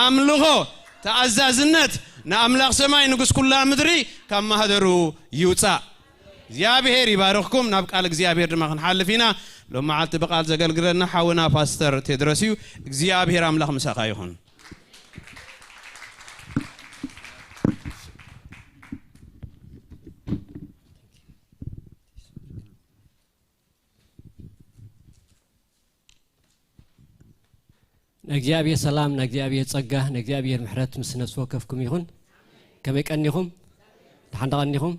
ኣምልኾ፣ ተኣዛዝነት ንኣምላኽ ሰማይ ንጉስ ኩላ ምድሪ ካብ ማህደሩ ይውጻእ። እግዚኣብሔር ይባርኽኩም። ናብ ቃል እግዚኣብሔር ድማ ክንሓልፍ ኢና። ሎም መዓልቲ ብቃል ዘገልግለና ሓውና ፓስተር ቴድሮስ እዩ። እግዚኣብሔር ኣምላኽ ምሳኻ ይኹን። ንእግዚኣብሔር ሰላም፣ ንእግዚኣብሔር ጸጋ፣ ንእግዚኣብሔር ምሕረት ምስ ነፍሲ ወከፍኩም ይኹን። ከመይ ቀኒኹም? ደሓን ተቐኒኹም?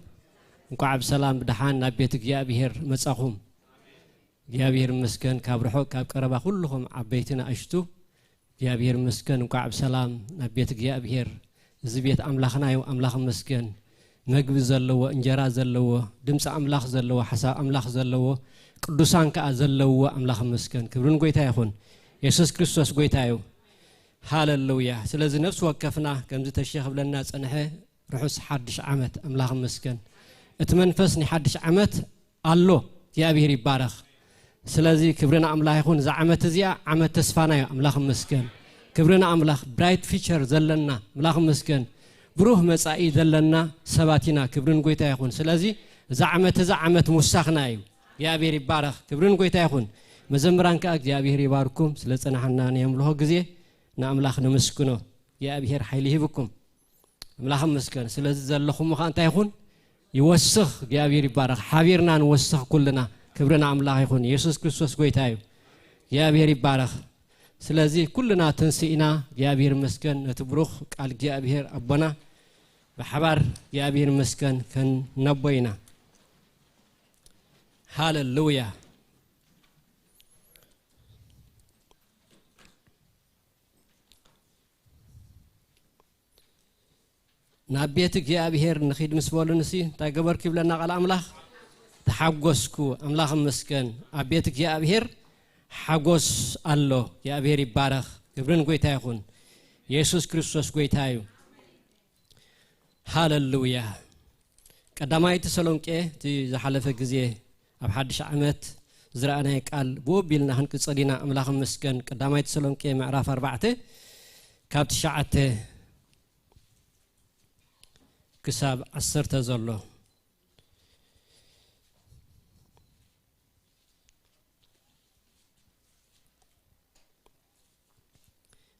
እንቋዕ ብሰላም ብደሓን ናብ ቤት እግዚኣብሔር መጻኹም። እግዚኣብሔር ይመስገን። ካብ ርሑቕ ካብ ቀረባ ኩልኹም ዓበይቲ ንኣሽቱ እግዚኣብሔር ይመስገን። እንቋዕ ብሰላም ናብ ቤት እግዚኣብሔር። እዚ ቤት ኣምላኽና እዩ። ኣምላኽ ይመስገን። መግቢ ዘለዎ፣ እንጀራ ዘለዎ፣ ድምፂ ኣምላኽ ዘለዎ፣ ሓሳብ ኣምላኽ ዘለዎ፣ ቅዱሳን ከኣ ዘለዎ ኣምላኽ ይመስገን። ክብሪ ንጎይታ ይኹን። የሱስ ክርስቶስ ጎይታ እዩ። ሃለሉያ። ስለዚ ነፍሲ ወከፍና ከምዚ ተሼ ክብለና ጸንሐ፣ ርሑስ ሓድሽ ዓመት ኣምላኽ ይመስገን። እቲ መንፈስ ናይ ሓድሽ ዓመት ኣሎ። እግዚኣብሔር ይባረኽ። ስለዚ ክብሪ ንኣምላኽ ይኹን። እዛ ዓመት እዚኣ ዓመት ተስፋና እዩ። ኣምላኽ ይመስገን። ክብሪ ንኣምላኽ። ብራይት ፊቸር ዘለና ኣምላኽ ይመስገን። ብሩህ መጻኢ ዘለና ሰባት ኢና። ክብሪ ንጎይታ ይኹን። ስለዚ እዛ ዓመት እዛ ዓመት ምውሳኽና እዩ። እግዚኣብሔር ይባረኽ። ክብሪ ንጎይታ ይኹን። መዘምራን ከኣ እግዚኣብሔር ይባርኩም። ስለ ጸናሕና ናይ ኣምልኾ ግዜ ንኣምላኽ ነመስግኖ። እግዚኣብሔር ሓይሊ ይህብኩም። ኣምላኽ ይመስገን። ስለዚ ዘለኹም ኸኣ እንታይ ይኹን? ይወስኽ። እግዚኣብሔር ይባረኽ። ሓቢርና ንወስኽ ኩልና። ክብሪ ንኣምላኽ ይኹን። የሱስ ክርስቶስ ጎይታ እዩ። እግዚኣብሔር ይባረኽ። ስለዚ ኩልና ተንሲእና እግዚኣብሔር ይመስገን ነቲ ብሩኽ ቃል እግዚኣብሔር ኣቦና ብሓባር እግዚኣብሔር ይመስገን ከነቦ ኢና። ሃለሉያ። ናብ ቤት እግዚኣብሔር ንኺድ ምስ በሉንሲ እንታይ ገበርኩ ይብለና ቃል ኣምላኽ? ተሓጎስኩ። ኣምላኽ ይመስገን። ኣብ ቤት እግዚኣብሔር ሓጎስ ኣሎ። እግዚኣብሔር ይባረኽ። ክብሪ ንጎይታ ይኹን። የሱስ ክርስቶስ ጎይታ እዩ። ሃለሉያ። ቀዳማይ ተሰሎንቄ እቲ ዝሓለፈ ግዜ ኣብ ሓድሽ ዓመት ዝረኣናይ ቃል ብኡ ኣቢልና ክንቅጽል ኢና። ኣምላኽ ይመስገን። ቀዳማይ ተሰሎንቄ ምዕራፍ ኣርባዕተ ካብ ትሽዓተ ክሳብ ዓሰርተ ዘሎ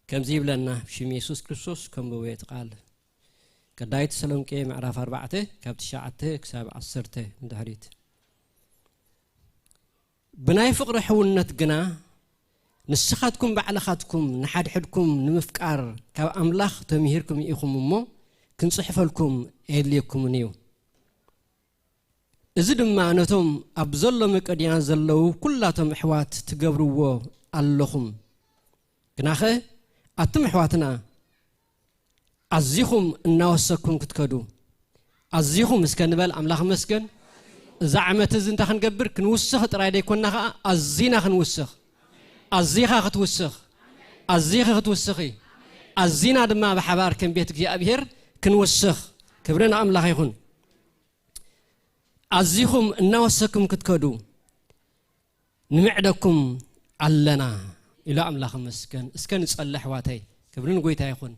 ከምዚ ይብለና። ብሽም የሱስ ክርስቶስ ከንብቦ እቲ ቃል። ቀዳማይ ተሰሎንቄ ምዕራፍ ኣርባዕተ ካብ ትሽዓተ ክሳብ ዓሰርተ ንድሕሪት። ብናይ ፍቕሪ ሕውነት ግና ንስኻትኩም ባዕልኻትኩም ንሓድሕድኩም ንምፍቃር ካብ ኣምላኽ ተምሂርኩም ኢኹም እሞ፣ ክንጽሕፈልኩም ኣየድልየኩምን እዩ። እዚ ድማ ነቶም ኣብ ዘሎ መቄዶንያ ዘለዉ ኩላቶም ኣሕዋት ትገብርዎ ኣለኹም። ግናኸ ኣቱም ኣሕዋትና ኣዚኹም እናወሰኩም ክትከዱ፣ ኣዚኹም እስከ ንበል። ኣምላኽ መስገን። እዛ ዓመት እዚ እንታይ ክንገብር? ክንውስኽ ጥራይ ደይኮንና፣ ኸዓ ኣዚና ክንውስኽ። ኣዚኻ ክትውስኽ፣ ኣዚኺ ክትውስኺ፣ ኣዚና ድማ ብሓባር ከም ቤት እግዚኣብሔር ክንውስኽ። ክብሪ ንኣምላኽ ይኹን። ኣዚኹም እናወሰኩም ክትከዱ ንምዕደኩም ኣለና ኢሉ ኣምላኽ መስገን። እስከ ንጸሊ ኣሕዋተይ። ክብሪ ንጎይታ ይኹን።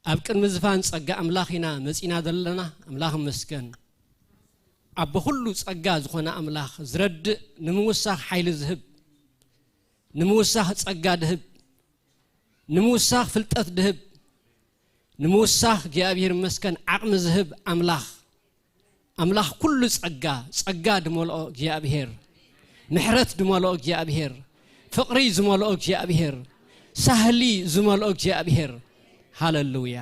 ኣብ ቅድሚ ዝፋን ጸጋ ኣምላኽ ኢና መጺና ዘለና። ኣምላኽ መስገን። ኣቦ ኩሉ ጸጋ ዝኾነ ኣምላኽ ዝረድእ፣ ንምውሳኽ ሓይሊ ዝህብ፣ ንምውሳኽ ጸጋ ድህብ፣ ንምውሳኽ ፍልጠት ድህብ፣ ንምውሳኽ እግዚኣብሔር መስገን ዓቕሚ ዝህብ ኣምላኽ፣ ኣምላኽ ኩሉ ጸጋ፣ ጸጋ ድመልኦ እግዚኣብሔር፣ ምሕረት ድመልኦ እግዚኣብሔር፣ ፍቕሪ ዝመልኦ እግዚኣብሔር፣ ሳህሊ ዝመልኦ እግዚኣብሔር። ሃለሉያ።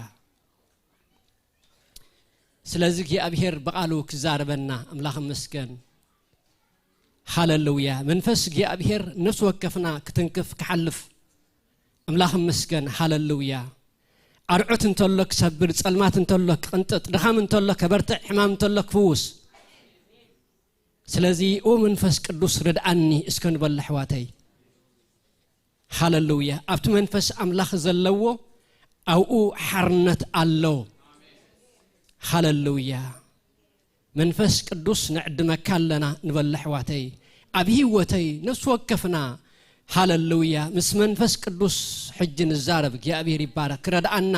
ስለዚ እግዚኣብሔር ብቓሉ ክዛረበና ኣምላኽ መስገን። ሃለሉያ። መንፈስ እግዚኣብሔር ነፍሲ ወከፍና ክትንክፍ ክሓልፍ ኣምላኽ መስገን። ሃለሉያ። ኣርዑት እንተሎ ክሰብር፣ ጸልማት እንተሎ ክቕንጥጥ፣ ድኻም እንተሎ ከበርትዕ፣ ሕማም እንተሎ ክፍውስ። ስለዚ ኦ መንፈስ ቅዱስ ርድኣኒ እስከ ንበል ኣሕዋተይ። ሃለሉያ። ኣብቲ መንፈስ ኣምላኽ ዘለዎ ኣብኡ ሓርነት ኣሎ። ሃለሉያ። መንፈስ ቅዱስ ንዕድመካ ኣለና ንበል ኣሕዋተይ። ኣብ ህይወተይ ነፍሲ ወከፍና፣ ሃለሉያ፣ ምስ መንፈስ ቅዱስ ሕጂ ንዛረብ። እግዚኣብሔር ይባረክ። ክረድኣና፣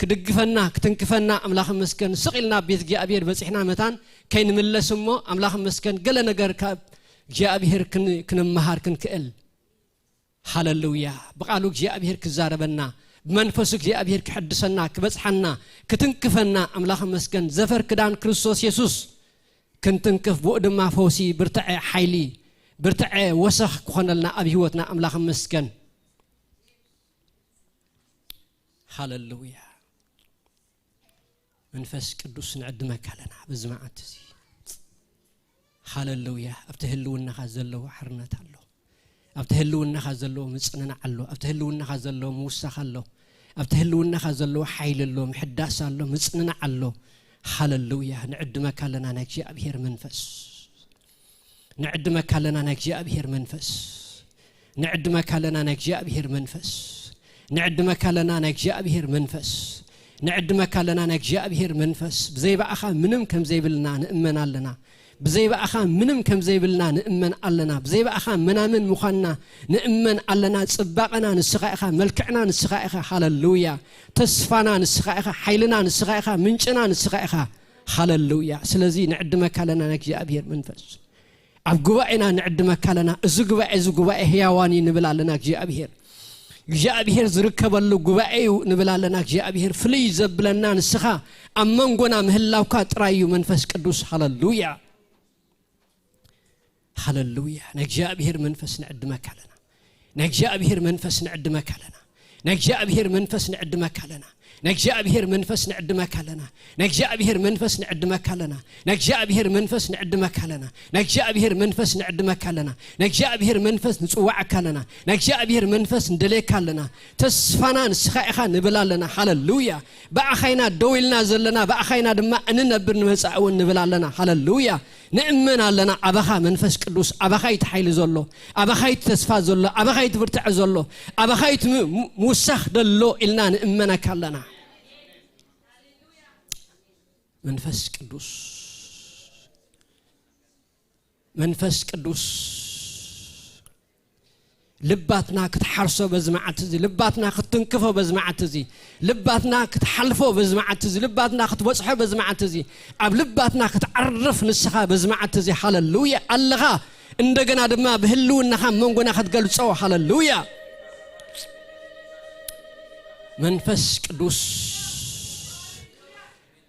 ክድግፈና፣ ክትንክፈና ኣምላኽ መስገን። ስቕ ኢልና ኣብ ቤት እግዚኣብሔር በጺሕና መታን ከይንምለስ እሞ ኣምላኽ መስገን ገለ ነገር ካብ እግዚኣብሔር ክን-፣ ክንመሃር ክንክእል። ሃለሉያ። ብቓሉ እግዚኣብሔር ክዛረበና፣ ብመንፈሱ እግዚኣብሔር ክሕድሰና፣ ክበጽሓና፣ ክትንክፈና ኣምላኽ መስገን። ዘፈር ክዳን ክርስቶስ የሱስ ክንትንክፍ፣ ብኡ ድማ ፈውሲ፣ ብርትዐ፣ ሓይሊ፣ ብርትዐ፣ ወሰኽ ክኾነልና ኣብ ህይወትና ኣምላኽ መስገን። ሃለሉያ። መንፈስ ቅዱስ ንዕድመካ ኣለና በዚ መዓልቲ እዚ። ሃለሉያ። ኣብቲ ህልውናኻ ዘለዎ ሓርነት ኣሎ። ኣብቲ ህልውናኻ ዘለዎ ምጽንናዕ ኣሎ። ኣብቲ ህልውናኻ ዘለዎ ምውሳኽ ኣሎ። ኣብቲ ህልውናኻ ዘለዎ ሓይሊ ኣሎ፣ ምሕዳስ ኣሎ፣ ምጽንናዕ ኣሎ። ሃለሉያ። ንዕድመካ ኣለና ናይ እግዚኣብሔር መንፈስ። ንዕድመካ ኣለና ናይ እግዚኣብሔር መንፈስ። ንዕድመካ ኣለና ናይ እግዚኣብሔር መንፈስ። ንዕድመካ ኣለና ናይ እግዚኣብሔር መንፈስ። ንዕድመካ ኣለና ናይ እግዚኣብሔር መንፈስ። ብዘይ ብኣኻ ምንም ከም ዘይብልና ንእመን ኣለና። ብዘይ ብኣኻ ምንም ከም ዘይብልና ንእመን ኣለና። ብዘይ ብኣኻ መናምን ምዃንና ንእመን ኣለና። ጽባቐና ንስኻ ኢኻ፣ መልክዕና ንስኻ ኢኻ። ሃለሉያ። ተስፋና ንስኻ ኢኻ፣ ሓይልና ንስኻ ኢኻ፣ ምንጭና ንስኻ ኢኻ። ሃለሉያ። ስለዚ ንዕድመካ ኣለና ናይ እግዚኣብሔር መንፈስ። ኣብ ጉባኤና ንዕድመካ ኣለና። እዚ ጉባኤ፣ እዚ ጉባኤ ህያዋን እዩ ንብል ኣለና እግዚኣብሔር። እግዚኣብሔር ዝርከበሉ ጉባኤ እዩ ንብል ኣለና እግዚኣብሔር። ፍልይ ዘብለና ንስኻ ኣብ መንጎና ምህላውካ ጥራይ እዩ መንፈስ ቅዱስ። ሃለሉያ። ሃለሉያ። ናይ እግዚኣብሔር መንፈስ ንዕድመካ ኣለና። ናይ እግዚኣብሔር መንፈስ ንዕድመካ ኣለና። ናይ እግዚኣብሔር መንፈስ ንዕድመካ ኣለና። ናይ እግዚኣብሔር መንፈስ ንዕድመካ ኣለና። ናይ እግዚኣብሔር መንፈስ ንዕድመካ ኣለና። ናይ እግዚኣብሔር መንፈስ ንዕድመካ ኣለና። ናይ እግዚኣብሔር መንፈስ ንዕድመካ ኣለና። ናይ እግዚኣብሔር መንፈስ ንጽዋዓካ ኣለና። ናይ እግዚኣብሔር መንፈስ ንደልየካ ኣለና። ተስፋና ንስኻ ኢኻ ንብል ኣለና። ሃለሉያ። ብኣኻ ኢና ደው ኢልና ዘለና፣ ብኣኻ ኢና ድማ እንነብር ንመጻኢ እውን ንብል ኣለና። ሃለሉያ። ንእመን ኣለና። ኣባኻ መንፈስ ቅዱስ፣ ኣባኻ እዩ እቲ ሓይሊ ዘሎ፣ ኣባኻ እዩ እቲ ተስፋ ዘሎ፣ ኣባኻ እዩ እቲ ብርትዐ ዘሎ፣ ኣባኻ እዩ እቲ ም-፣ ም-፣ ምውሳኽ ዘሎ ኢልና ንእመነካ ኣለና። መንፈስ ቅዱስ፣ መንፈስ ቅዱስ ልባትና ክትሓርሶ በዚ መዓልቲ እዚ፣ ልባትና ክትትንክፎ በዚ መዓልቲ እዚ፣ ልባትና ክትሓልፎ በዚ መዓልቲ እዚ፣ ልባትና ክትበጽሖ በዚ መዓልቲ እዚ፣ ኣብ ልባትና ክትዓርፍ ንስኻ በዚ መዓልቲ እዚ። ሃለሉያ ኣለኻ። እንደገና ድማ ብህልውናኻ መንጎና ክትገልጾ። ሃለሉያ። መንፈስ ቅዱስ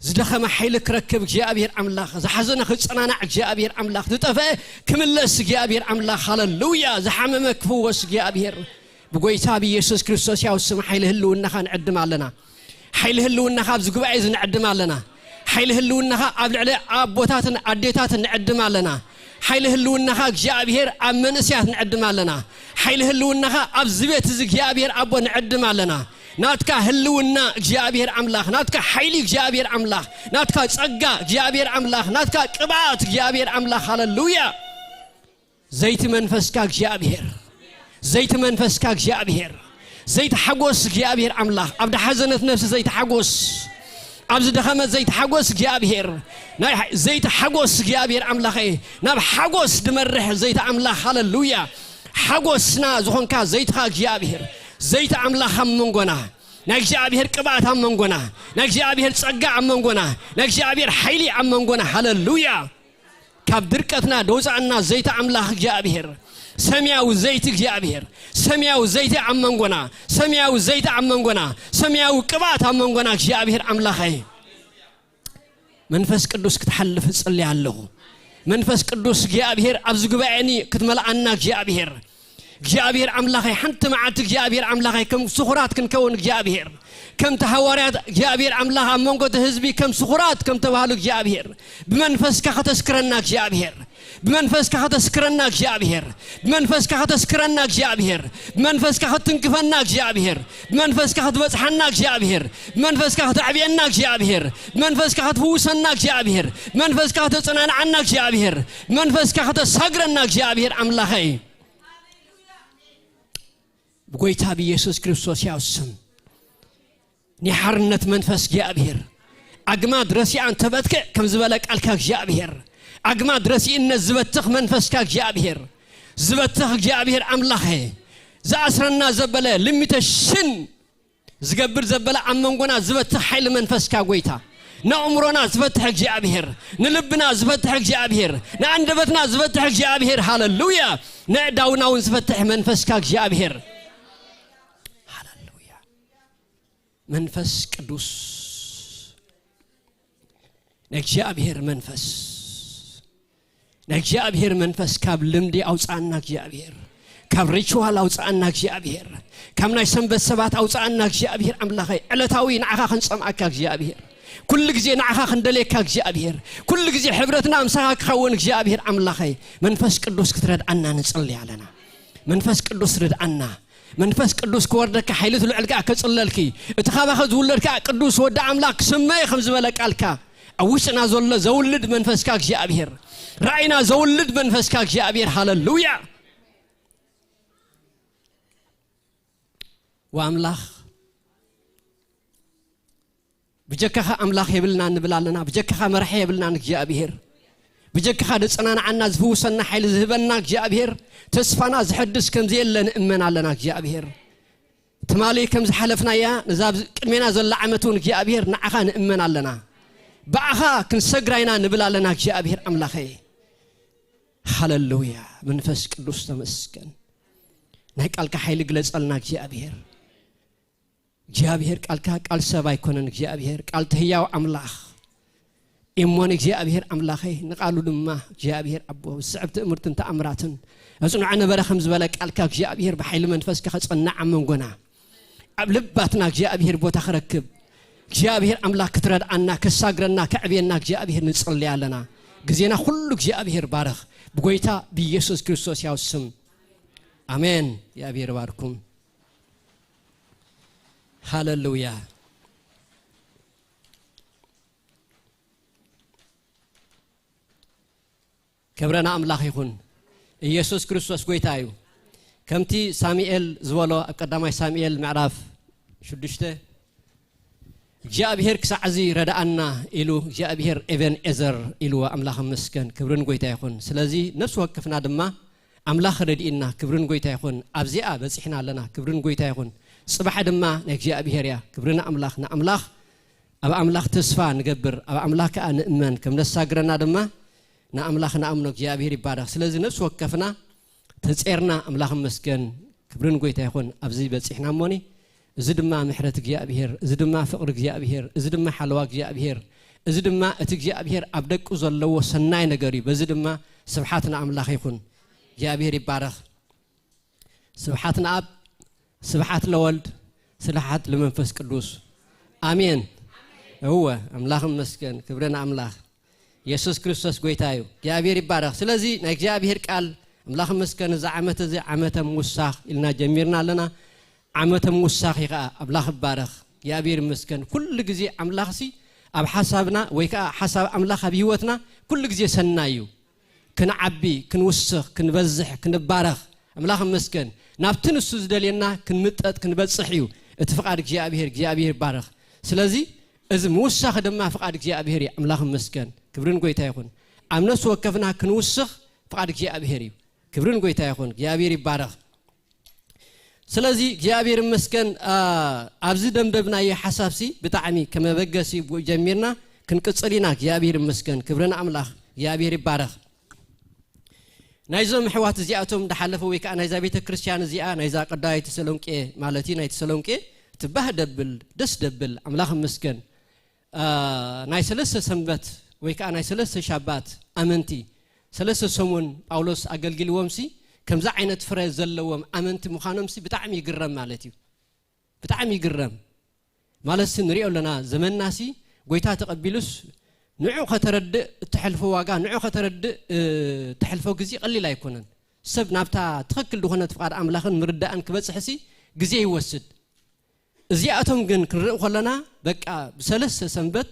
ዝደኸመ ሓይሊ ክረክብ እግዚኣብሔር ኣምላኽ፣ ዝሓዘነ ክጸናናዕ እግዚኣብሔር ኣምላኽ፣ ዝጠፍአ ክምለስ እግዚኣብሔር ኣምላኽ፣ ሃለሉያ፣ ዝሓመመ ክፍወስ እግዚኣብሔር፣ ብጎይታ ብኢየሱስ ክርስቶስ ያው ስም ሓይሊ ህልውናኻ ንዕድም ኣለና። ሓይሊ ህልውናኻ ኣብዚ ጉባኤ እዚ ንዕድም ኣለና። ሓይሊ ህልውናኻ ኣብ ልዕሊ ኣቦታትን ኣዴታትን ንዕድም ኣለና። ሓይሊ ህልውናኻ እግዚኣብሔር ኣብ መንእሰያት ንዕድም ኣለና። ሓይሊ ህልውናኻ ኣብዚ ቤት እዚ እግዚኣብሔር ኣቦ ንዕድም ኣለና። ናትካ ህልውና እግዚኣብሔር ኣምላኽ፣ ናትካ ሓይሊ እግዚኣብሔር ኣምላኽ፣ ናትካ ጸጋ እግዚኣብሔር ኣምላኽ፣ ናትካ ቅብኣት እግዚኣብሔር ኣምላኽ። ሃለሉያ። ዘይቲ መንፈስካ እግዚኣብሔር፣ ዘይቲ መንፈስካ እግዚኣብሔር፣ ዘይቲ ሓጎስ እግዚኣብሔር ኣምላኽ፣ ኣብ ዝሓዘነት ነፍሲ ዘይቲ ሓጎስ፣ ኣብ ዝደኸመት ዘይቲ ሓጎስ እግዚኣብሔር፣ ናይ ዘይቲ ሓጎስ እግዚኣብሔር ኣምላኸይ፣ ናብ ሓጎስ ድመርሕ ዘይቲ ኣምላኽ። ሃለሉያ። ሓጎስና ዝኾንካ ዘይትኻ እግዚኣብሔር፣ ዘይቲ ኣምላኽ ኣብ መንጎና፣ ናይ እግዚኣብሔር ቅብኣት ኣብ መንጎና፣ ናይ እግዚኣብሔር ጸጋ ኣብ መንጎና፣ ናይ እግዚኣብሔር ሓይሊ ኣብ መንጎና። ሃለሉያ። ካብ ድርቀትና ደውፃእና ዘይቲ ኣምላኽ እግዚኣብሔር፣ ሰማያዊ ዘይቲ እግዚኣብሔር፣ ሰማያዊ ዘይቲ ኣብ መንጎና፣ ሰማያዊ ዘይቲ ኣብ መንጎና፣ ሰማያዊ ቅብኣት ኣብ መንጎና እግዚኣብሔር ኣምላኸይ። መንፈስ ቅዱስ ክትሓልፍ እጽሊ ኣለኹ። መንፈስ ቅዱስ እግዚኣብሔር ኣብዚ ጉባኤኒ ክትመልኣና እግዚኣብሔር፣ እግዚኣብሔር ኣምላኸይ፣ ሓንቲ መዓልቲ እግዚኣብሔር ኣምላኸይ ከም ስኹራት ክንከውን እግዚኣብሔር፣ ከምቲ ሃዋርያት እግዚኣብሔር ኣምላኽ ኣብ መንጎ እቲ ህዝቢ ከም ስኹራት ከም ተባህሉ እግዚኣብሔር፣ ብመንፈስካ ከተስክረና እግዚኣብሔር፣ ብመንፈስካ ከተስክረና እግዚኣብሔር፣ ብመንፈስካ ከተስክረና እግዚኣብሔር፣ ብመንፈስካ ክትትንክፈና እግዚኣብሔር፣ ብመንፈስካ ክትበጽሓና እግዚኣብሔር፣ ብመንፈስካ ከተዕብየና እግዚኣብሔር፣ ብመንፈስካ ክትፍውሰና እግዚኣብሔር፣ ብመንፈስካ ከተጸናንዓና እግዚኣብሔር፣ ብመንፈስካ ከተሳግረና እግዚኣብሔር ኣምላኸይ። ብጎይታ ብኢየሱስ ክርስቶስ ያው ስም ናይ ሓርነት መንፈስ እግዚኣብሔር፣ ኣግማድ ረሲኣን ተበትክዕ ከም ዝበለ ቃልካ እግዚኣብሔር፣ ኣግማድ ረሲእነት ዝበትኽ መንፈስካ እግዚኣብሔር፣ ዝበትኽ እግዚኣብሔር ኣምላኸ፣ ዝኣስረና ዘበለ ልሚቴሽን ዝገብር ዘበለ ኣብ መንጎና ዝበትኽ ሓይሊ መንፈስካ ጎይታ፣ ንኣእምሮና ዝበትሕ እግዚኣብሔር፣ ንልብና ዝበትሕ እግዚኣብሔር፣ ንኣንደበትና ዝበትሕ እግዚኣብሔር፣ ሃለሉያ፣ ነእዳውና እውን ዝበትሕ መንፈስካ እግዚኣብሔር፣ ሃለሉያ። መንፈስ ቅዱስ፣ ናይ እግዚኣብሔር መንፈስ፣ ናይ እግዚኣብሔር መንፈስ ካብ ልምዲ ኣውፅኣና እግዚኣብሔር፣ ካብ ሪቹዋል ኣውፅኣና እግዚኣብሔር፣ ካብ ናይ ሰንበት ሰባት ኣውፅኣና እግዚኣብሔር ኣምላኸይ፣ ዕለታዊ ንዓኻ ክንጸምኣካ እግዚኣብሔር፣ ኩሉ ግዜ ንዓኻ ክንደልየካ እግዚኣብሔር፣ ኩሉ ግዜ ሕብረትና ምሳኻ ክኸውን እግዚኣብሔር ኣምላኸይ፣ መንፈስ ቅዱስ ክትረድኣና ንጽሊ ኣለና። መንፈስ ቅዱስ ርድኣና። መንፈስ ቅዱስ ክወርደካ፣ ሓይሊ ትልዕል ከኣ ከጽለልኪ፣ እቲ ካባኸ ዝውለድ ከኣ ቅዱስ ወዲ ኣምላኽ ክስመ ከም ዝበለ ቃልካ፣ ኣብ ውሽጥና ዘሎ ዘውልድ መንፈስካ እግዚኣብሔር፣ ራእይና ዘውልድ መንፈስካ እግዚኣብሔር። ሃለሉያ። ወኣምላኽ፣ ብጀካኻ ኣምላኽ የብልና ንብል ኣለና። ብጀካኻ መራሒ የብልናን እግዚኣብሔር። ብጀካኻ ዘጸናንዓና፣ ዝፍውሰና፣ ሓይሊ ዝህበና እግዚኣብሔር፣ ተስፋና ዝሐድስ ከም ዘየለ ንእመን ኣለና እግዚኣብሔር። ትማሊ ከም ዝሓለፍናያ፣ ነዛ ኣብ ቅድሜና ዘላ ዓመት እውን እግዚኣብሔር ንዓኻ ንእመን ኣለና። ብኣኻ ክንሰግራ ኢና ንብል ኣለና እግዚኣብሔር ኣምላኸይ። ሃለሉያ። መንፈስ ቅዱስ ተመስገን። ናይ ቃልካ ሓይሊ ግለጸልና እግዚኣብሔር። እግዚኣብሔር ቃልካ ቃል ሰብ ኣይኮነን እግዚኣብሔር፣ ቃል እቲ ህያው ኣምላኽ። እሞን እግዚኣብሔር ኣምላኸይ፣ ንቃሉ ድማ እግዚኣብሔር ኣቦ፣ ዝስዕብ ትእምርትን ተኣምራትን፣ ኣጽንዖ ነበረ ከም ዝበለ ቃልካ እግዚኣብሔር ብሓይሊ መንፈስካ ከጸንዕ ኣብ መንጎና፣ ኣብ ልባትና እግዚኣብሔር ቦታ ክረክብ፣ እግዚኣብሔር ኣምላኽ ክትረድኣና፣ ከሳግረና፣ ከዕብየና እግዚኣብሔር ንጽሊ ኣለና። ግዜና ኩሉ እግዚኣብሔር ባርኽ። ብጎይታ ብኢየሱስ ክርስቶስ ያው ስም። ኣሜን። እግዚኣብሔር ይባርኩም። ሃለሉያ። ክብረና ኣምላኽ ይኹን። ኢየሱስ ክርስቶስ ጎይታ እዩ። ከምቲ ሳሙኤል ዝበሎ ኣብ ቀዳማይ ሳሙኤል ምዕራፍ ሽዱሽተ፣ እግዚኣብሔር ክሳዕ እዚ ረድኣና ኢሉ፣ እግዚኣብሔር ኤቨን ኤዘር ኢልዎ። ኣምላኽ ይመስገን፣ ክብርን ጎይታ ይኹን። ስለዚ ነፍሲ ወከፍና ድማ ኣምላኽ ረድኢና፣ ክብርን ጎይታ ይኹን። ኣብዚኣ በጺሕና ኣለና፣ ክብርን ጎይታ ይኹን። ጽባሕ ድማ ናይ እግዚኣብሔር እያ። ክብሪ ንኣምላኽ፣ ንኣምላኽ፣ ኣብ ኣምላኽ ተስፋ ንገብር፣ ኣብ ኣምላኽ ከኣ ንእመን። ከም ነሳግረና ድማ ንኣምላኽ ንኣምኖ። እግዚኣብሔር ይባረኽ። ስለዚ ነፍሲ ወከፍና ተጼርና፣ ኣምላኽ ይመስገን፣ ክብርን ጎይታ ይኹን፣ ኣብዚ በጺሕና እሞኒ፣ እዚ ድማ ምሕረት እግዚኣብሔር፣ እዚ ድማ ፍቕሪ እግዚኣብሔር፣ እዚ ድማ ሓለዋ እግዚኣብሔር፣ እዚ ድማ እቲ እግዚኣብሔር ኣብ ደቁ ዘለዎ ሰናይ ነገር እዩ። በዚ ድማ ስብሓት ንኣምላኽ ይኹን። እግዚኣብሔር ይባረኽ። ስብሓት ንኣብ፣ ስብሓት ለወልድ፣ ስብሓት ለመንፈስ ቅዱስ። ኣሜን። እወ፣ ኣምላኽ ይመስገን። ክብሪ ንኣምላኽ። የሱስ ክርስቶስ ጎይታ እዩ። እግዚኣብሔር ይባረኽ። ስለዚ ናይ እግዚኣብሔር ቃል፣ ኣምላኽ ይመስገን፣ እዚ ዓመት እዚ ዓመተ ምውሳኽ ኢልና ጀሚርና ኣለና። ዓመተ ምውሳኽ እዩ ኸዓ። ኣምላኽ ይባረኽ። እግዚኣብሔር ይመስገን። ኩሉ ግዜ ኣምላኽሲ ኣብ ሓሳብና ወይ ከዓ ሓሳብ ኣምላኽ ኣብ ህይወትና ኩሉ ግዜ ሰናይ እዩ። ክንዓቢ፣ ክንውስኽ፣ ክንበዝሕ፣ ክንባረኽ፣ ኣምላኽ ይመስገን። ናብቲ ንሱ ዝደልየና ክንምጠጥ፣ ክንበጽሕ እዩ እቲ ፍቓድ እግዚኣብሔር። እግዚኣብሔር ይባረኽ። ስለዚ እዚ ምውሳኽ ድማ ፍቓድ እግዚኣብሔር እዩ። ኣምላኽ ይመስገን። ክብሪ ንጎይታ ይኹን። ኣብ ነፍሲ ወከፍና ክንውስኽ ፍቓድ እግዚኣብሔር እዩ። ክብሪ ንጎይታ ይኹን። እግዚኣብሔር ይባረኽ። ስለዚ እግዚኣብሔር ይመስገን። አ፣ ኣብዚ ደምደብናዮ ሓሳብሲ ብጣዕሚ ከመበገሲ ብኡ ጀሚርና ክንቅጽል ኢና። እግዚኣብሔር ይመስገን። ክብሪ ንኣምላኽ። እግዚኣብሔር ይባረኽ። ናይዞም ኣሕዋት እዚኣቶም ዝሓለፈ ወይ ከዓ ናይዛ ቤተ ክርስቲያን እዚኣ፣ ናይዛ ቀዳማይ ተሰሎንቄ ማለት እዩ፣ ናይ ተሰሎንቄ ትባህ ደብል፣ ደስ ደብል፣ ኣምላኽ ይመስገን። አ፣ ናይ ሰለስተ ሰንበት ወይ ከዓ ናይ ሰለስተ ሻባት ኣመንቲ፣ ሰለስተ ሰሙን ጳውሎስ ኣገልጊልዎምሲ፣ ከምዚ ዓይነት ፍረ ዘለዎም ኣመንቲ ምዃኖምሲ ብጣዕሚ ይግረም ማለት እዩ። ብጣዕሚ ይግረም። ማለትሲ ንሪኦ ኣለና፣ ዘመንናሲ ጎይታ ተቐቢሉስ ንዑ ከተረድእ እተሕልፎ ዋጋ፣ ንዑ ከተረድእ፣ እ፣ እተሕልፎ ግዜ ቀሊል ኣይኮነን። ሰብ ናብታ ትኽክል ዝኾነት ፍቓድ ኣምላኽን ምርዳእን ክበጽሕሲ ግዜ ይወስድ። እዚኣቶም ግን ክንርኢ ከለና፣ በቃ ብሰለስተ ሰንበት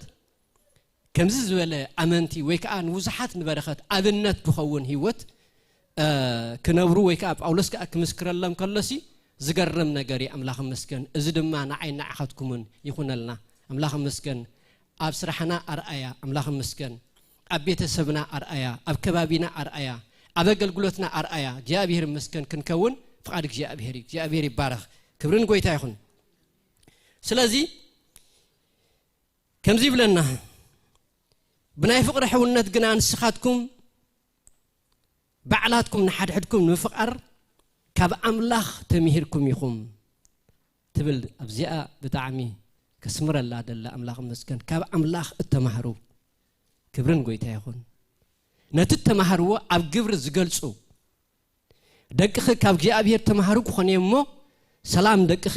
ከምዚ ዝበለ ኣመንቲ ወይ ከዓ ንብዙሓት ንበረኸት ኣብነት ዝኸውን ህይወት፣ እ፣ ክነብሩ ወይ ከዓ ጳውሎስ ከዓ ክምስክረሎም ከሎሲ ዝገርም ነገር እዩ። ኣምላኽ ይመስገን። እዚ ድማ ንዓይ ንዓኻትኩምን ይኹነልና። ኣምላኽ ይመስገን። ኣብ ስራሕና ኣርኣያ፣ ኣምላኽ ይመስገን። ኣብ ቤተሰብና ኣርኣያ፣ ኣብ ከባቢና ኣርኣያ፣ ኣብ ኣገልግሎትና ኣርኣያ፣ እግዚኣብሔር ይመስገን፣ ክንከውን ፍቓድ እግዚኣብሔር እዩ። እግዚኣብሔር ይባረኽ። ክብሪ ንጎይታ ይኹን። ስለዚ ከምዚ ይብለና፣ ብናይ ፍቕሪ ሕውነት ግና ንስኻትኩም ባዕላትኩም ንሓድሕድኩም ንምፍቓር ካብ ኣምላኽ ተምሂርኩም ኢኹም ትብል። ኣብዚኣ ብጣዕሚ ከስምረላ ደላ፣ ኣምላኽ ይመስገን። ካብ ኣምላኽ እተማህሩ፣ ክብርን ጎይታ ይኹን። ነቲ እተማህርዎ ኣብ ግብሪ ዝገልጹ፣ ደቅኺ ካብ እግዚኣብሔር ተማህሩ ክኾን እየ እሞ፣ ሰላም ደቅኺ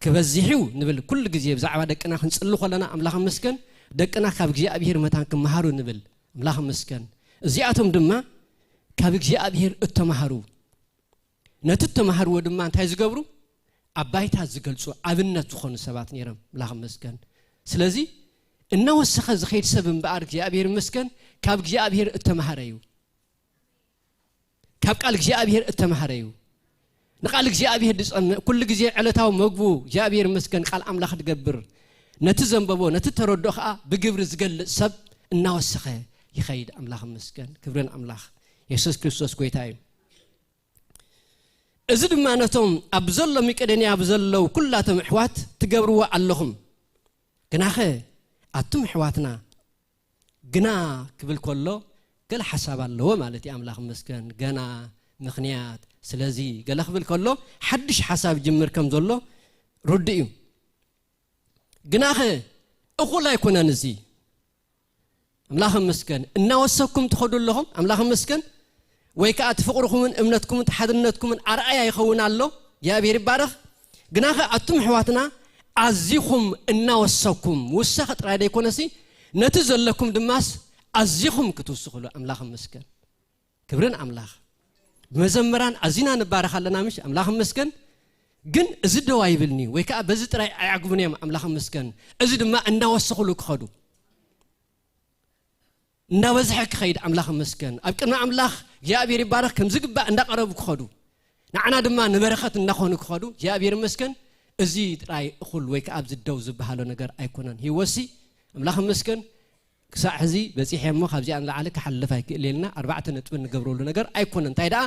ክበዝሕ እዩ ንብል። ኩሉ ግዜ ብዛዕባ ደቅና ክንጽሊ ከለና፣ ኣምላኽ ይመስገን፣ ደቅና ካብ እግዚኣብሔር መታን ክመሃሩ ንብል። ኣምላኽ ይመስገን። እዚኣቶም ድማ ካብ እግዚኣብሔር እተማህሩ፣ ነቲ እተማህርዎ ድማ እንታይ ዝገብሩ? ኣብ ባይታ ዝገልጹ፣ ኣብነት ዝኾኑ ሰባት ነይሮም። ኣምላኽ ይመስገን። ስለዚ እናወሰኸ ዝኸይድ ሰብ እምበኣር፣ እግዚኣብሔር ይመስገን፣ ካብ እግዚኣብሔር እተማህረ እዩ። ካብ ቃል እግዚኣብሔር እተማህረ እዩ። ንቃል እግዚኣብሔር ዝጸምእ፣ ኩሉ ግዜ ዕለታዊ መግቡ እግዚኣብሔር ይመስገን ቃል ኣምላኽ ዝገብር፣ ነቲ ዘንበቦ፣ ነቲ ተረድኦ ኸኣ ብግብሪ ዝገልጽ ሰብ እናወሰኸ ይኸይድ። ኣምላኽ ይመስገን። ክብሪ ንኣምላኽ። የሱስ ክርስቶስ ጎይታ እዩ። እዚ ድማ ነቶም ኣብ ዘሎ መቄዶንያ ኣብ ዘለዉ ኩላቶም ኣሕዋት ትገብርዎ ኣለኹም። ግናኸ ኣቱም ኣሕዋትና፣ ግና ክብል ከሎ ገለ ሓሳብ ኣለዎ ማለት እዩ። ኣምላኽ ይመስገን። ገና፣ ምኽንያት፣ ስለዚ ገለ ክብል ከሎ ሓድሽ ሓሳብ ጅምር ከም ዘሎ ርዱእ እዩ። ግናኸ እኹል ኣይኮነን እዚ። ኣምላኽ ይመስገን። እናወሰኩም ትኸዱ ኣለኹም፣ ኣምላኽ ይመስገን። ወይ ከኣ እቲ ፍቕርኹምን እምነትኩምን እቲ ሓድነትኩምን ኣርኣያ ይኸውን ኣሎ። እግዚኣብሔር ይባረኽ። ግናኸ ኣቱም ኣሕዋትና ኣዚኹም እናወሰኩም፣ ውሳኸ ጥራይ ዘይኮነሲ ነቲ ዘለኩም ድማስ ኣዚኹም ክትውስኽሉ፣ ኣምላኽ ይመስገን። ክብርን ኣምላኽ። ብመዘምራን ኣዚና ንባረኽ ኣለና፣ ምሽ? ኣምላኽ ይመስገን። ግን እዚ ደው ኣይብልኒ ወይ ከኣ በዚ ጥራይ ኣይዓግቡን እዮም፣ ኣምላኽ ይመስገን። እዚ ድማ እናወሰኹሉ ክኸዱ፣ እናበዝሐ ክኸይድ፣ ኣምላኽ ይመስገን። ኣብ ቅድሚ ኣምላኽ እግዚኣብሔር ይባረኽ፣ ከም ዝግባእ እንዳቐረቡ ክኸዱ፣ ንዓና ድማ ንበረኸት እንዳኾኑ ክኸዱ፣ እግዚኣብሔር ይመስገን። እዚ ጥራይ እኹል ወይ ከኣ ኣብዚ ደው ዝበሃሎ ነገር ኣይኮነን። ህይወትሲ፣ ኣምላኽ ይመስገን፣ ክሳዕ ሕዚ በጺሐ እሞ ካብዚኣ ንላዕሊ ክሓልፍ ኣይክእል ኢልና ኣርባዕተ ነጥቢ ንገብረሉ ነገር ኣይኮነን። እንታይ ደኣ፣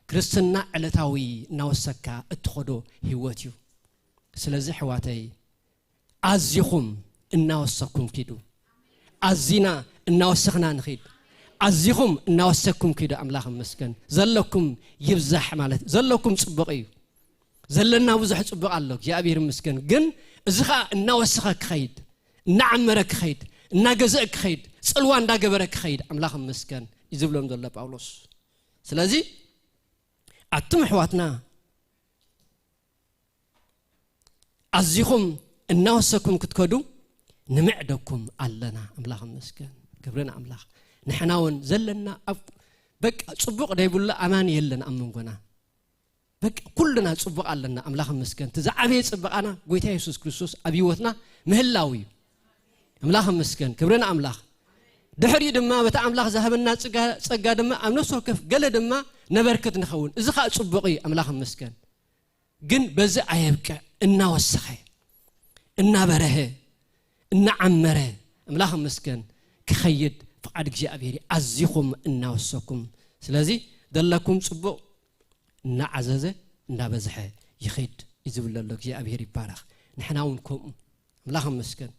ክርስትና ዕለታዊ እናወሰካ እትኸዶ ህይወት እዩ። ስለዚ ኣሕዋተይ፣ ኣዚኹም እናወሰኩም ኪዱ። ኣዚና እናወሰኽና ንኺድ። ኣዚኹም እናወሰኩም ኪዱ። ኣምላኽ ይመስገን። ዘለኩም ይብዛሕ ማለት፣ ዘለኩም ጽቡቕ እዩ። ዘለና ብዙሕ ጽቡቕ ኣሎ፣ እግዚኣብሔር ይመስገን። ግን እዚ ኸኣ እናወሰኸ ክኸይድ፣ እናዓመረ ክኸይድ፣ እናገዘእ ክኸይድ፣ ጽልዋ እንዳገበረ ክኸይድ ኣምላኽ ይመስገን እዩ ዝብሎም ዘሎ ጳውሎስ። ስለዚ ኣቱም ኣሕዋትና ኣዚኹም እናወሰኩም ክትከዱ ንምዕደኩም ኣለና። ኣምላኽ ይመስገን፣ ክብሪ ንኣምላኽ። ንሕና እውን ዘለና ኣብ በቃ ጽቡቕ ደይብሉ ኣማኒ የለን ኣብ መንጎና። በቃ ኩልና ጽቡቕ ኣለና። ኣምላኽ ይመስገን። እቲ ዝዓበየ ጽበቓና ጎይታ የሱስ ክርስቶስ ኣብ ህይወትና ምህላው እዩ። ኣምላኽ ይመስገን፣ ክብሪ ንኣምላኽ። ድሕሪኡ ድማ በቲ ኣምላኽ ዝሃበና ጽጋ፣ ጸጋ ድማ ኣብ ነፍሲ ወከፍ ገለ ድማ ነበርክት ንኸውን። እዚ ኸኣ ጽቡቕ እዩ። ኣምላኽ ይመስገን። ግን በዚ ኣየብቅዕ፣ እናወሰኸ፣ እናበረሀ፣ እናዓመረ፣ ኣምላኽ ይመስገን፣ ክኸይድ ፍቓድ እግዚኣብሔር እዩ። ኣዚኹም እናወሰኩም። ስለዚ ዘለኩም ጽቡቕ እናዓዘዘ፣ እናበዝሐ ይኸይድ እዩ ዝብል ዘሎ። እግዚኣብሔር ይባረኽ። ንሕና እውን ከምኡ። ኣምላኽ ይመስገን።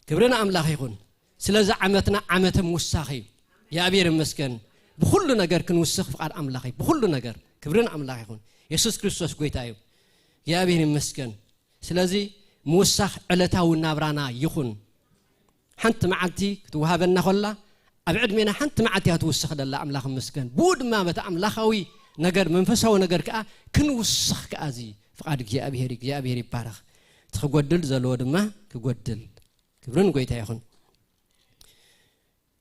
ክብሪ ንኣምላኽ ይኹን። ስለዚ ዓመትና ዓመተ ምውሳኽ እዩ። እግዚኣብሔር ይመስገን። ብኹሉ ነገር ክንውስኽ ፍቓድ ኣምላኽ እዩ። ብኹሉ ነገር ክብሪ ንኣምላኽ ይኹን። የሱስ ክርስቶስ ጎይታ እዩ። እግዚኣብሔር ይመስገን። ስለዚ ምውሳኽ ዕለታዊ ናብራና ይኹን። ሓንቲ መዓልቲ ክትወሃበና ከላ፣ ኣብ ዕድሜና ሓንቲ መዓልቲ እያ ትውስኽ ደላ። ኣምላኽ ይመስገን። ብኡ ድማ በቲ ኣምላኻዊ ነገር፣ መንፈሳዊ ነገር ከኣ ክንውስኽ ከኣ እዚ ፍቓድ እግዚኣብሔር እዩ። እግዚኣብሔር ይባረኽ። እቲ ክጎድል ዘለዎ ድማ ክጎድል። ክብርን ጎይታ ይኹን።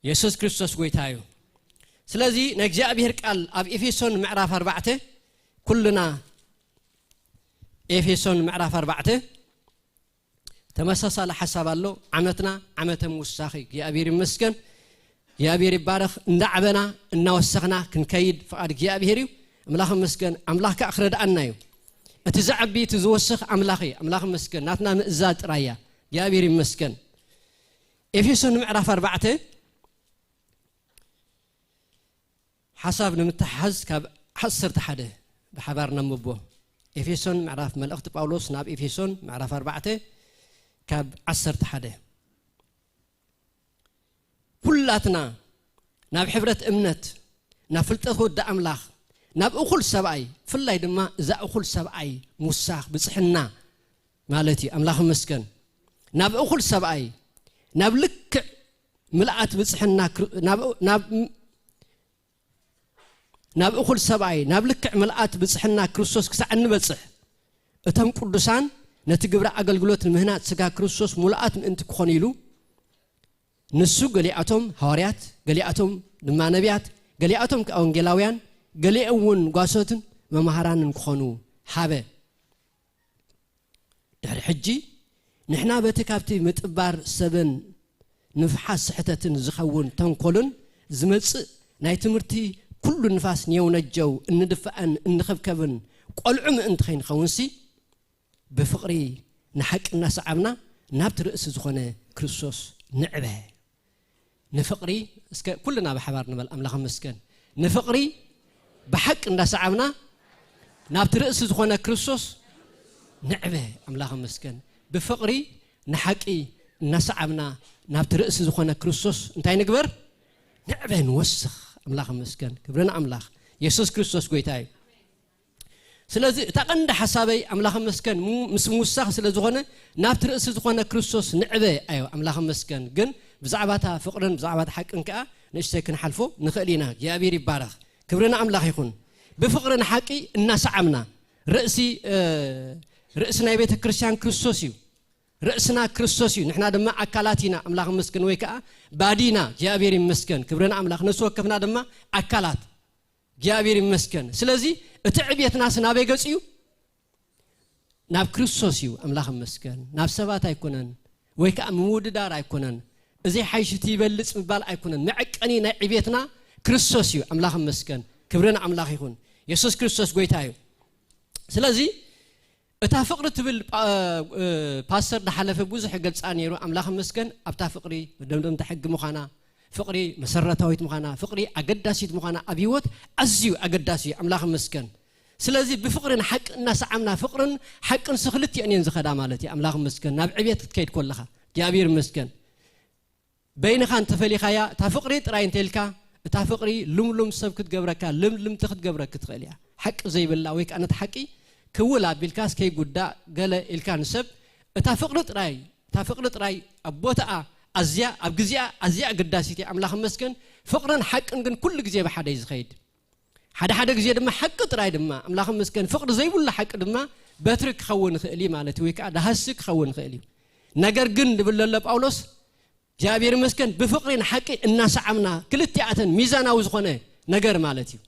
የሱስ ክርስቶስ ጎይታ እዩ። ስለዚ ናይ እግዚኣብሔር ቃል ኣብ ኤፌሶን ምዕራፍ ኣርባዕተ፣ ኩልና ኤፌሶን ምዕራፍ ኣርባዕተ ተመሳሳሊ ሓሳብ ኣሎ። ዓመትና ዓመተ ምውሳኽ እዩ። እግዚኣብሔር ይመስገን። እግዚኣብሔር ይባረኽ። እንዳዕበና እናወሰኽና ክንከይድ ፍቓድ እግዚኣብሔር እዩ። ኣምላኽ ይመስገን። ኣምላኽ ከኣ ክረድኣና እዩ። እቲ ዘዕቢ፣ እቲ ዝወስኽ ኣምላኽ እዩ። ኣምላኽ ይመስገን። ናትና ምእዛዝ ጥራይ እያ። እግዚኣብሔር ይመስገን። ኤፌሶን ምዕራፍ ኣርባዕተ ሓሳብ ንምትሓዝ ካብ ዓሰርተ ሓደ ብሓባር ነንብቦ። ኤፌሶን ምዕራፍ፣ መልእኽቲ ጳውሎስ ናብ ኤፌሶን ምዕራፍ ኣርባዕተ ካብ ዓሰርተ ሓደ። ኩላትና ናብ ሕብረት እምነት፣ ናብ ፍልጠት ወዲ ኣምላኽ፣ ናብ እኹል ሰብኣይ፣ ብፍላይ ድማ እዛ እኹል ሰብኣይ ምውሳኽ ብጽሕና ማለት እዩ። ኣምላኽ ይመስገን። ናብ እኹል ሰብኣይ፣ ናብ ልክዕ ምልኣት ብጽሕና ክር-፣ ናብ፣ ናብ፣ ናብ እኹል ሰብኣይ፣ ናብ ልክዕ ምልኣት ብጽሕና ክርስቶስ ክሳዕ እንበጽሕ፣ እቶም ቅዱሳን ነቲ ግብሪ ኣገልግሎት ንምህናጽ ስጋ ክርስቶስ ሙሉኣት ምእንቲ ክኾኑ ኢሉ፣ ንሱ ገሊኣቶም ሃዋርያት፣ ገሊኣቶም ድማ ነቢያት፣ ገሊኣቶም ከኣ ወንጌላውያን፣ ገሊኦም እውን ጓሶትን መማህራንን ክኾኑ ሃበ። ድሕሪ ሕጂ ንሕና በቲ ካብቲ ምጥባር ሰብን ንፍሓት ስሕተትን ዝኸውን ተንኮልን ዝመጽእ ናይ ትምህርቲ ኩሉ ንፋስ ኔው ነጀው እንድፋእን እንኽብከብን ቆልዑ ምእንቲ ከይንኸውንሲ፣ ብፍቕሪ ንሓቂ እናሰዓብና ናብቲ ርእሲ ዝኾነ ክርስቶስ ንዕበ። ንፍቕሪ፣ እስከ ኩልና ብሓባር ንበል፣ ኣምላኽ ይመስገን። ንፍቕሪ ብሓቂ እንዳሰዓብና ናብቲ ርእሲ ዝኾነ ክርስቶስ ንዕበ። ኣምላኽ ይመስገን። ብፍቕሪ ንሓቂ እናሰዓብና ናብቲ ርእሲ ዝኾነ ክርስቶስ እንታይ ንግበር? ንዕበ፣ ንወስኽ። ኣምላኽ ይመስገን። ክብሪ ንኣምላኽ። የሱስ ክርስቶስ ጎይታ እዩ። ስለዚ እታ ቀንዲ ሓሳበይ ኣምላኽ ይመስገን ሙ-፣ ምስ ምውሳኽ ስለ ዝኾነ ናብቲ ርእሲ ዝኾነ ክርስቶስ ንዕበ ኣዮ። ኣምላኽ ይመስገን። ግን ብዛዕባ እታ ፍቕርን ብዛዕባ እታ ሓቅን ከኣ ንእሽተይ ክንሓልፎ ንኽእል ኢና። እግዚኣብሔር ይባረኽ። ክብሪ ንኣምላኽ ይኹን። ብፍቕሪ ንሓቂ እናሰዓምና ርእሲ፣ እ፣ ርእሲ ናይ ቤተ ክርስቲያን ክርስቶስ እዩ። ርእስና ክርስቶስ እዩ። ንሕና ድማ ኣካላት ኢና። ኣምላኽ ይመስገን። ወይ ከኣ ባዲና። እግዚኣብሔር ይመስገን። ክብሪ ንኣምላኽ። ነፍሲ ወከፍና ድማ ኣካላት። እግዚኣብሔር ይመስገን። ስለዚ እቲ ዕብየትናስ ናበይ ገጽ እዩ? ናብ ክርስቶስ እዩ። ኣምላኽ ይመስገን። ናብ ሰባት ኣይኮነን፣ ወይ ከኣ ምውድዳር ኣይኮነን። እዚ ሓይሽ እቲ ይበልጽ ምባል ኣይኮነን። መዐቀኒ ናይ ዕብየትና ክርስቶስ እዩ። ኣምላኽ ይመስገን። ክብሪ ንኣምላኽ ይኹን። የሱስ ክርስቶስ ጎይታ እዩ። ስለዚ እታ ፍቕሪ ትብል ጳ-፣ እ፣ ፓስተር ዝሓለፈ ብዙሕ ገልጻ ነይሩ። ኣምላኽ ይመስገን። ኣብታ ፍቕሪ መደምደምታ ሕጊ ምዃና፣ ፍቕሪ መሰረታዊት ምዃና፣ ፍቕሪ ኣገዳሲት ምዃና ኣብ ህይወት ኣዝዩ ኣገዳሲ እዩ። ኣምላኽ ይመስገን። ስለዚ ብፍቕሪ ንሓቂ እናሰዓምና፣ ፍቕርን ሓቅን ሲ ክልቲኦን እየን ዝኸዳ ማለት እዩ። ኣምላኽ ይመስገን። ናብ ዕብየት ክትከይድ ከለኻ፣ እግዚኣብሔር ይመስገን። በይንኻ እንተፈሊኻያ፣ እታ ፍቕሪ ጥራይ እንተኢልካ፣ እታ ፍቕሪ ልምሉም ሰብ ክትገብረካ፣ ልምልምቲ ክትገብረክ ትኽእል እያ። ሓቂ ዘይብላ ወይ ከኣ ነቲ ሓቂ ክውል ኣቢልካስ ከይጉዳእ ገለ ኢልካ ንሰብ፣ እታ ፍቕሪ ጥራይ እታ ፍቕሪ ጥራይ ኣብ ቦታኣ ኣዝያ፣ ኣብ ግዜኣ ኣዝያ ኣገዳሲት እያ። ኣምላኽ ይመስገን። ፍቕርን ሓቅን ግን ኩሉ ግዜ ብሓደ እዩ ዝኸይድ። ሓደ ሓደ ግዜ ድማ ሓቂ ጥራይ ድማ፣ ኣምላኽ ይመስገን፣ ፍቕሪ ዘይብሉ ሓቂ ድማ በትሪ ክኸውን ይኽእል እዩ ማለት እዩ፣ ወይ ከዓ ዳህሲ ክኸውን ይኽእል እዩ። ነገር ግን ዝብል ዘሎ ጳውሎስ፣ እግዚኣብሔር ይመስገን፣ ብፍቕሪ ንሓቂ እናሰዓምና፣ ክልቲኣተን ሚዛናዊ ዝኾነ ነገር ማለት እዩ።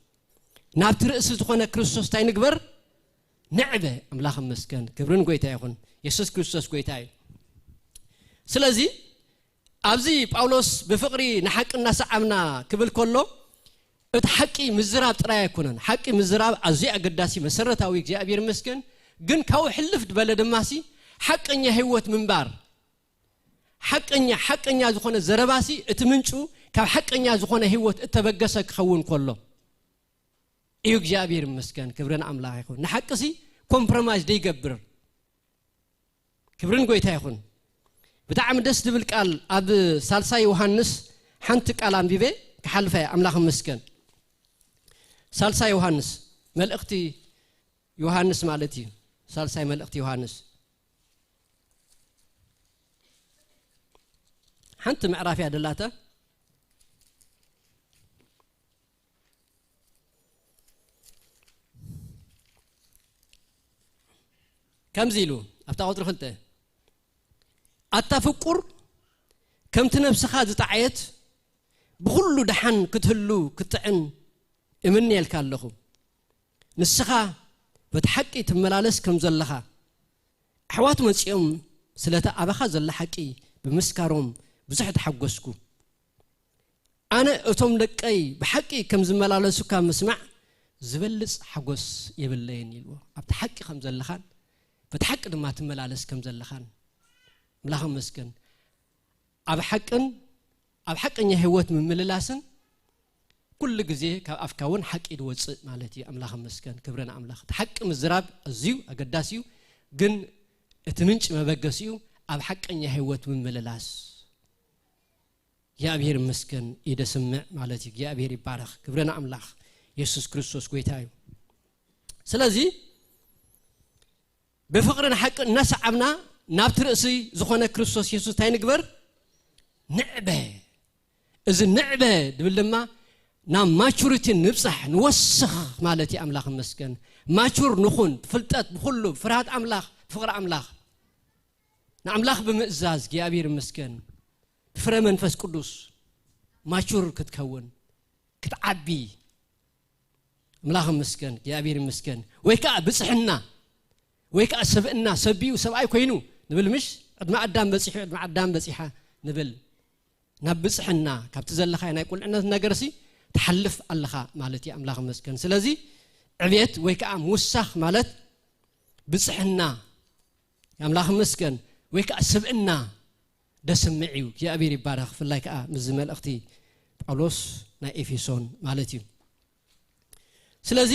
ናብቲ ርእሲ ዝኾነ ክርስቶስ እንታይ ንግበር? ንዕበ። ኣምላኽ ይመስገን፣ ክብርን ጎይታ ይኹን። የሱስ ክርስቶስ ጎይታ እዩ። ስለዚ ኣብዚ ጳውሎስ ብፍቕሪ ንሓቂ እናሰዓምና ክብል ከሎ፣ እቲ ሓቂ ምዝራብ ጥራይ ኣይኮነን። ሓቂ ምዝራብ ኣዝዩ ኣገዳሲ፣ መሰረታዊ፣ እግዚኣብሔር ይመስገን። ግን ካብኡ ሕልፍ ዝበለ ድማሲ ሓቀኛ ህይወት ምንባር፣ ሓቀኛ፣ ሓቀኛ ዝኾነ ዘረባሲ እቲ ምንጩ ካብ ሓቀኛ ዝኾነ ህይወት እተበገሰ ክኸውን ከሎ እዩ። እግዚኣብሔር ይመስገን፣ ክብሪ ንኣምላኽ ይኹን። ንሓቅሲ ኮምፕሮማይዝ ዘይገብር፣ ክብርን ጎይታ ይኹን። ብጣዕሚ ደስ ዝብል ቃል ኣብ ሳልሳይ ዮሃንስ ሓንቲ ቃል ኣንቢበ ክሓልፋ እየ። ኣምላኽ ይመስገን። ሳልሳይ ዮሃንስ፣ መልእኽቲ ዮሃንስ ማለት እዩ። ሳልሳይ መልእኽቲ ዮሃንስ ሓንቲ ምዕራፍ እያ ደላታ። ከምዚ ኢሉ ኣብታ ቁጽሪ ክልተ፣ ኣታ ፍቁር፣ ከምቲ ነብስኻ ዝጠዓየት ብኹሉ ደሓን ክትህሉ ክትጥዕን እምነየልካ ኣለኹ። ንስኻ በቲ ሓቂ ትመላለስ ከም ዘለኻ፣ ኣሕዋት መጺኦም ስለቲ ኣባኻ ዘሎ ሓቂ ብምስካሮም ብዙሕ ተሓጎስኩ። ኣነ እቶም ደቀይ ብሓቂ ከም ዝመላለሱ ካብ ምስማዕ ዝበልጽ ሓጎስ የብለይን ኢልዎ። ኣብቲ ሓቂ ከም ዘለኻን በቲ ሓቂ ድማ ትመላለስ ከም ዘለኻን ኣምላኽ ይመስገን። ኣብ ሓቅን ኣብ ሓቀኛ ህይወት ምምልላስን ኩሉ ግዜ ካብ ኣፍካ እውን ሓቂ ዝወፅእ ማለት እዩ። ኣምላኽ ይመስገን፣ ክብሪ ንኣምላኽ። እቲ ሓቂ ምዝራብ ኣዝዩ ኣገዳሲ እዩ፣ ግን እቲ ምንጪ መበገሲኡ ኣብ ሓቀኛ ህይወት ምምልላስ እግዚኣብሔር ይመስገን እዩ ደስምዕ ማለት እዩ። እግዚኣብሔር ይባረኽ። ክብሪ ንኣምላኽ። የሱስ ክርስቶስ ጎይታ እዩ። ስለዚ ብፍቕሪ ንሓቂ እናሰዓብና ናብቲ ርእሲ ዝኾነ ክርስቶስ የሱስ እንታይ ንግበር? ንዕበ። እዚ ንዕበ ድብል ድማ ናብ ማቹሪቲ ንብጻሕ ንወስኽ ማለት እዩ። ኣምላኽ ይመስገን። ማቹር ንኹን፣ ፍልጠት ብኹሉ፣ ፍርሃት ኣምላኽ፣ ፍቕሪ ኣምላኽ፣ ንኣምላኽ ብምእዛዝ እግዚኣብሔር ይመስገን። ብፍረ መንፈስ ቅዱስ ማቹር ክትከውን፣ ክትዓቢ፣ ኣምላኽ ይመስገን፣ እግዚኣብሔር ይመስገን። ወይ ከዓ ብጽሕና፣ ወይ ከዓ ሰብእና፣ ሰቢኡ ሰብኣይ ኮይኑ ንብል ምሽ? ዕድመ ኣዳም በጺሑ፣ ዕድመ ኣዳም በጺሓ ንብል። ናብ ብጽሕና፣ ካብቲ ዘለኻዮ ናይ ቁልዕነት ነገርሲ ትሓልፍ ኣለኻ ማለት እዩ። ኣምላኽ ይመስገን። ስለዚ ዕብየት ወይ ከዓ ምውሳኽ ማለት ብጽሕና፣ ኣምላኽ ይመስገን፣ ወይ ከዓ ስብእና ደስምዕ እዩ። እግዚኣብሔር ይባረኽ። ብፍላይ ከዓ ምስዚ መልእኽቲ ጳውሎስ ናይ ኤፌሶን ማለት እዩ። ስለዚ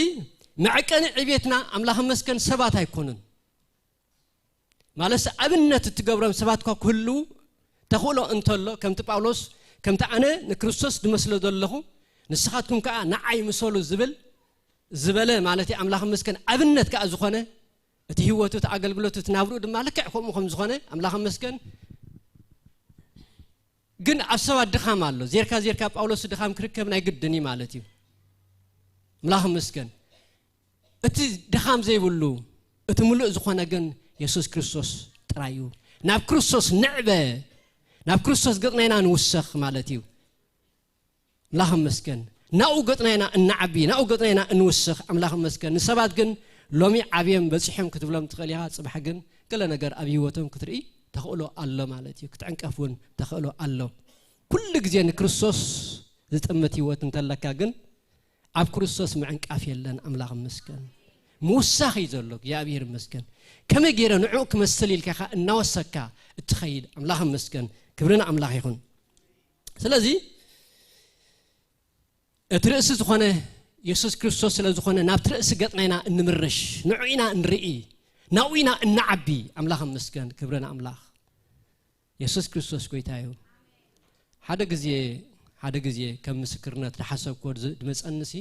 መዐቀኒ ዕብየትና ኣምላኽ ይመስገን ሰባት ኣይኮኑን። ማለትስ ኣብነት እትገብሮም ሰባት እኳ ክህልዉ ተኽእሎ እንተሎ፣ ከምቲ ጳውሎስ፣ ከምቲ ኣነ ንክርስቶስ ዝመስሎ ዘለኹ ንስኻትኩም ከዓ ንዓይ ምሰሉ ዝብል ዝበለ ማለት እዩ። ኣምላኽ ይመስገን። ኣብነት ከዓ ዝኾነ እቲ ህይወቱ፣ እቲ ኣገልግሎቱ፣ እቲ ናብርኡ ድማ ልክዕ ከምኡ ከም ዝኾነ ኣምላኽ ይመስገን። ግን ኣብ ሰባት ድኻም ኣሎ። ዜርካ ዜርካ ጳውሎስ ድኻም ክርከብ ናይ ግድን እዩ ማለት እዩ። ኣምላኽ ይመስገን። እቲ ድኻም ዘይብሉ፣ እቲ ምሉእ ዝኾነ ግን የሱስ ክርስቶስ ጥራይ እዩ። ናብ ክርስቶስ ንዕበ፣ ናብ ክርስቶስ ገጽና ኢና ንውሰኽ ማለት እዩ። ኣምላኽ ይመስገን። ናብኡ ገጽና ኢና እንዓቢ፣ ናብኡ ገጽና ኢና እንውስኽ። ኣምላኽ ይመስገን። ንሰባት ግን ሎሚ ዓብዮም በጺሖም ክትብሎም ትኽእል ኢኻ፣ ጽባሕ ግን ገለ ነገር ኣብ ህይወቶም ክትርኢ ተኽእሎ ኣሎ ማለት እዩ። ክትዕንቀፍ እውን ተኽእሎ ኣሎ። ኩሉ ግዜ ንክርስቶስ ዝጥምት ህይወት እንተለካ ግን ኣብ ክርስቶስ ምዕንቃፍ የለን። ኣምላኽ ይመስገን። ምውሳኽ እዩ ዘሎ። እግዚኣብሔር ይመስገን። ከመይ ገይረ ንዕኡ ክመስል ኢልካ ኢኻ እናወሰካ እትኸይድ። ኣምላኽ ይመስገን። ክብሪ ንኣምላኽ ይኹን። ስለዚ እቲ ርእሲ ዝኾነ የሱስ ክርስቶስ ስለ ዝኾነ ናብቲ ርእሲ ገጽና ኢና እንምርሽ፣ ንዑ ኢና እንርኢ፣ ናብኡ ኢና እንዓቢ። ኣምላኽ ይመስገን። ክብሪ ንኣምላኽ። የሱስ ክርስቶስ ጎይታ እዩ። ሓደ ግዜ፣ ሓደ ግዜ ከም ምስክርነት ዝሓሰብክዎ ዝ-፣ ዝመጸኒሲ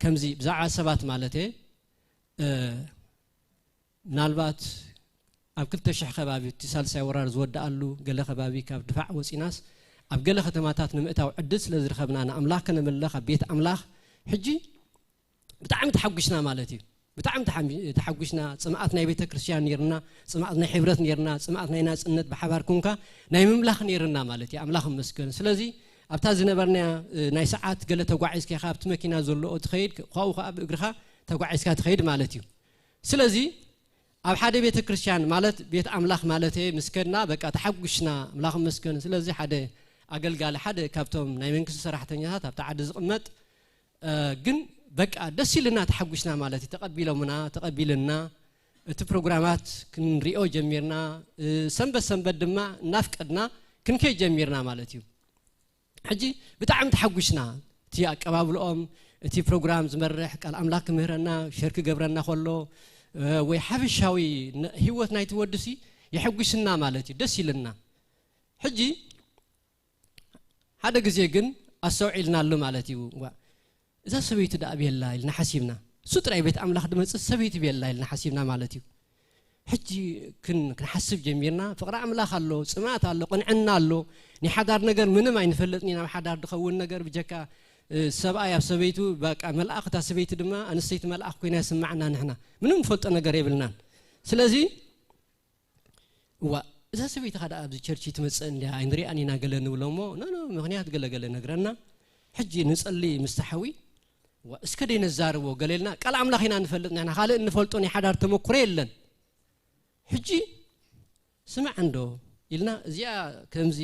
ከምዚ ብዛዕባ ሰባት ማለተ፣ እ፣ ምናልባት ኣብ ክልተ ሽሕ ከባቢ እቲ ሳልሳይ ወራር ዝወደኣሉ ገለ ከባቢ ካብ ድፋዕ ወፂናስ ኣብ ገለ ከተማታት ንምእታው ዕድል ስለ ዝረኸብና ንኣምላኽ ከነምልኽ ኣብ ቤት ኣምላኽ ሕጂ ብጣዕሚ ተሓጒስና ማለት እዩ። ብጣዕሚ ተሓሚ- ተሓጒስና። ፅምኣት ናይ ቤተ ክርስቲያን ነይርና፣ ፅምኣት ናይ ሕብረት ነይርና፣ ፅምኣት ናይ ናፅነት ብሓባር ኮንካ ናይ ምምላኽ ነይርና ማለት እዩ። ኣምላኽ ይመስገን። ስለዚ ኣብታ ዝነበርና እ፣ ናይ ሰዓት ገለ ተጓዒዝካ ኢኻ ኣብቲ መኪና ዘለኦ ትኸይድ፣ ካብኡ ከዓ ብእግርኻ ተጓዒዝካ ትኸይድ ማለት እዩ። ስለዚ ኣብ ሓደ ቤተ ክርስቲያን ማለት ቤት ኣምላኽ ማለት ምስ ከድና በቃ ተሓጒስና፣ ኣምላኽ ይመስገን። ስለዚ ሓደ ኣገልጋሊ ሓደ ካብቶም ናይ መንግስቲ ሰራሕተኛታት ኣብቲ ዓዲ ዝቕመጥ እ፣ ግን በቃ ደስ ኢልና ተሓጒስና ማለት እዩ። ተቐቢሎምና፣ ተቐቢልና እቲ ፕሮግራማት ክንሪኦ ጀሚርና። እ፣ ሰንበት ሰንበት ድማ እናፍቀድና ክንከይ ጀሚርና ማለት እዩ። ሕጂ ብጣዕሚ ተሓጒስና። እቲ ኣቀባብልኦም፣ እቲ ፕሮግራም ዝመርሕ ቃል ኣምላኽ ክምህረና፣ ሸር ክገብረና ከሎ እ፣ ወይ ሓፈሻዊ ነ- ህይወት ናይቲ ወድሲ የሐጒስና ማለት እዩ። ደስ ኢልና። ሕጂ ሓደ ግዜ ግን ኣስተውዒልናሉ ማለት እዩ። ዋ፣ እዛ ሰበይቲ ደኣ ቤላ ኢልና ሓሲብና። እሱ ጥራይ ቤት ኣምላኽ ድመጽእ ሰበይቲ ቤላ ኢልና ሓሲብና ማለት እዩ። ሕጂ ክን- ክንሓስብ ጀሚርና። ፍቕሪ ኣምላኽ ኣሎ፣ ጽምኣት ኣሎ፣ ቅንዕና ኣሎ። ናይ ሓዳር ነገር ምንም ኣይንፈልጥን ኢና። ኣብ ሓዳር ድኸውን ነገር ብጀካ እ፣ ሰብኣይ ኣብ ሰበይቱ በቃ መልኣኽ፣ እታ ሰበይቲ ድማ ኣንስተይቲ መልኣኽ ኮይና ይስማዓና። ንሕና ምንም ንፈልጦ ነገር የብልናን። ስለዚ እዋ እዛ ሰበይቲ ኸ ደኣ ኣብዚ ቸርች ትመጽእ እንድያ ኣይንሪኣን ኢና ገለ ንብሎ እሞ ኖ ኖ ምኽንያት ገለ ገለ ነግረና። ሕጂ ንጸሊ ምስቲ ሓዊ እዋ እስከ ደይ ነዛርቦ ገለ ኢልና ቃል ኣምላኽ ኢና ንፈልጥ ንሕና ካልእ እንፈልጦ ናይ ሓዳር ተመኩሮ የለን። ሕጂ ስማዕ እንዶ ኢልና እዚኣ ከምዚ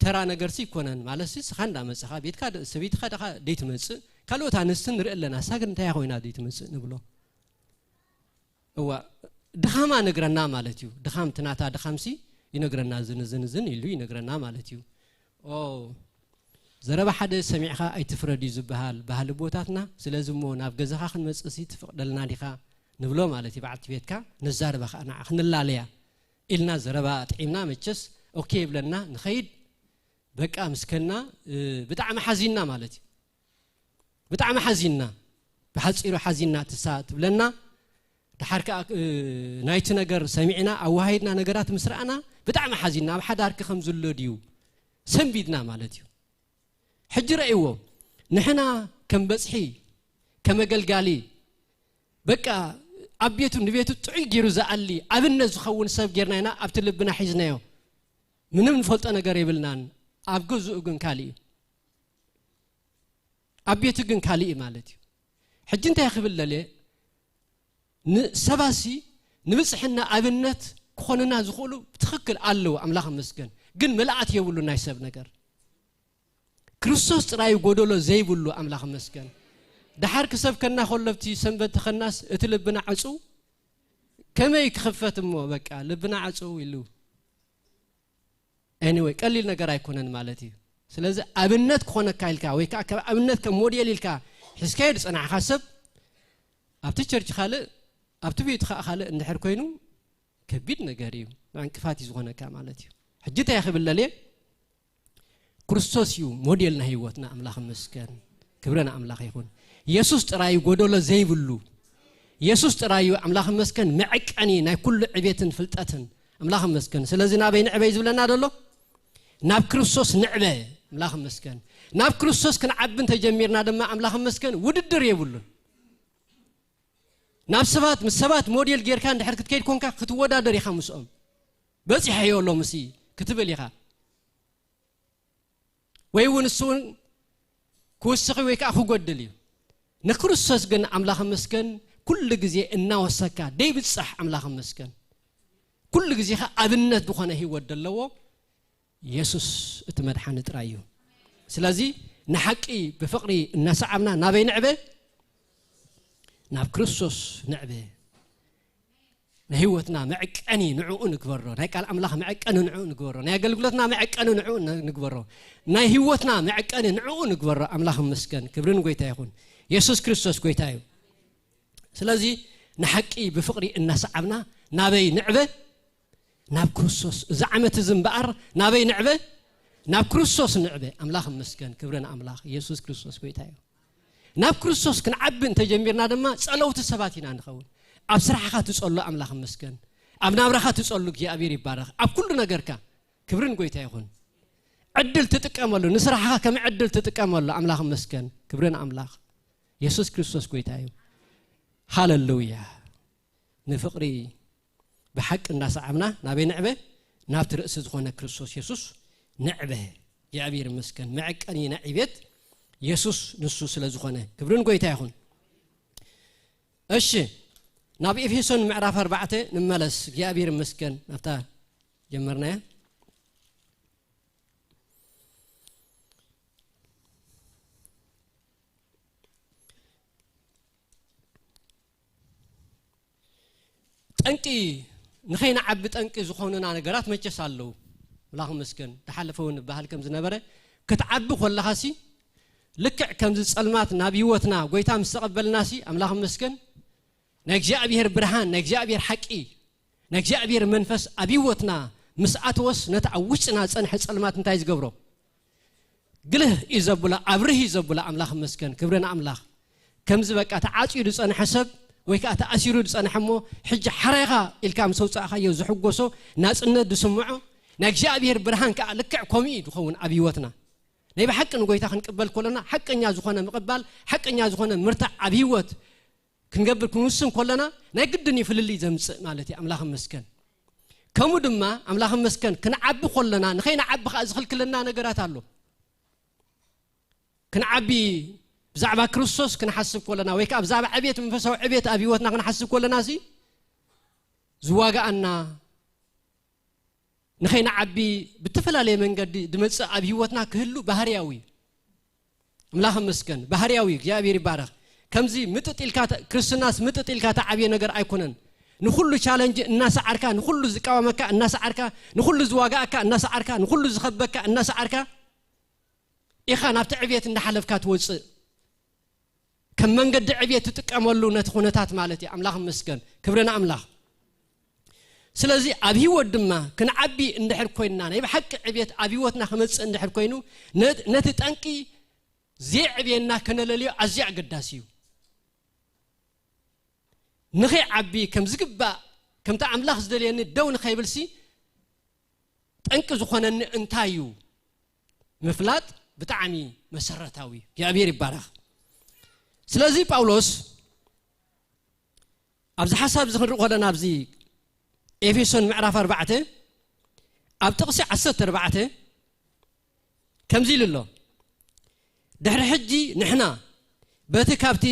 ተራ ነገርሲ ይኮነን ማለት ስኻ እንዳመጽኻ ቤትካ ሰበይትኻ ደኻ ደይ ትመጽእ ካልኦት ኣንስቲ ንርኢ ኣለና እሳ ግን እንታይ ኮይና ደይ ትመጽእ ንብሎ እዋ ድኻማ ነግረና ማለት እዩ። ድኻም ትናታ ድኻምሲ ይነግረና ዝንዝንዝን ኢሉ ይነግረና ማለት እዩ። ኦ ዘረባ ሓደ ሰሚዕኻ ኣይትፍረድ እዩ ዝበሃል ባህሊ ቦታትና። ስለዚ እሞ ናብ ገዛኻ ክንመጽእሲ ትፍቕደልና ዲኻ ንብሎ ማለት እዩ። በዓልቲ ቤትካ ነዛርባ ከዓ ንዓ ክንላለያ ኢልና ዘረባ ጥዒምና መቸስ ኦኬ ይብለና ንኸይድ። በቃ ምስከና ብጣዕሚ ሓዚንና ማለት እዩ። ብጣዕሚ ሓዚንና፣ ብሓፂሩ ሓዚንና ትሳ ትብለና። ድሓር ከዓ ናይቲ ነገር ሰሚዕና ኣወሃሂድና ነገራት ምስ ረኣና ብጣዕሚ ሓዚንና። ኣብ ሓዳርኪ ከም ዝሎ ድዩ ሰንቢድና ማለት እዩ። ሕጂ ረእይዎ ንሕና ከም በፅሒ ከም ኣገልጋሊ በቃ ኣብ ቤቱ ንቤቱ ጥዑይ ገይሩ ዝኣሊ ኣብነት ዝኸውን ሰብ ጌርና ኢና ኣብቲ ልብና ሒዝናዮ። ምንም ንፈልጦ ነገር የብልናን። ኣብ ገዝኡ ግን ካልእ እዩ፣ ኣብ ቤቱ ግን ካልእ እዩ ማለት እዩ። ሕጂ እንታይ ክብል ለልየ ንሰባሲ ንብፅሕና ኣብነት ክኾንና ዝኽእሉ ብትኽክል ኣለዉ፣ ኣምላኽ መስገን። ግን ምልኣት የብሉ ናይ ሰብ ነገር። ክርስቶስ ጥራዩ ጎደሎ ዘይብሉ ኣምላኽ መስገን። ድሓር ክሰብከና ከሎ ብቲ ሰንበት ተኸናስ እቲ ልብና ዕፁ ከመይ ክኽፈት እሞ በቃ ልብና ዕፁ ኢሉ anyway ቀሊል ነገር ኣይኮነን ማለት እዩ። ስለዚ ኣብነት ክኾነካ ኢልካ ወይ ከዓ ካብ ኣብነት ከም ሞዴል ኢልካ ሒዝካዮ ዝፀናዕካ ሰብ ኣብቲ ቸርች ካልእ ኣብቲ ቤቱ ከዓ ካልእ እንድሕር ኮይኑ ከቢድ ነገር እዩ፣ ዕንቅፋት እዩ ዝኾነካ ማለት እዩ። ሕጂ እንታይ ክብል ለልየ ክርስቶስ እዩ ሞዴል ናይ ህይወትና። ኣምላኽ መስገን፣ ክብረ ንኣምላኽ ይኹን። የሱስ ጥራዩ ጎደሎ ዘይብሉ፣ የሱስ ጥራዩ ኣምላኽ መስገን መዐቀኒ ናይ ኩሉ ዕቤትን ፍልጠትን። ኣምላኽ መስገን። ስለዚ ናበይ ንዕበይ ዝብለና ደሎ ናብ ክርስቶስ ንዕበ። ኣምላኽ መስገን። ናብ ክርስቶስ ክንዓቢ እንተጀሚርና ድማ ኣምላኽ መስገን ውድድር የብሉን። ናብ ሰባት ምስ ሰባት ሞዴል ጌርካ እንድሕር ክትከይድ ኮንካ ክትወዳደር ኢኻ ምስኦም። በፂሐዮ ሎምሲ ክትብል ኢኻ። ወይ እውን እሱ እውን ክውስኺ ወይ ከዓ ክጎድል እዩ። ንክርስቶስ ግን ኣምላኽ መስገን ኩሉ ግዜ እናወሰካ ደይብፃሕ ኣምላኽ መስገን ኩሉ ግዜ ኸ ኣብነት ዝኾነ ህይወት ዘለዎ የሱስ እቲ መድሓኒ ጥራይ እዩ። ስለዚ ንሓቂ ብፍቕሪ እናሰዓብና ናበይ ንዕበ? ናብ ክርስቶስ ንዕበ። ናይ ህይወትና መዐቀኒ ንዕኡ ንግበሮ። ናይ ቃል ኣምላኽ መዐቀኒ ንዕኡ ንግበሮ። ናይ ኣገልግሎትና መዐቀኒ ንዕኡ ን- ንግበሮ። ናይ ህይወትና መዐቀኒ ንዕኡ ንግበሮ። ኣምላኽ ይመስገን። ክብሪ ንጎይታ ይኹን። የሱስ ክርስቶስ ጎይታ እዩ። ስለዚ ንሓቂ ብፍቕሪ እናሰዓብና ናበይ ንዕበ? ናብ ክርስቶስ። እዚ ዓመት እዚ እምበኣር ናበይ ንዕበ? ናብ ክርስቶስ ንዕበ። ኣምላኽ ይመስገን። ክብሪ ንኣምላኽ። የሱስ ክርስቶስ ጎይታ እዩ። ናብ ክርስቶስ ክንዓቢ እንተጀሚርና ድማ ጸለውቲ ሰባት ኢና ንኸውን። ኣብ ስራሕኻ ትጸሎ ኣምላኽ ይመስገን። ኣብ ናብራኻ ትጸሉ እግዚኣብሔር ይባረኽ። ኣብ ኩሉ ነገርካ ክብርን ጎይታ ይኹን። ዕድል ትጥቀመሉ፣ ንስራሕኻ ከም ዕድል ትጥቀመሉ ኣምላኽ መስገን። ክብርን ኣምላኽ የሱስ ክርስቶስ ጎይታ እዩ። ሃሌሉያ። ንፍቕሪ ብሓቂ እንዳሰዓብና ናበይ ንዕበ? ናብቲ ርእሲ ዝኾነ ክርስቶስ የሱስ ንዕበ። እግዚኣብሔር ይመስገን። መዐቀኒ ናይ ዕቤት የሱስ ንሱ ስለ ዝኾነ ክብርን ጎይታ ይኹን። እሺ፣ ናብ ኤፌሶን ምዕራፍ ኣርባዕተ ንመለስ። እግዚኣብሔር ይመስገን። ናብታ ጀመርናያ። ጠንቂ፣ ንኸይንዓቢ ጠንቂ ዝኾኑና ነገራት መቸስ ኣለዉ። ኣምላኽ ይመስገን። ዝሓለፈ እውን ዝበሃል ከም ዝነበረ፣ ክትዓቢ ከለኻሲ፣ ልክዕ ከምዚ ጸልማት ናብ ህይወትና ጎይታ ምስ ተቐበልናሲ፣ ኣምላኽ ይመስገን፣ ናይ እግዚኣብሔር ብርሃን፣ ናይ እግዚኣብሔር ሓቂ፣ ናይ እግዚኣብሔር መንፈስ ኣብ ህይወትና ምስ ኣተወስ፣ ነቲ ኣብ ውሽጥና ዝጸንሐ ጸልማት እንታይ ዝገብሮ? ግልህ እዩ ዘብሎ፣ ኣብርህ እዩ ዘብሎ። ኣምላኽ ይመስገን፣ ክብሪ ንኣምላኽ። ከምዚ በቃ ተዓጽዩ ዝጸንሐ ሰብ ወይ ከኣ ተኣሲሩ ዝጸንሐ እሞ፣ ሕጂ ሓራይኻ ኢልካ ምስ ኣውጻእካዮ ዝሕጎሶ ናጽነት ዝስምዖ፣ ናይ እግዚኣብሔር ብርሃን ከኣ ልክዕ ከምኡ እዩ ዝኸውን ኣብ ህይወትና። ናይ ብሓቂ ንጎይታ ክንቅበል ከለና፣ ሓቀኛ ዝኾነ ምቕባል፣ ሓቀኛ ዝኾነ ምርታዕ ኣብ ህይወት ክንገብር ክንውስን ከለና፣ ናይ ግድን እዩ ፍልልይ ዘምጽእ ማለት እዩ። ኣምላኽ ይመስገን። ከምኡ ድማ ኣምላኽ ይመስገን፣ ክንዓቢ ከለና፣ ንኸይንዓቢ ከኣ ዝኽልክለና ነገራት ኣሎ። ክንዓቢ፣ ብዛዕባ ክርስቶስ ክንሓስብ ከለና፣ ወይ ከኣ ብዛዕባ ዕቤት፣ መንፈሳዊ ዕቤት ኣብ ህይወትና ክንሓስብ ከለና፣ እዚ ዝዋጋኣና፣ ንኸይንዓቢ ብተፈላለየ መንገዲ ዝመጽእ ኣብ ህይወትና ክህሉ ባህርያዊ እዩ። ኣምላኽ ይመስገን፣ ባህርያዊ እዩ። እግዚኣብሔር ይባረኽ። ከምዚ ምጥጥ ኢልካ ተ-፣ ክርስትናስ ምጥጥ ኢልካ ተዓብየ ነገር ኣይኮነን። ንኹሉ ቻለንጅ እናሰዓርካ፣ ንኹሉ ዝቃወመካ እናሰዓርካ፣ ንኹሉ ዝዋጋኣካ እናሰዓርካ፣ ንኹሉ ዝኸበካ እናሰዓርካ ኢኻ ናብቲ ዕቤት እንዳሓለፍካ ትወጽእ። ከም መንገዲ ዕቤት ትጥቀመሉ ነቲ ኩነታት ማለት እዩ። ኣምላኽ ይመስገን። ክብሪ ንኣምላኽ። ስለዚ ኣብ ህይወት ድማ ክንዓቢ እንድሕር ኮይንና፣ ናይ ብሓቂ ዕቤት ኣብ ህይወትና ክመጽእ እንድሕር ኮይኑ፣ ነ-፣ ነቲ ጠንቂ ዘየዕብየና ከነለልዮ ኣዝዩ ኣገዳሲ እዩ። ንኸይዓቢ ከም ዝግባእ፣ ከምቲ ኣምላኽ ዝደልየኒ ደው ንኸይብልሲ፣ ጠንቂ ዝኾነኒ እንታይ እዩ ምፍላጥ ብጣዕሚ መሰረታዊ እዩ። እግዚኣብሔር ይባረኽ። ስለዚ ጳውሎስ ኣብዚ ሓሳብ እዚ ክንርኢ ከለና፣ ኣብዚ ኤፌሶን ምዕራፍ ኣርባዕተ ኣብ ጥቕሲ ዓሰርተ ኣርባዕተ ከምዚ ኢሉ ኣሎ፣ ድሕሪ ሕጂ ንሕና በቲ ካብቲ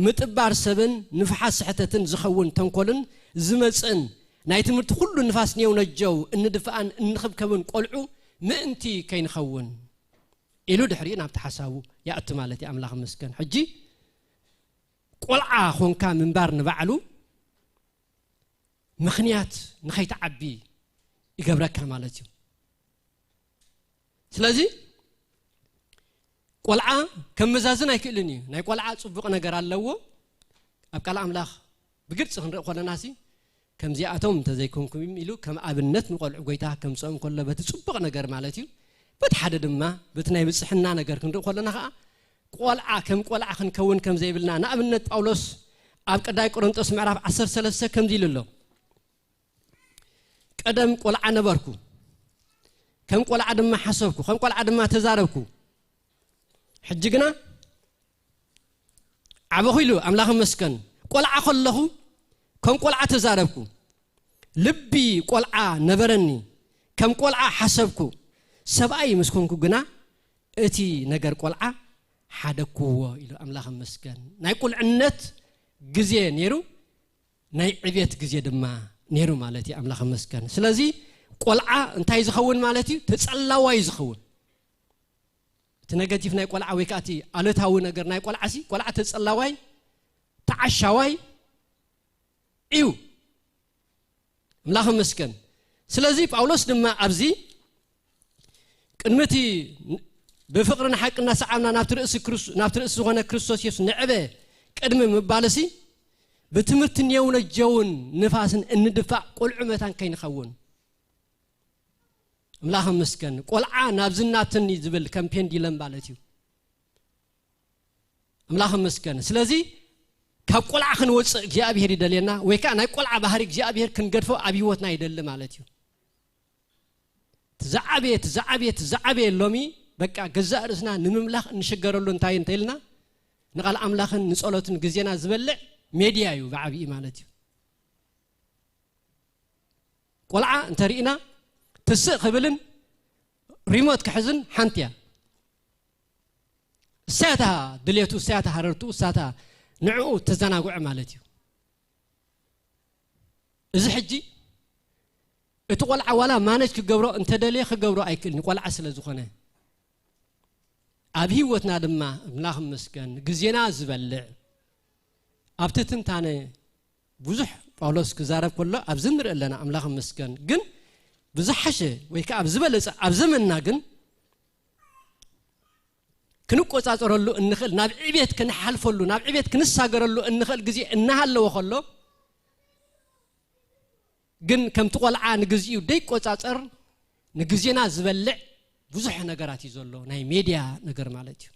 ምጥባር ሰብን ንፍሓት ስሕተትን ዝኸውን ተንኮልን ዝመጽእን ናይ ትምህርቲ ኩሉ ንፋስ ኔው ነጀው እንድፍኣን እንኽብከብን ቆልዑ ምእንቲ ከይንኸውን ኢሉ ድሕሪኡ ናብቲ ሓሳቡ ይኣቱ ማለት እዩ። ኣምላኽ ይመስገን። ሕጂ ቆልዓ ኾንካ ምንባር ንባዕሉ ምኽንያት ንኸይትዓቢ ይገብረካ ማለት እዩ። ስለዚ ቆልዓ ከመዛዝን ኣይክእልን እዩ። ናይ ቆልዓ ጽቡቕ ነገር ኣለዎ። ኣብ ቃል ኣምላኽ ብግልጺ ክንርኢ ከለናሲ፣ ከምዚኣቶም እንተዘይኮንኩም ኢሉ ከም ኣብነት ንቆልዑ ጎይታ ከምጽኦም ከሎ በቲ ጽቡቕ ነገር ማለት እዩ። በቲ ሓደ ድማ በቲ ናይ ብጽሕና ነገር ክንርኢ ከለና ኸኣ ቆልዓ ከም ቆልዓ ክንከውን ከም ዘይብልና፣ ንኣብነት ጳውሎስ ኣብ ቀዳይ ቆሮንጦስ ምዕራፍ ዓሰርተ ሰለስተ ከምዚ ኢሉ ኣሎ፣ ቀደም ቆልዓ ነበርኩ፣ ከም ቆልዓ ድማ ሓሰብኩ፣ ከም ቆልዓ ድማ ተዛረብኩ። ሕጂ ግና ዓበኹ ኢሉ፣ ኣምላኽ ይመስገን። ቆልዓ ከለኹ ከም ቆልዓ ተዛረብኩ፣ ልቢ ቆልዓ ነበረኒ፣ ከም ቆልዓ ሓሰብኩ። ሰብኣይ ምስ ኮንኩ ግና እቲ ነገር ቆልዓ ሓደግኩዎ ኢሉ፣ ኣምላኽ ይመስገን። ናይ ቁልዕነት ግዜ ነይሩ፣ ናይ ዕቤት ግዜ ድማ ነይሩ ማለት እዩ። ኣምላኽ ይመስገን። ስለዚ ቆልዓ እንታይ ዝኸውን ማለት እዩ? ተጸላዋይ ዝኸውን። እቲ ነገቲቭ ናይ ቆልዓ ወይ ከዓ እቲ ኣሉታዊ ነገር ናይ ቆልዓ ሲ፣ ቆልዓ ተጸላዋይ፣ ተዓሻዋይ እዩ። ኣምላኽ ይመስገን። ስለዚ ጳውሎስ ድማ ኣብዚ ቅድሚ እቲ ብፍቕሪ ንሓቂ እናሰዓብና ናብቲ ርእሲ ክርስ-፣ ናብቲ ርእሲ ዝኾነ ክርስቶስ የሱስ ንዕበ ቅድሚ ምባልሲ፣ ብትምህርቲ ኔው ነጀውን ንፋስን እንድፋእ ቆልዑ መታን ከይንኸውን። ኣምላኽ ይመስገን። ቆልዓ ናብዚ ናትኒ ዝብል ከም ፔንዲለም ማለት እዩ። ኣምላኽ ይመስገን። ስለዚ ካብ ቆልዓ ክንወፅእ እግዚኣብሔር ይደልየና፣ ወይ ከዓ ናይ ቆልዓ ባህሪ እግዚኣብሔር ክንገድፎ ኣብ ህይወትና ይደሊ ማለት እዩ። ትዛዓበየ ትዛዓበየ ትዛዓበየ ሎሚ በቃ ገዛእ ርእስና ንምምላኽ እንሽገረሉ እንታይ እንተኢልና፣ ንቓል ኣምላኽን ንጸሎትን ግዜና ዝበልዕ ሜድያ እዩ ብዓብዪ ማለት እዩ። ቆልዓ እንተርኢና ትስእ ክብልን ሪሞት ክሕዝን ሓንቲ እያ። እሳታ ድሌቱ፣ እሳታ ሃረርቱ፣ እሳታ ንዕኡ ተዘናጉዐ ማለት እዩ። እዚ ሕጂ እቲ ቆልዓ ዋላ ማነጅ ክገብሮ እንተደልየ ክገብሮ ኣይክእልን፣ ቆልዓ ስለ ዝኾነ። ኣብ ህይወትና ድማ ኣምላኽ ይመስገን ግዜና ዝበልዕ ኣብቲ ትንታነ ብዙሕ ጳውሎስ ክዛረብ ከሎ ኣብዚ ንርኢ ኣለና። ኣምላኽ ይመስገን ግን ብዝሓሸ ወይ ከዓ ኣብ ዝበለጸ ኣብ ዘመንና ግን ክንቆጻጸረሉ እንኽእል፣ ናብ ዕቤት ክንሓልፈሉ፣ ናብ ዕቤት ክንሳገረሉ እንኽእል ግዜ እናሃለወ ከሎ ግን ከምቲ ቆልዓ ንግዚኡ ደይቆጻጸር ንግዜና ዝበልዕ ብዙሕ ነገራት እዩ ዘሎ። ናይ ሜድያ ነገር ማለት እዩ።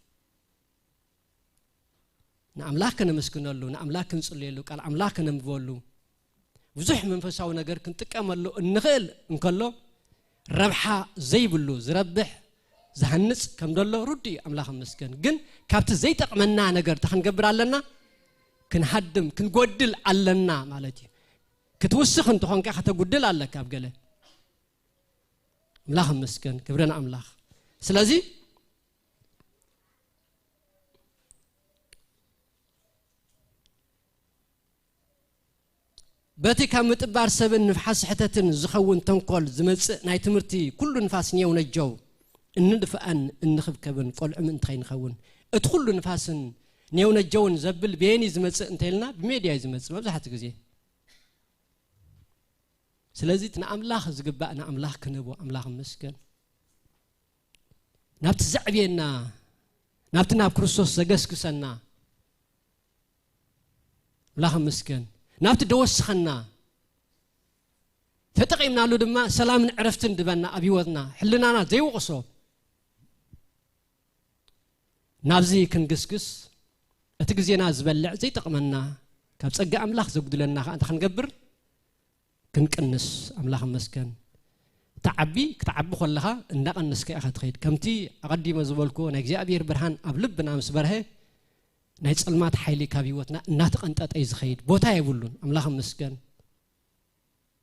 ንኣምላኽ ከነመስግነሉ፣ ንኣምላኽ ክንጽልየሉ፣ ቃል ኣምላኽ ከነንብበሉ፣ ብዙሕ መንፈሳዊ ነገር ክንጥቀመሉ እንኽእል እንከሎ ረብሓ ዘይብሉ ዝረብሕ ዝሃንጽ ከም ዘሎ ርዱእ እዩ። ኣምላኽ ይመስገን። ግን ካብቲ ዘይጠቕመና ነገር እንታይ ክንገብር ኣለና? ክንሃድም ክንጎድል ኣለና ማለት እዩ። ክትውስኽ እንተኾንካ ከተጉድል ኣለካ ኣብ ገለ። ኣምላኽ ይመስገን፣ ክብሪ ንኣምላኽ። ስለዚ በቲ ካብ ምጥባር ሰብን ንፍሓት ስሕተትን ዝኸውን ተንኮል ዝመጽእ ናይ ትምህርቲ ኩሉ ንፋስ ኔው ነጀው እንድፍኣን እንኽብከብን ቆልዑ ምእንቲ ከይንኸውን። እቲ ኩሉ ንፋስን ኔው ነጀውን ዘብል በየኒ ዝመጽእ እንተይልና ብሜድያ እዩ ዝመጽእ መብዛሕትኡ ግዜ። ስለዚ እቲ ንኣምላኽ ዝግባእ ንኣምላኽ ክንህቦ ኣምላኽ ይመስገን። ናብቲ ዘዕብየና ናብቲ ናብ ክርስቶስ ዘገስግሰና ኣምላኽ ይመስገን። ናብቲ ደወስኸና ተጠቒምናሉ ድማ ሰላምን ዕረፍትን ድበና ኣብ ህይወትና ሕልናና ዘይወቕሶ ናብዚ ክንግስግስ እቲ ግዜና ዝበልዕ ዘይጠቕመና ካብ ጸጋ ኣምላኽ ዘጉድለና ከዓ እንታይ ክንገብር ክንቅንስ ኣምላኽ ይመስገን። ትዓቢ ክትዓቢ ከለኻ እንዳቐነስካ ኢኻ ትኸይድ። ከምቲ ኣቐዲመ ዝበልኩዎ ናይ እግዚኣብሔር ብርሃን ኣብ ልብና ምስ በርሀ ናይ ጸልማት ሓይሊ ካብ ህይወትና እናተቐንጠጠ እዩ ዝኸይድ። ቦታ የብሉን። ኣምላኽ ይመስገን።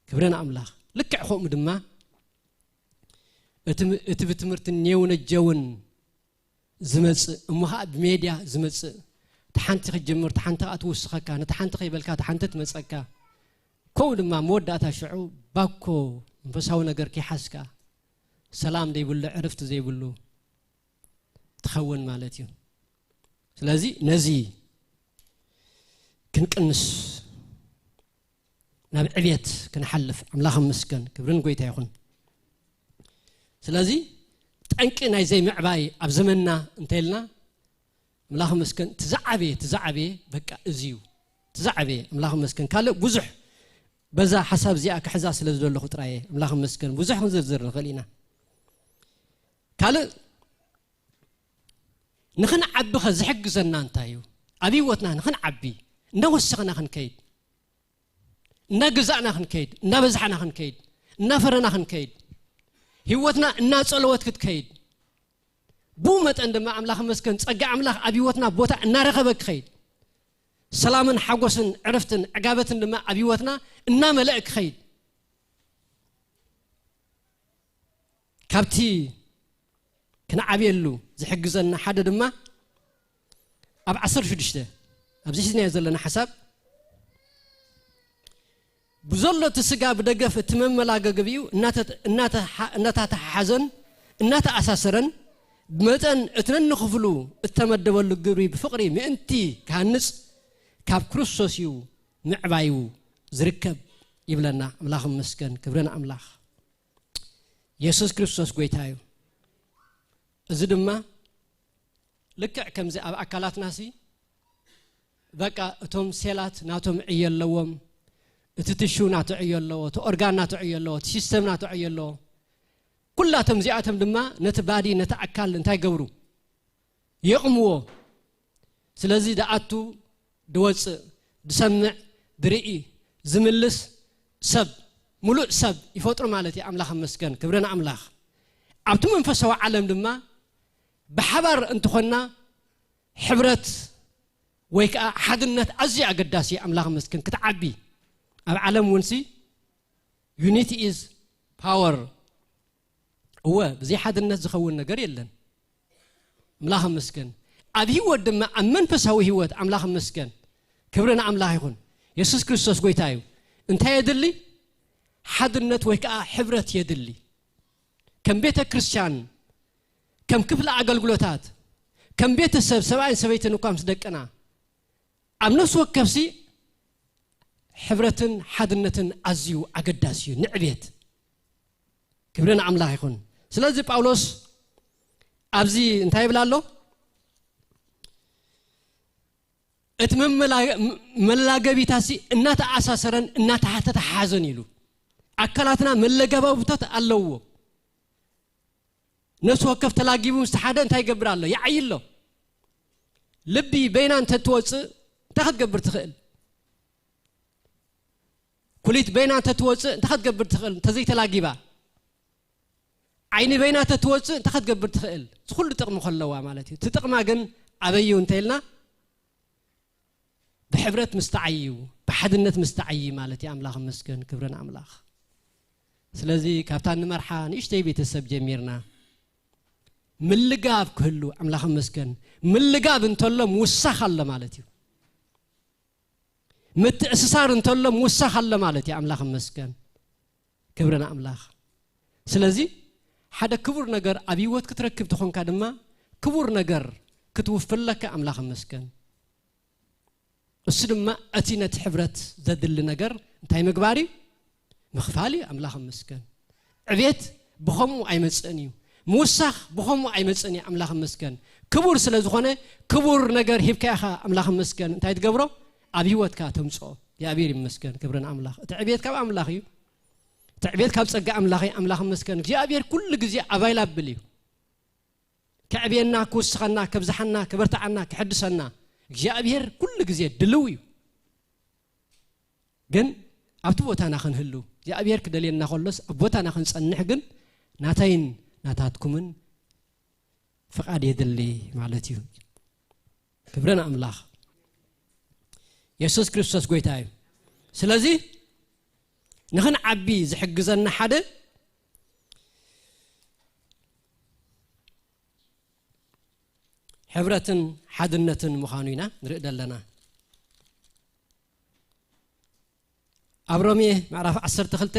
ክብሪ ንኣምላኽ። ልክዕ ከምኡ ድማ እቲ ም- እቲ ብትምህርቲ ኔው ነጀውን ዝመጽእ እሞ ኸዓ ብሜድያ ዝመጽእ እቲ ሓንቲ ክትጅምር እቲ ሓንቲ ኸዓ ትውስኸካ ነቲ ሓንቲ ከይበልካ እቲ ሓንቲ ትመጸካ ከምኡ ድማ መወዳእታ ሽዑ ባኮ መንፈሳዊ ነገር ከይሓዝካ ሰላም ዘይብሉ ዕርፍቲ ዘይብሉ ትኸውን ማለት እዩ። ስለዚ ነዚ ክንቅንስ ናብ ዕብየት ክንሓልፍ ኣምላኽ ይመስገን፣ ክብርን ጎይታ ይኹን። ስለዚ ጠንቂ ናይ ዘይምዕባይ ኣብ ዘመንና እንተልና ኣምላኽ ይመስገን፣ ትዛዓበየ ትዛዓበየ በቃ እዚ እዩ ትዛዓበየ። ኣምላኽ ይመስገን፣ ካልእ ብዙሕ በዛ ሓሳብ እዚኣ ክሕዛ ስለ ዝደለኹ ጥራየ። ኣምላኽ ይመስገን፣ ብዙሕ ክንዝርዝር ንኽእል ኢና። ካልእ ንኽንዓቢ ኸ ዝሕግዘና እንታይ እዩ? ኣብ ህይወትና ንኽንዓቢ እናወሰኽና ክንከይድ፣ እናገዛእና ክንከይድ፣ እናበዛሕና ክንከይድ፣ እናፈረና ክንከይድ፣ ህይወትና እናጸለወት ክትከይድ፣ ብኡ መጠን ድማ ኣምላኽ መስገን ጸጋ ኣምላኽ ኣብ ህይወትና ቦታ እናረኸበ ክኸይድ፣ ሰላምን ሓጎስን ዕረፍትን ዕጋበትን ድማ ኣብ ህይወትና እናመለአ ክኸይድ ካብቲ ክንዓብየሉ ዝሕግዘና ሓደ ድማ ኣብ ዓሰርተ ሽዱሽተ ኣብዚ ሒዝናዮ ዘለና ሓሳብ ብዘሎ እቲ ስጋ ብደገፍ እቲ መመላገግቢኡ እናተ- እናተሓ- እናተተሓሓዘን እናተኣሳሰረን ብመጠን እቲ ነንኽፍሉ እተመደበሉ ግብሪ ብፍቕሪ ምእንቲ ክሃንጽ ካብ ክርስቶስ እዩ ምዕባዩ ዝርከብ ይብለና። ኣምላኽ ይመስገን፣ ክብሪ ንኣምላኽ። የሱስ ክርስቶስ ጎይታ እዩ። እዚ ድማ ልክዕ ከምዚ ኣብ ኣካላትናሲ በቃ እቶም ሴላት ናቶም ዕዮ ኣለዎም፣ እቲ ትሹ ናቶ ዕዮ ኣለዎ፣ እቲ ኦርጋን ናቶ ዕዮ ኣለዎ፣ እቲ ሲስተም ናቶ ዕዮ ኣለዎ። ኩላቶም እዚኣቶም ድማ ነቲ ባዲ ነቲ ኣካል እንታይ ገብሩ የቕምዎ። ስለዚ ደኣቱ ድወፅእ ዝሰምዕ፣ ዝርኢ፣ ዝምልስ ሰብ፣ ሙሉእ ሰብ ይፈጥሩ ማለት እዩ። ኣምላኽ ይመስገን፣ ክብሪ ንኣምላኽ። ኣብቲ መንፈሳዊ ዓለም ድማ ብሓባር እንተኾንና ሕብረት ወይ ከዓ ሓድነት ኣዝዩ ኣገዳሲ እዩ። ኣምላኽ ይመስገን፣ ክትዓቢ ኣብ ዓለም እውን ሲ unity is power። እወ፣ ብዘይ ሓድነት ዝኸውን ነገር የለን። ኣምላኽ ይመስገን። ኣብ ህይወት ድማ፣ ኣብ መንፈሳዊ ህይወት፣ ኣምላኽ ይመስገን፣ ክብሪ ንኣምላኽ ይኹን። የሱስ ክርስቶስ ጎይታ እዩ። እንታይ የድሊ? ሓድነት ወይ ከዓ ሕብረት የድሊ። ከም ቤተ ክርስቲያን፣ ከም ክፍሊ ኣገልግሎታት፣ ከም ቤተሰብ፣ ሰብኣይን ሰበይትን እኳ ምስ ደቅና፣ ኣብ ነፍሲ ወከፍሲ ሕብረትን ሓድነትን ኣዝዩ ኣገዳሲ እዩ ንዕቤት። ክብሪ ንኣምላኽ ይኹን። ስለዚ ጳውሎስ ኣብዚ እንታይ ይብል ኣሎ? እቲ መመላ-፣ መላገቢታሲ እናተኣሳሰረን እናተሓተሓዘን ኢሉ። ኣካላትና መለጋባቡታት ኣለዎ። ነፍሲ ወከፍ ተላጊቡ ምስ ሓደ እንታይ ይገብር ኣሎ? ይዓዪ ኣሎ። ልቢ በይና እንተትወፅእ እንታይ ክትገብር ትኽእል? ኩሊት በይና እንተትወፅእ እንታይ ክትገብር ትኽእል? እንተዘይተላጊባ ዓይኒ በይና እንተትወፅእ እንታይ ክትገብር ትኽእል? እዚ ኩሉ ጥቕሚ ከለዋ ማለት እዩ። እቲ ጥቕማ ግን ኣበይ እዩ እንተኢልና ብሕብረት ምስ ተዓዩ፣ ብሓድነት ምስ ተዓዩ ማለት እዩ። ኣምላኽ ይመስገን፣ ክብሪ ንኣምላኽ። ስለዚ ካብታ ንመርሓ ንእሽተይ ቤተሰብ ጀሚርና ምልጋብ ክህሉ፣ ኣምላኽ ይመስገን። ምልጋብ እንተሎ ምውሳኽ ኣሎ ማለት እዩ። ምትእስሳር እንተሎ ምውሳኽ ኣሎ ማለት እዩ። ኣምላኽ ይመስገን፣ ክብሪ ንኣምላኽ። ስለዚ ሓደ ክቡር ነገር ኣብ ህይወት ክትረክብ ተኾንካ ድማ ክቡር ነገር ክትውፍለካ ኣምላኽ ይመስገን። እሱ ድማ እቲ ነቲ ሕብረት ዘድሊ ነገር እንታይ ምግባር እዩ? ምኽፋል እዩ። ኣምላኽ ይመስገን። ዕቤት ብኸምኡ ኣይመጽእን እዩ። ምውሳኽ ብኸምኡ ኣይመጽእን እዩ። ኣምላኽ ይመስገን። ክቡር ስለ ዝኾነ ክቡር ነገር ሂብካ ኢኻ፣ ኣምላኽ ይመስገን፣ እንታይ ትገብሮ? ኣብ ህይወትካ ተምጽኦ። እግዚኣብሔር ይመስገን፣ ክብሪ ንኣምላኽ። እቲ ዕቤት ካብ ኣምላኽ እዩ። እቲ ዕቤት ካብ ጸጋ ኣምላኽ እዩ። ኣምላኽ ይመስገን። እግዚኣብሔር ኩሉ ግዜ ኣቫይላብል እዩ። ከዕብየና፣ ክውስኸና፣ ከብዝሓና፣ ከበርትዓና፣ ከሐድሰና እግዚኣብሔር ኩሉ ግዜ ድልው እዩ። ግን ኣብቲ ቦታና ክንህሉ እግዚኣብሔር ክደልየና ከሎስ ኣብ ቦታና ክንጸንሕ ግን ናተይን ናታትኩምን ፍቓድ የድሊ ማለት እዩ። ክብሪ ንኣምላኽ። የሱስ ክርስቶስ ጎይታ እዩ። ስለዚ ንኽንዓቢ ዝሕግዘና ሓደ ሕብረትን ሓድነትን ምዃኑ ኢና ንርኢ ዘለና። ኣብ ሮሜ ምዕራፍ ዓሰርተ ክልተ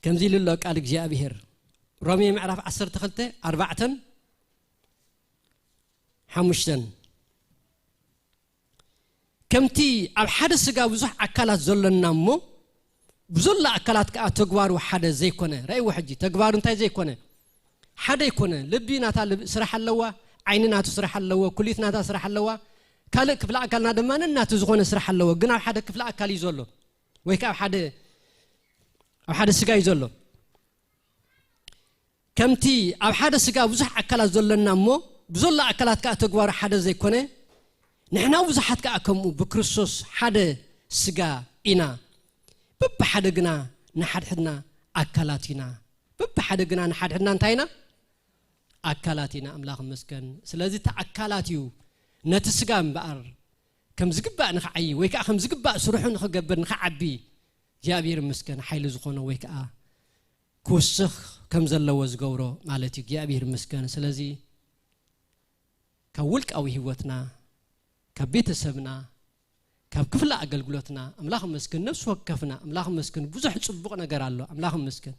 ከምዚ ኢሉ ኣሎ ቃል እግዚኣብሔር። ሮሜ ምዕራፍ ዓሰርተ ክልተ ኣርባዕተን ሓሙሽተን፣ ከምቲ ኣብ ሓደ ስጋ ብዙሕ ኣካላት ዘሎና እሞ ብዘሎ ኣካላት ከኣ ተግባሩ ሓደ ዘይኮነ። ረእይዎ ሕጂ፣ ተግባሩ እንታይ ዘይኮነ? ሓደ ኣይኮነ። ልቢ ናታ ልብ-፣ ስራሕ ኣለዋ፣ ዓይኒ ናቱ ስራሕ ኣለዎ፣ ኩሊት ናታ ስራሕ ኣለዋ፣ ካልእ ክፍለ ኣካልና ድማ ነናቱ ዝኾነ ስራሕ ኣለዎ። ግን ኣብ ሓደ ክፍለ ኣካል እዩ ዘሎ፣ ወይ ከኣ ኣብ ሓደ፣ ኣብ ሓደ ስጋ እዩ ዘሎ። ከምቲ ኣብ ሓደ ስጋ ብዙሕ ኣካላት ዘሎና እሞ ብዘሎ ኣካላት ከኣ ተግባሩ ሓደ ዘይኮነ፣ ንሕና ብዙሓት ከኣ ከምኡ ብክርስቶስ ሓደ ስጋ ኢና፣ በብሓደ ግና ንሓድሕድና ኣካላት ኢና። በብሓደ ግና ንሓድሕድና እንታይ ኢና? ኣካላት ኢና። ኣምላኽ ይመስገን። ስለዚ እቲ ኣካላት እዩ ነቲ ስጋ እምበኣር ከም ዝግባእ ንኽዓዪ ወይ ከኣ ከም ዝግባእ ስርሑ ንኽገብር ንኽዓቢ እግዚኣብሔር ይመስገን ሓይሊ ዝኾኖ ወይ ከኣ ክውስኽ ከም ዘለዎ ዝገብሮ ማለት እዩ። እግዚኣብሔር ይመስገን። ስለዚ ካብ ውልቃዊ ህይወትና፣ ካብ ቤተሰብና፣ ካብ ክፍለ ኣገልግሎትና ኣምላኽ ይመስገን፣ ነፍሲ ወከፍና ኣምላኽ ይመስገን፣ ብዙሕ ጽቡቕ ነገር ኣሎ። ኣምላኽ ይመስገን፣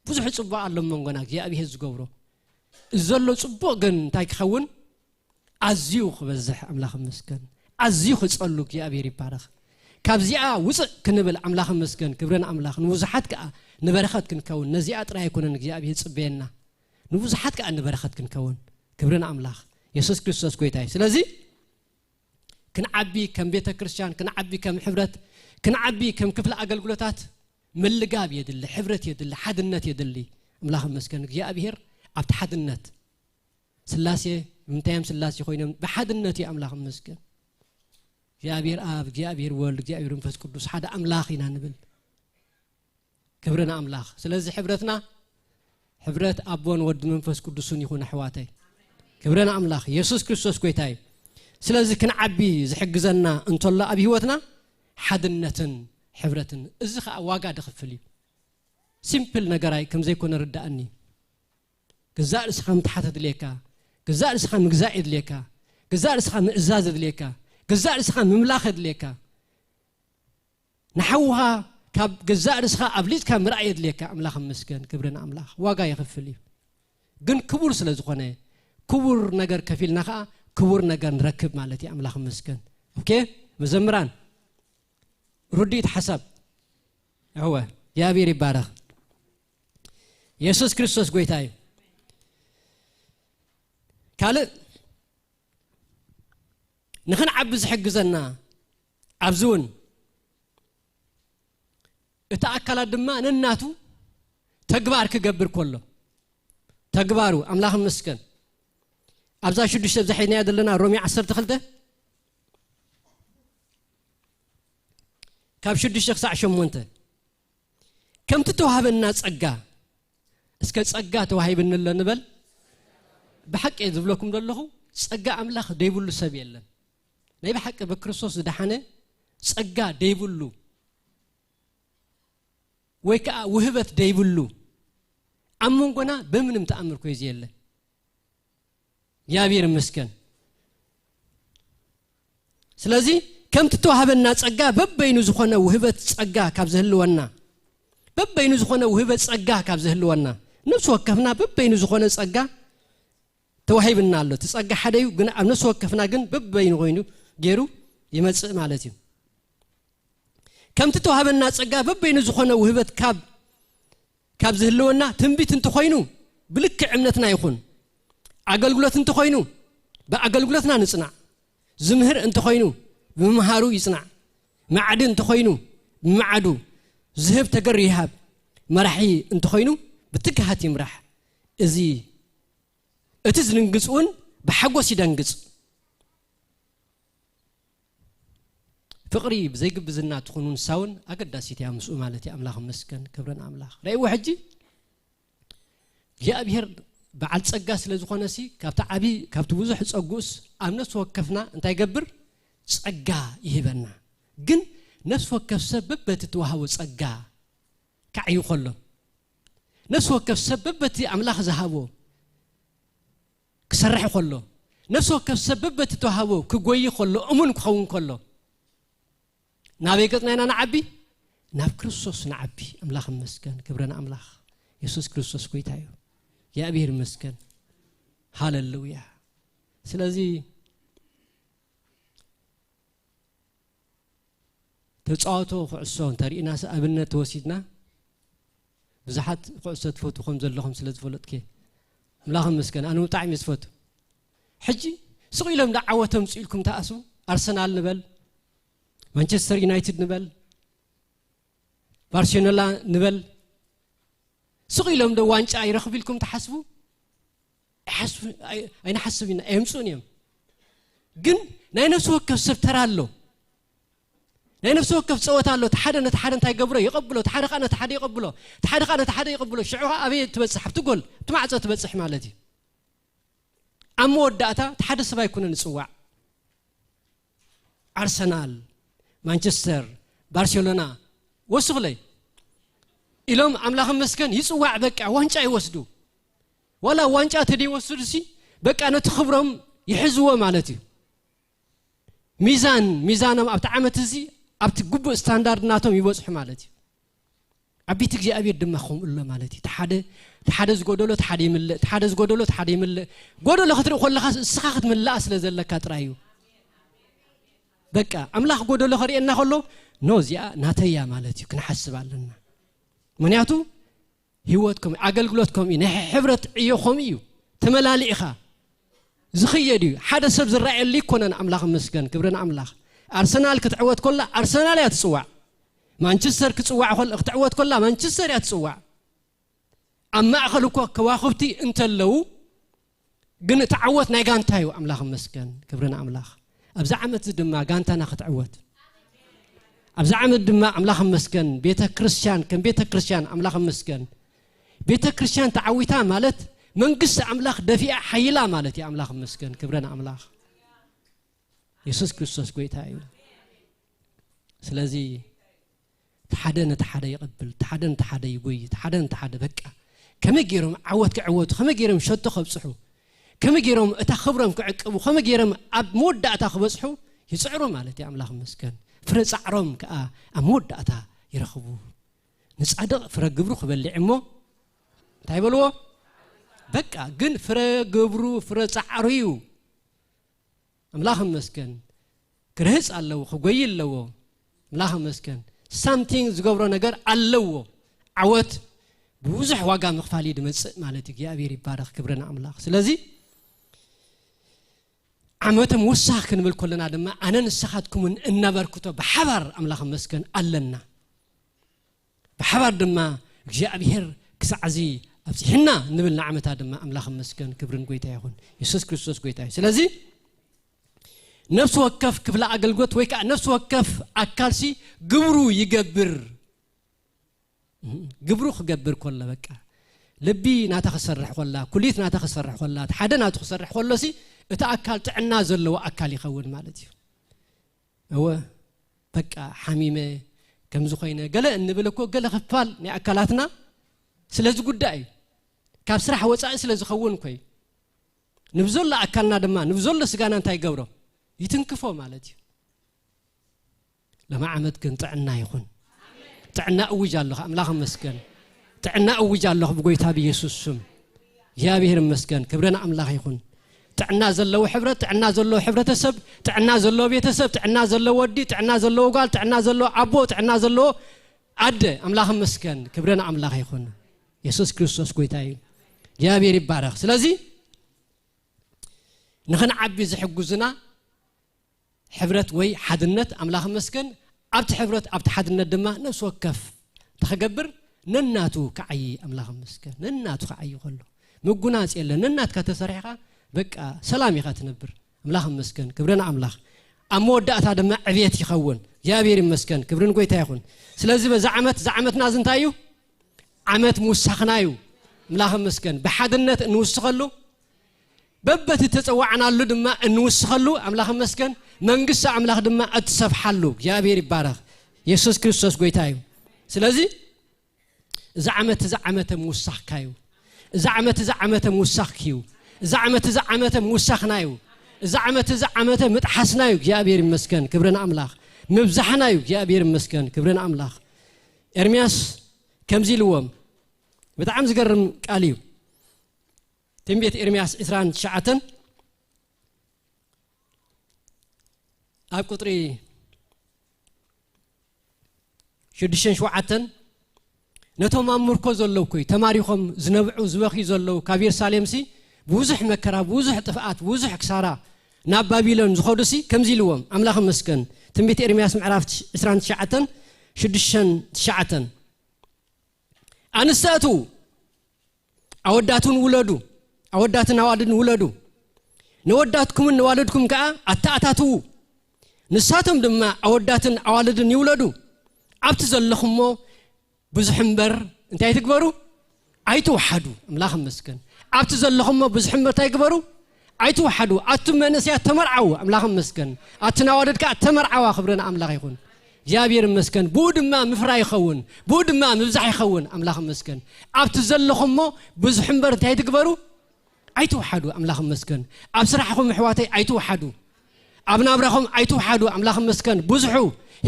ብዙሕ ጽቡቕ ኣሎ ኣብ መንጎና እግዚኣብሔር ዝገብሮ። እዚ ዘሎ ጽቡቕ ግን እንታይ ክኸውን? ኣዝዩ ክበዝሕ ኣምላኽ ይመስገን፣ ኣዝዩ ክጸሉ እግዚኣብሔር ይባረኽ። ካብዚኣ ውጽእ ክንብል ኣምላኽ ይመስገን፣ ክብሪ ንኣምላኽ። ንብዙሓት ከኣ ንበረኸት ክንከውን፣ ነዚኣ ጥራይ ኣይኮነን እግዚኣብሔር ዝጽበየና፣ ንብዙሓት ከኣ ንበረኸት ክንከውን። ክብሪ ንኣምላኽ። የሱስ ክርስቶስ ጎይታ እዩ። ስለዚ ክንዓቢ ከም ቤተ ክርስቲያን፣ ክንዓቢ ከም ሕብረት፣ ክንዓቢ ከም ክፍሊ ኣገልግሎታት ምልጋብ የድሊ፣ ሕብረት የድሊ፣ ሓድነት የድሊ። ኣምላኽ ይመስገን እግዚኣብሔር ኣብቲ ሓድነት ስላሴ፣ ብምንታይ እዮም ስላሴ ኮይኖም? ብሓድነት እዩ ኣምላኽ ይመስገን። እግዚኣብሔር ኣብ እግዚኣብሔር ወልድ እግዚኣብሔር መንፈስ ቅዱስ ሓደ ኣምላኽ ኢና ንብል። ክብሪ ንኣምላኽ። ስለዚ ሕብረትና ሕብረት ኣቦን ወዲ መንፈስ ቅዱስን ይኹን ኣሕዋተይ። ክብሪ ንኣምላኽ። የሱስ ክርስቶስ ጎይታ እዩ። ስለዚ ክንዓቢ ዝሕግዘና እንተሎ ኣብ ህይወትና ሓድነትን ሕብረትን፣ እዚ ኸኣ ዋጋ ድኽፍል እዩ። ሲምፕል ነገራይ ከም ዘይኮነ ርዳእኒ። ገዛእ ርእስኻ ምትሓት የድልየካ። ገዛእ ርእስኻ ምግዛእ የድልየካ። ገዛእ ርእስኻ ምእዛዝ የድልየካ። ገዛእ ርእስኻ ምምላኽ የድልየካ። ንሓውኻ ካብ ገዛእ ርእስኻ ኣብሊጽካ ምርኣይ የድልየካ። ኣምላኽ ይመስገን፣ ክብሪ ንኣምላኽ። ዋጋ የኽፍል እዩ። ግን ክቡር ስለ ዝኾነ፣ ክቡር ነገር ከፊልና ኸኣ ክቡር ነገር ንረክብ ማለት እዩ። ኣምላኽ ይመስገን። ኦኬ፣ መዘምራን ርድኢት ሓሳብ። እወ፣ እግዚኣብሔር ይባረኽ። የሱስ ክርስቶስ ጎይታ እዩ። ካልእ ንኽንዓቢ ዝሕግዘና ኣብዚ እውን እቲ ኣካላት ድማ ነናቱ ተግባር ክገብር ከሎ፣ ተግባሩ ኣምላኽ ይመስገን። ኣብዛ ሽዱሽተ ብዛ ሒዝናያ ዘለና ሮሜ ዓሰርተ ክልተ ካብ ሽዱሽተ ክሳዕ ሸሞንተ፣ ከምቲ ተዋህበና ጸጋ፣ እስከ ጸጋ ተዋሂብኒ ኣሎ ንበል። ብሓቂ እየ ዝብለኩም ዘለኹ፣ ጸጋ ኣምላኽ ደይብሉ ሰብ የለን። ናይ ብሓቂ ብክርስቶስ ዝደሓነ ጸጋ ደይብሉ ወይ ከኣ ውህበት ደይብሉ ኣብ መንጎና ብምንም ተኣምር ኮይዚ የለን። እግዚኣብሔር ይመስገን። ስለዚ ከምቲ ተዋህበና ጸጋ በበይኑ ዝኾነ ውህበት ጸጋ ካብ ዝህልወና፣ በበይኑ ዝኾነ ውህበት ጸጋ ካብ ዝህልወና፣ ነፍሲ ወከፍና በበይኑ ዝኾነ ጸጋ ተዋሂብና ኣሎ። እቲ ጸጋ ሓደ እዩ፣ ግን ኣብ ነፍሲ ወከፍና ግን በበይኑ ኮይኑ ገይሩ ይመጽእ ማለት እዩ። ከምቲ ተዋህበና ጸጋ በበይኑ ዝኾነ ውህበት ካብ ካብ ዝህልወና፣ ትንቢት እንተኾይኑ ብልክዕ እምነትና ይኹን፣ ኣገልግሎት እንተኾይኑ ብኣገልግሎትና ንጽናዕ፣ ዝምህር እንተኾይኑ ብምምሃሩ ይጽናዕ፣ መዓዲ እንተኾይኑ ብምዓዱ፣ ዝህብ ተገር ይሃብ፣ መራሒ እንተኾይኑ ብትግሃት ይምራሕ። እዚ እቲ ዝድንግጽ እውን ብሓጎስ ይደንግጽ። ፍቕሪ ብዘይግብዝና ትኹን ንሳ እውን ኣገዳሲት እያ ምስኡ ማለት እዩ። ኣምላኽ ይመስገን፣ ክብሪ ንኣምላኽ። ረእይዎ ሕጂ እግዚኣብሔር በዓል ጸጋ ስለ ዝኾነ ሲ ካብቲ ዓቢ ካብቲ ብዙሕ ጸጉኡስ ኣብ ነፍሲ ወከፍና እንታይ ይገብር? ጸጋ ይህበና። ግን ነፍሲ ወከፍ ሰብ በበቲ ተዋህቦ ጸጋ ካዕዩ ከሎ፣ ነፍሲ ወከፍ ሰብ በበቲ ኣምላኽ ዝሃቦ ክሰርሕ ከሎ፣ ነፍሲ ወከፍ ሰብ በበቲ ተዋህቦ ክጎይ ከሎ፣ እሙን ክኸውን ከሎ፣ ናበይ ገጽና ኢና ንዓቢ? ናብ ክርስቶስ ንዓቢ። ኣምላኽ ይመስገን፣ ክብሪ ንኣምላኽ። የሱስ ክርስቶስ ጎይታ እዩ። እግዚኣብሔር ይመስገን። ሃለሉያ። ስለዚ ተጻወቶ ኩዕሶ እንተሪእናስ ኣብነት ተወሲድና፣ ብዙሓት ኩዕሶ ትፈቱ ከም ዘለኹም ስለ ዝፈለጥኩ እየ። ኣምላኽ ይመስገን፣ ኣነ ብጣዕሚ እየ ዝፈቱ። ሕጂ ስቕ ኢሎም ዶ ዓወት ኣምጽኡ ኢልኩም ትኣስቡ? ኣርሰናል ንበል፣ ማንቸስተር ዩናይትድ ንበል፣ ባርሴሎና ንበል፣ ስቕ ኢሎም ዶ ዋንጫ ይረኽቡ ኢልኩም ትሓስቡ? ኣይሓስቡ-፣ ኣይ-፣ ኣይንሓስብ ኢና፣ ኣየምጽኡን እዮም። ግን ናይ ነፍሲ ወከፍ ሰብ ተራ ኣሎ። ናይ ነፍሲ ወከፍ ጸወታ ኣሎ። እቲ ሓደ ነቲ ሓደ እንታይ ይገብሮ? ይቐብሎ። እቲ ሓደ ከኣ ነቲ ሓደ ይቐብሎ። እቲ ሓደ ከኣ ነቲ ሓደ ይቐብሎ። ሽዑ ከኣ ኣበይ ትበጽሕ? ኣብቲ ጎል፣ ኣብቲ ማዕጾ ትበጽሕ ማለት እዩ። ኣብ መወዳእታ እቲ ሓደ ሰብ ኣይኮነን ዝጽዋዕ። ኣርሰናል፣ ማንቸስተር፣ ባርሴሎና ወስኹለይ ኢሎም ኣምላኽ ይመስገን ይጽዋዕ፣ በቃ ዋንጫ ይወስዱ። ዋላ ዋንጫ ተደይወስዱ ሲ በቃ ነቲ ክብሮም ይሕዝዎ ማለት እዩ። ሚዛን፣ ሚዛኖም ኣብቲ ዓመት እዚ ኣብቲ ግቡእ ስታንዳርድ ናቶም ይበጽሑ ማለት እዩ። ኣብ ቤት እግዚኣብሔር ድማ ከምኡ ኣሎ ማለት እዩ። እቲ ሓደ፣ እቲ ሓደ ዝጎደሎ እቲ ሓደ ይምልእ፣ እቲ ሓደ ዝጎደሎ እቲ ሓደ ይምልእ። ጎደሎ ክትርኢ ከለኻ እስኻ ክትምልኣ ስለ ዘለካ ጥራይ እዩ። በቃ ኣምላኽ ጎደሎ ከርእየና ከሎ፣ ኖ፣ እዚኣ ናተይ እያ ማለት እዩ፣ ክንሓስብ ኣለና። ምኽንያቱ ህይወት ከምኡ፣ ኣገልግሎት ከምኡ እዩ፣ ናይ ሕብረት ዕዮ ከምኡ እዩ። ተመላሊእኻ ዝኽየድ እዩ። ሓደ ሰብ ዝረኣየሉ ኣይኮነን። ኣምላኽ ይመስገን፣ ክብሪ ንኣምላኽ። ኣርሰናል ክትዕወት ከላ ኣርሰናል እያ ትጽዋዕ። ማንቸስተር ክጽዋዕ ከሎ፣ ክትዕወት ከላ ማንቸስተር እያ ትጽዋዕ። ኣብ ማእከል እኮ ከዋኽብቲ እንተለዉ፣ ግን እቲ ዓወት ናይ ጋንታ እዩ። ኣምላኽ ይመስገን፣ ክብሪ ንኣምላኽ። ኣብዚ ዓመት እዚ ድማ ጋንታና ክትዕወት፣ ኣብዚ ዓመት ድማ ኣምላኽ መስገን ቤተ ክርስቲያን ከም ቤተ ክርስቲያን ኣምላኽ መስገን ቤተ ክርስቲያን ተዓዊታ ማለት መንግስቲ ኣምላኽ ደፊኣ ሓይላ ማለት እዩ። ኣምላኽ መስገን ክብረን ኣምላኽ የሱስ ክርስቶስ ጎይታ እዩ። ስለዚ ሓደ ነቲ ሓደ ይቐብል፣ ሓደ ነቲ ሓደ ይጎይ፣ ሓደ ነቲ ሓደ በቃ ከመይ ገይሮም ዓወት ክዕወቱ፣ ከመይ ገይሮም ሸቶ ከብፅሑ፣ ከመይ ገይሮም እታ ክብሮም ክዕቅቡ፣ ከመይ ገይሮም ኣብ መወዳእታ ክበፅሑ ይፅዕሩ ማለት እዩ። ኣምላኽ መስገን ፍረ ፃዕሮም ከዓ ኣብ መወዳእታ ይረኽቡ። ንፃድቕ ፍረ ግብሩ ክበልዕ እሞ እንታይ በልዎ? በቃ ግን ፍረ ግብሩ ፍረ ፃዕሩ እዩ። ኣምላኽ መስገን ክርህፅ ኣለዎ፣ ክጎይ ኣለዎ። ኣምላኽ መስገን ሳምቲንግ ዝገብሮ ነገር ኣለዎ። ዓወት ብብዙሕ ዋጋ ምኽፋል እዩ ድመፅእ ማለት እዩ። እግዚኣብሔር ይባረኽ፣ ክብረን ኣምላኽ። ስለዚ ዓመተ ምውሳኽ ክንብል ከለና ድማ ኣነ ንስኻትኩምን እናበርክቶ ብሓባር ኣምላኽ መስገን ኣለና። ብሓባር ድማ እግዚኣብሔር ክሳዕዚ ኣብፅሕና ንብል ንዓመታ ድማ ኣምላኽ መስገን ክብርን ጎይታ ይኹን። የሱስ ክርስቶስ ጎይታ እዩ። ስለዚ ነፍሲ ወከፍ ክፍለ ኣገልግሎት ወይ ከዓ ነፍሲ ወከፍ ኣካልሲ ግብሩ ይገብር። ግብሩ ክገብር ኮሎ በቃ ልቢ ናታ ክሰርሕ ኮላ፣ ኩሊት ናታ ክሰርሕ ኮላ፣ ሓደ ናቱ ክሰርሕ ኮሎሲ እቲ ኣካል ጥዕና ዘለዎ ኣካል ይኸውን ማለት እዩ። እወ በቃ ሓሚመ ከምዚ ኮይነ ገለ እንብል እኮ ገለ ክፋል ናይ ኣካላትና ስለዚ ጉዳይ እዩ። ካብ ስራሕ ወፃኢ ስለ ዝኸውን እኮ እዩ። ንብዘሎ ኣካልና ድማ ንብዘሎ ስጋና እንታይ ይገብሮ? ይትንክፎ ማለት እዩ። ሎሚ ዓመት ግን ጥዕና ይኹን። ጥዕና እውጅ ኣለኹ፣ ኣምላኽ ይመስገን። ጥዕና እውጅ ኣለኹ ብጎይታ ብኢየሱስ ስም። እግዚኣብሔር ይመስገን፣ ክብሪ ንኣምላኽ ይኹን። ጥዕና ዘለዎ ሕብረት፣ ጥዕና ዘለዎ ሕብረተሰብ፣ ጥዕና ዘለዎ ቤተሰብ፣ ጥዕና ዘለዎ ወዲ፣ ጥዕና ዘለዎ ጓል፣ ጥዕና ዘለዎ ኣቦ፣ ጥዕና ዘለዎ ኣደ፣ ኣምላኽ ይመስገን፣ ክብሪ ንኣምላኽ ይኹን። የሱስ ክርስቶስ ጎይታ እዩ። እግዚኣብሔር ይባረኽ። ስለዚ ንኽንዓቢ ዝሕግዙና ሕብረት ወይ ሓድነት ኣምላኽ ይመስገን። ኣብቲ ሕብረት ኣብቲ ሓድነት ድማ ነፍሲ ወከፍ ተኸገብር ነናቱ ክዓዪ ኣምላኽ ይመስገን። ነናቱ ክዓዪ ከሎ ምጉናጽ የለን። ነናትካ ተሰሪሕኻ በቃ ሰላም ኢኻ ትነብር። ኣምላኽ ይመስገን። ክብሪ ንኣምላኽ። ኣብ መወዳእታ ድማ ዕብየት ይኸውን። እግዚኣብሔር ይመስገን። ክብሪ ንጎይታ ይኹን። ስለዚ በዛ ዓመት፣ እዛ ዓመትና እዚ እንታይ እዩ? ዓመት ምውሳኽና እዩ። ኣምላኽ ይመስገን። ብሓድነት እንውስኸሉ፣ በበቲ ተጸዋዕናሉ ድማ እንውስኸሉ፣ ኣምላኽ ይመስገን። መንግስቲ ኣምላኽ ድማ እትሰፍሓሉ። እግዚኣብሔር ይባረኽ። የሱስ ክርስቶስ ጎይታ እዩ። ስለዚ እዚ ዓመት እዚ ዓመተ ምውሳኽካ እዩ። እዚ ዓመት እዚ ዓመተ ምውሳኽኪ እዩ። እዚ ዓመት እዚ ዓመተ ምውሳኽና እዩ። እዚ ዓመት እዚ ዓመተ ምጥሓስና እዩ። እግዚኣብሔር ይመስገን። ክብሪ ንኣምላኽ። ምብዛሕና እዩ። እግዚኣብሔር ይመስገን። ክብሪ ንኣምላኽ። ኤርምያስ ከምዚ ኢልዎም፣ ብጣዕሚ ዝገርም ቃል እዩ። ትንቢት ኤርምያስ ዕስራን ትሽዓተን ኣብ ቁጥሪ ሽዱሽተን ሸውዓተን፣ ነቶም ኣብ ምርኮ ዘለዉ ኮይ ተማሪኾም ዝነብዑ ዝበኽዩ ዘለዉ ካብ የሩሳሌምሲ ብዙሕ መከራ፣ ብዙሕ ጥፍኣት፣ ብዙሕ ክሳራ ናብ ባቢሎን ዝኸዱሲ ከምዚ ኢልዎም፣ ኣምላኽ ይመስገን። ትንቢት ኤርምያስ ምዕራፍ ዕስራን ትሽዓተን ሽዱሽተን ትሽዓተን፣ ኣንስቲ ኣትዉ፣ ኣወዳትን ውለዱ፣ ኣወዳትን ኣዋልድን ውለዱ፣ ነወዳትኩምን ነዋልድኩም ከኣ ኣተኣታትዉ፣ ንሳቶም ድማ ኣወዳትን ኣዋልድን ይውለዱ። ኣብቲ ዘለኹሞ ብዙሕ እምበር እንታይ ትግበሩ? ኣይትውሓዱ። ኣምላኽ ይመስገን። ኣብቲ ዘለኹሞ ብዙሕ እምበር እንታይ ግበሩ? ኣይትውሓዱ። ኣቱም መንእሰያት ተመርዓዉ። ኣምላኽ ይመስገን። ኣቱን ኣዋልድ ከኣ ተመርዓዋ። ክብሪ ንኣምላኽ ይኹን። እግዚኣብሔር ይመስገን። ብኡ ድማ ምፍራይ ይኸውን፣ ብኡ ድማ ምብዛሕ ይኸውን። ኣምላኽ ይመስገን። ኣብቲ ዘለኹሞ ብዙሕ እምበር እንታይ ትግበሩ? ኣይትውሓዱ። ኣምላኽ ይመስገን። ኣብ ስራሕኹም ኣሕዋተይ ኣይትውሓዱ። ኣብ ናብራኹም ኣይትውሓዱ። ኣምላኽ ይመስገን። ብዙሑ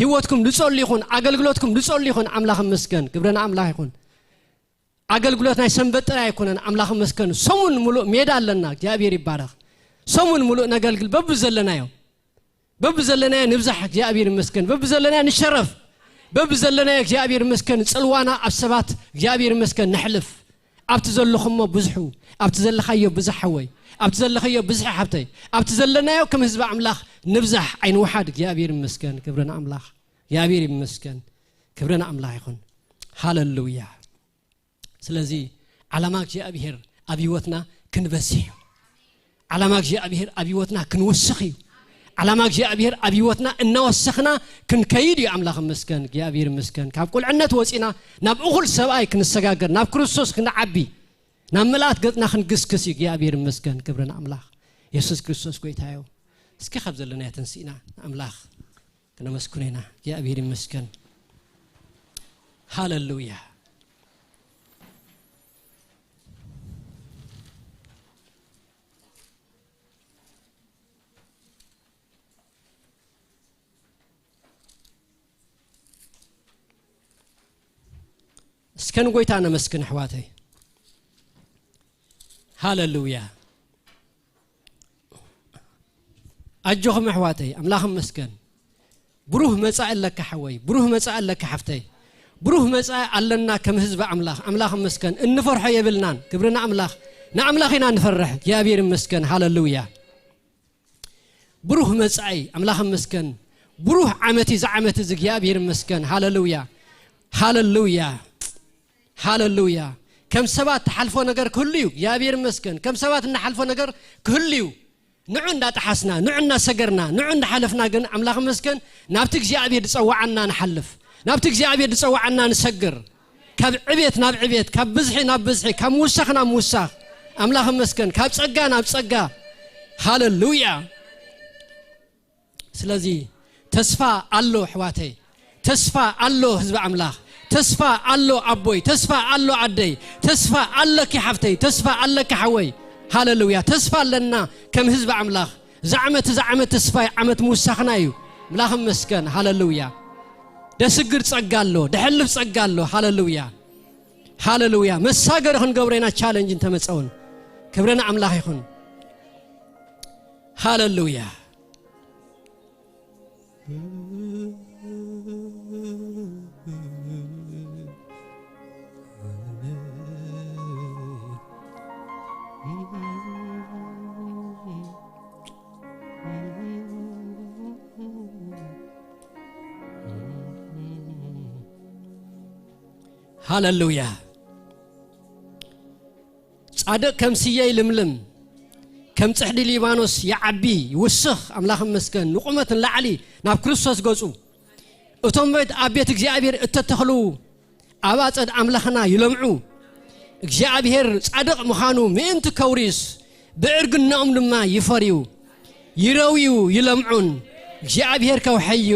ህይወትኩም ልጸሉ ይኹን፣ ኣገልግሎትኩም ልጸሉ ይኹን። ኣምላኽ ይመስገን። ክብሪ ንኣምላኽ ይኹን። ኣገልግሎት ናይ ሰንበት ጥራይ ኣይኮነን። ኣምላኽ ይመስገን። ሰሙን ሙሉእ ሜዳ ኣለና። እግዚኣብሔር ይባረኽ። ሰሙን ሙሉእ ነገልግል በብዘለናዮ። በብዘለናዮ ንብዛሕ። እግዚኣብሔር ይመስገን። በብዘለናዮ ንሸረፍ። በብዘለናዮ እግዚኣብሔር ይመስገን። ጽልዋና ኣብ ሰባት እግዚኣብሔር ይመስገን ነሕልፍ። ኣብቲ ዘለኹሞ ብዙሑ፣ ኣብቲ ዘለኻዮ ብዝሕ ሓወይ፣ ኣብቲ ዘለኻዮ ብዝሕ ሓብተይ፣ ኣብቲ ዘለናዮ ከም ህዝቢ ኣምላኽ ንብዛሕ ኣይንውሓድ። እግዚኣብሔር ይመስገን። ክብሪ ንኣምላኽ። እግዚኣብሔር ይመስገን። ክብሪ ንኣምላኽ ይኹን። ሃሌሉያ። ስለዚ ዓላማ እግዚኣብሔር ኣብ ህይወትና ክንበዝሕ እዩ። ዓላማ እግዚኣብሔር ኣብ ህይወትና ክንውስኽ እዩ። ዓላማ እግዚኣብሔር ኣብ ህይወትና እናወሰኽና ክንከይድ እዩ። ኣምላኽ ይመስገን፣ እግዚኣብሔር ይመስገን። ካብ ቁልዕነት ወፂና ናብ እኹል ሰብኣይ ክንሰጋገር፣ ናብ ክርስቶስ ክንዓቢ፣ ናብ ምልኣት ገጽና ክንግስግስ እዩ። እግዚኣብሔር ይመስገን፣ ክብሪ ንኣምላኽ። የሱስ ክርስቶስ ጎይታ እዩ። እስኪ ካብ ዘለናዮ ተንሲእና ንኣምላኽ ክነመስግኖ ኢና። እግዚኣብሔር ይመስገን። ሃሌሉያ። እስከ ንጎይታ ነመስግን ኣሕዋተይ። ሃሌሉያ። ኣጆኹም ኣሕዋተይ፣ ኣምላኽ ይመስገን። ብሩህ መጻኢ ኣለካ ሓወይ፣ ብሩህ መጻኢ ኣለካ ሓፍተይ። ብሩህ መጻኢ ኣለና ከም ህዝቢ ኣምላኽ። ኣምላኽ ይመስገን። እንፈርሖ የብልናን። ክብሪ ንኣምላኽ። ንኣምላኽ ኢና ንፈርሕ። እግዚኣብሔር ይመስገን። ሃሌሉያ። ብሩህ መጻኢ ኣምላኽ ይመስገን። ብሩህ ዓመት እዩ፣ እዚ ዓመት እዚ እግዚኣብሔር ይመስገን። ሃሌሉያ። ሃሌሉያ። ሃሌሉያ። ከም ሰባት ትሓልፎ ነገር ክህሉ እዩ። እግዚኣብሔር ይመስገን። ከም ሰባት እንሓልፎ ነገር ክህሉ እዩ። ንዑ እንዳጠሓስና፣ ንዑ እንዳሰገርና፣ ንዑ እንዳሓለፍና ግን ኣምላኽ ይመስገን ናብቲ እግዚኣብሔር ዝጸዋዓና ንሓልፍ። ናብቲ እግዚኣብሔር ዝጸዋዓና ንሰግር። ካብ ዕቤት ናብ ዕቤት፣ ካብ ብዝሒ ናብ ብዝሒ፣ ካብ ምውሳኽ ናብ ምውሳኽ። ኣምላኽ ይመስገን። ካብ ጸጋ ናብ ጸጋ። ሃሌሉያ። ስለዚ ተስፋ ኣሎ ኣሕዋተይ፣ ተስፋ ኣሎ ህዝቢ ኣምላኽ፣ ተስፋ ኣሎ ኣቦይ፣ ተስፋ ኣሎ ኣደይ፣ ተስፋ ኣለኪ ሓፍተይ፣ ተስፋ ኣለኪ ሓወይ። ሃሌሉያ። ተስፋ ኣለና ከም ህዝቢ ኣምላኽ። እዚ ዓመት፣ እዚ ዓመት ተስፋ ዓመት ምውሳኽና እዩ። ኣምላኽ ይመስገን። ሃሌሉያ። ደስግር ጸጋ ኣሎ፣ ደሐልፍ ጸጋ ኣሎ። ሃሌሉያ። ሃሌሉያ። መሳገሪ ክንገብሮ ኢና ቻለንጅ እንተመጸውን። ክብሪ ንኣምላኽ ይኹን። ሃሌሉያ። ሃሌሉያ። ጻድቕ ከም ስየ ይልምልም፣ ከም ጽሕዲ ሊባኖስ ይዓቢ፣ ይውስኽ። ኣምላኽ ይመስገን። ንቁመት ንላዕሊ ናብ ክርስቶስ ገጹ። እቶም ቤት፣ ኣብ ቤት እግዚኣብሔር እተተኽሉ ኣብ ኣጸድ ኣምላኽና ይለምዑ። እግዚኣብሔር ጻድቕ ምዃኑ ምእንቲ ከውርስ፣ ብዕርግናኦም ድማ ይፈርዩ፣ ይረውዩ፣ ይለምዑን። እግዚኣብሔር ከውሐዩ፣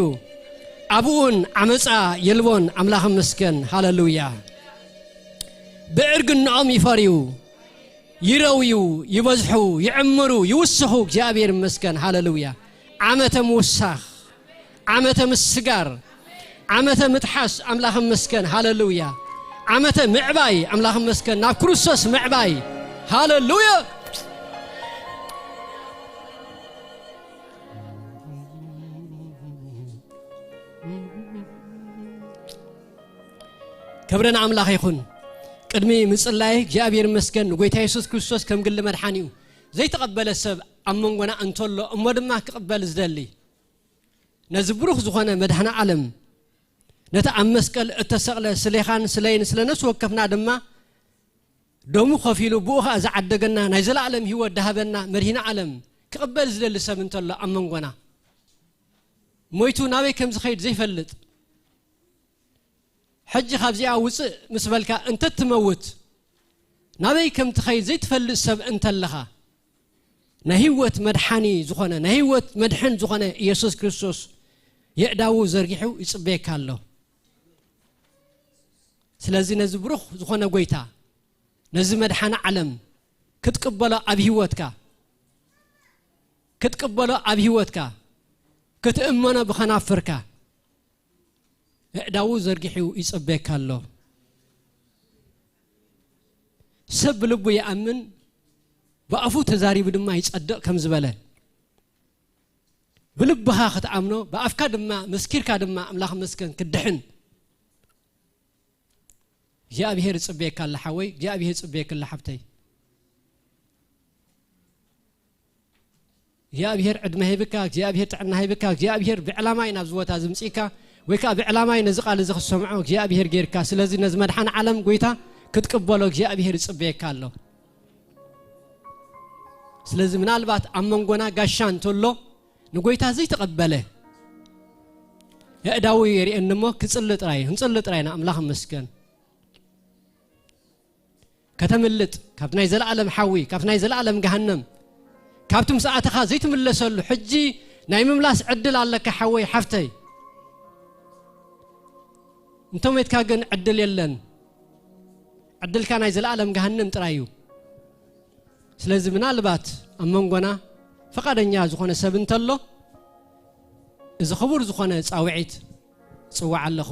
ኣብኡን ዓመጻ የልቦን። ኣምላኽ ይመስገን። ሃሌሉያ። ብዕርግናኦም ይፈርዩ፣ ይረውዩ፣ ይበዝሑ፣ ይዕምሩ፣ ይውስኹ። እግዚኣብሔር ይመስገን። ሃሌሉያ። ዓመተ ምውሳኽ፣ ዓመተ ምስጋር፣ ዓመተ ምጥሓስ። ኣምላኽ ይመስገን። ሃሌሉያ። ዓመተ ምዕባይ። ኣምላኽ ይመስገን። ናብ ክርስቶስ ምዕባይ። ሃሌሉያ። ክብሪ ንኣምላኽ ይኹን። ቅድሚ ምጽላይ እግዚኣብሔር ይመስገን ንጎይታ የሱስ ክርስቶስ ከም ግሊ መድሓኒኡ ዘይተቐበለ ሰብ ኣብ መንጎና እንተሎ እሞ ድማ ክቕበል ዝደሊ ነዚ ብሩኽ ዝኾነ መድኃኔ ዓለም ነቲ ኣብ መስቀል እተሰቕለ ስሌኻን ስለይን ስለ ነፍሲ ወከፍና ድማ ደሙ ከፊሉ ብኡ ኸኣ ዝዓደገና ናይ ዘለኣለም ህይወት ዝሃበና መድኃኔ ዓለም ክቕበል ዝደሊ ሰብ እንተሎ ኣብ መንጎና ሞይቱ ናበይ ከም ዝኸይድ ዘይፈልጥ ሕጂ ካብዚኣ ውፅእ ምስ በልካ እንተትመውት ናበይ ከም ትኸይድ ዘይትፈልጥ ሰብ እንተለኻ ናይ ህይወት መድሓኒ ዝኾነ ናይ ህይወት መድሕን ዝኾነ ኢየሱስ ክርስቶስ የእዳዉ ዘርጊሑ ይፅበየካ ኣሎ። ስለዚ ነዚ ብሩኽ ዝኾነ ጎይታ ነዚ መድሓኒ ዓለም ክትቅበሎ ኣብ ህይወትካ ክትቅበሎ ኣብ ህይወትካ ክትእመኖ ብኸናፍርካ ኣእዳዉ ዘርጊሑ ይጸበየካ ኣሎ። ሰብ ብልቡ ይኣምን ብኣፉ ተዛሪቡ ድማ ይጸድቕ ከም ዝበለ ብልብኻ ክትኣምኖ ብኣፍካ ድማ መስኪርካ ድማ ኣምላኽ መስገን ክድሕን እግዚኣብሔር ይጽበየካ ኣሎ ሓወይ፣ እግዚኣብሔር ይጽበየካ ኣሎ ሓብተይ። እግዚኣብሔር ዕድመ ሂብካ፣ እግዚኣብሔር ጥዕና ሂብካ፣ እግዚኣብሔር ብዕላማ እዩ ናብዚ ቦታ ዝምጽእካ ወይ ከዓ ብዕላማ እዩ ነዚ ቃል እዚ ክሰምዖ እግዚኣብሔር ጌርካ። ስለዚ ነዚ መድሓን ዓለም ጎይታ ክትቅበሎ እግዚኣብሔር ይጽበየካ ኣሎ። ስለዚ ምናልባት ኣብ መንጎና ጋሻ እንተሎ ንጎይታ ዘይተቐበለ የእዳዊ የርእየኒ እሞ ክጽሊ ጥራይ፣ ክንጽሊ ጥራይ ኢና። ኣምላኽ ይመስገን። ከተምልጥ ካብቲ ናይ ዘለኣለም ሓዊ፣ ካብቲ ናይ ዘለኣለም ገሃነም፣ ካብቲ ምስ ኣተኻ ዘይትምለሰሉ ሕጂ ናይ ምምላስ ዕድል ኣለካ ሓወይ ሓፍተይ። እንተሞይትካ ግን ዕድል የለን። ዕድልካ ናይ ዘለኣለም ገሃነም ጥራይ እዩ። ስለዚ ምናልባት ኣብ መንጎና ፈቓደኛ ዝኾነ ሰብ እንተሎ፣ እዚ ክቡር ዝኾነ ጻውዒት ጽዋዕ ኣለኹ።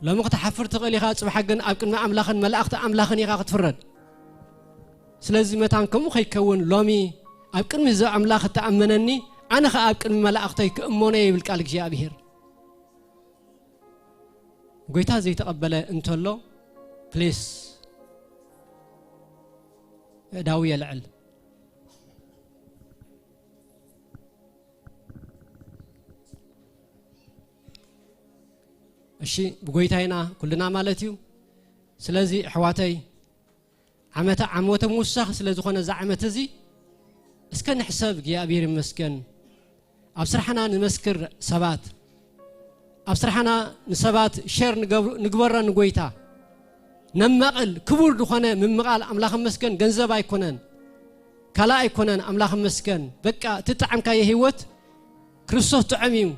ሎሚ ክትሓፍር ትኽእል ኢኻ፣ ጽባሕ ግን ኣብ ቅድሚ ኣምላኽን መላእኽቲ ኣምላኽን ኢኻ ክትፍረድ። ስለዚ መታን ከምኡ ከይከውን ሎሚ ኣብ ቅድሚ እዚ ኣምላኽ እተኣመነኒ፣ ኣነ ኸኣ ኣብ ቅድሚ መላእኽተይ ክእመኖ እየ ይብል ቃል እግዚኣብሔር። ጎይታ ዘይተቐበለ እንተሎ፣ ፕሊስ፣ እዳዊ የልዕል። እሺ፣ ብጎይታ ኢና ኩልና ማለት እዩ። ስለዚ ኣሕዋተይ፣ ዓመተ ዓመተ ምውሳኽ ስለ ዝኾነ፣ እዛ ዓመት እዚ እስከ ንሕሰብ። እግዚኣብሔር ይመስገን። ኣብ ስራሕና ንመስክር ሰባት፣ ኣብ ስራሕና ንሰባት ሼር ንገብሩ-፣ ንግበሮ ንጎይታ። ነማቕል፣ ክቡር ዝኾነ ምምቓል፣ ኣምላኽ ይመስገን፣ ገንዘብ ኣይኮነን፣ ካልእ ኣይኮነን። ኣምላኽ ይመስገን። በቃ እቲ ጣዕምካዮ ህይወት ክርስቶስ ጥዑም እዩ።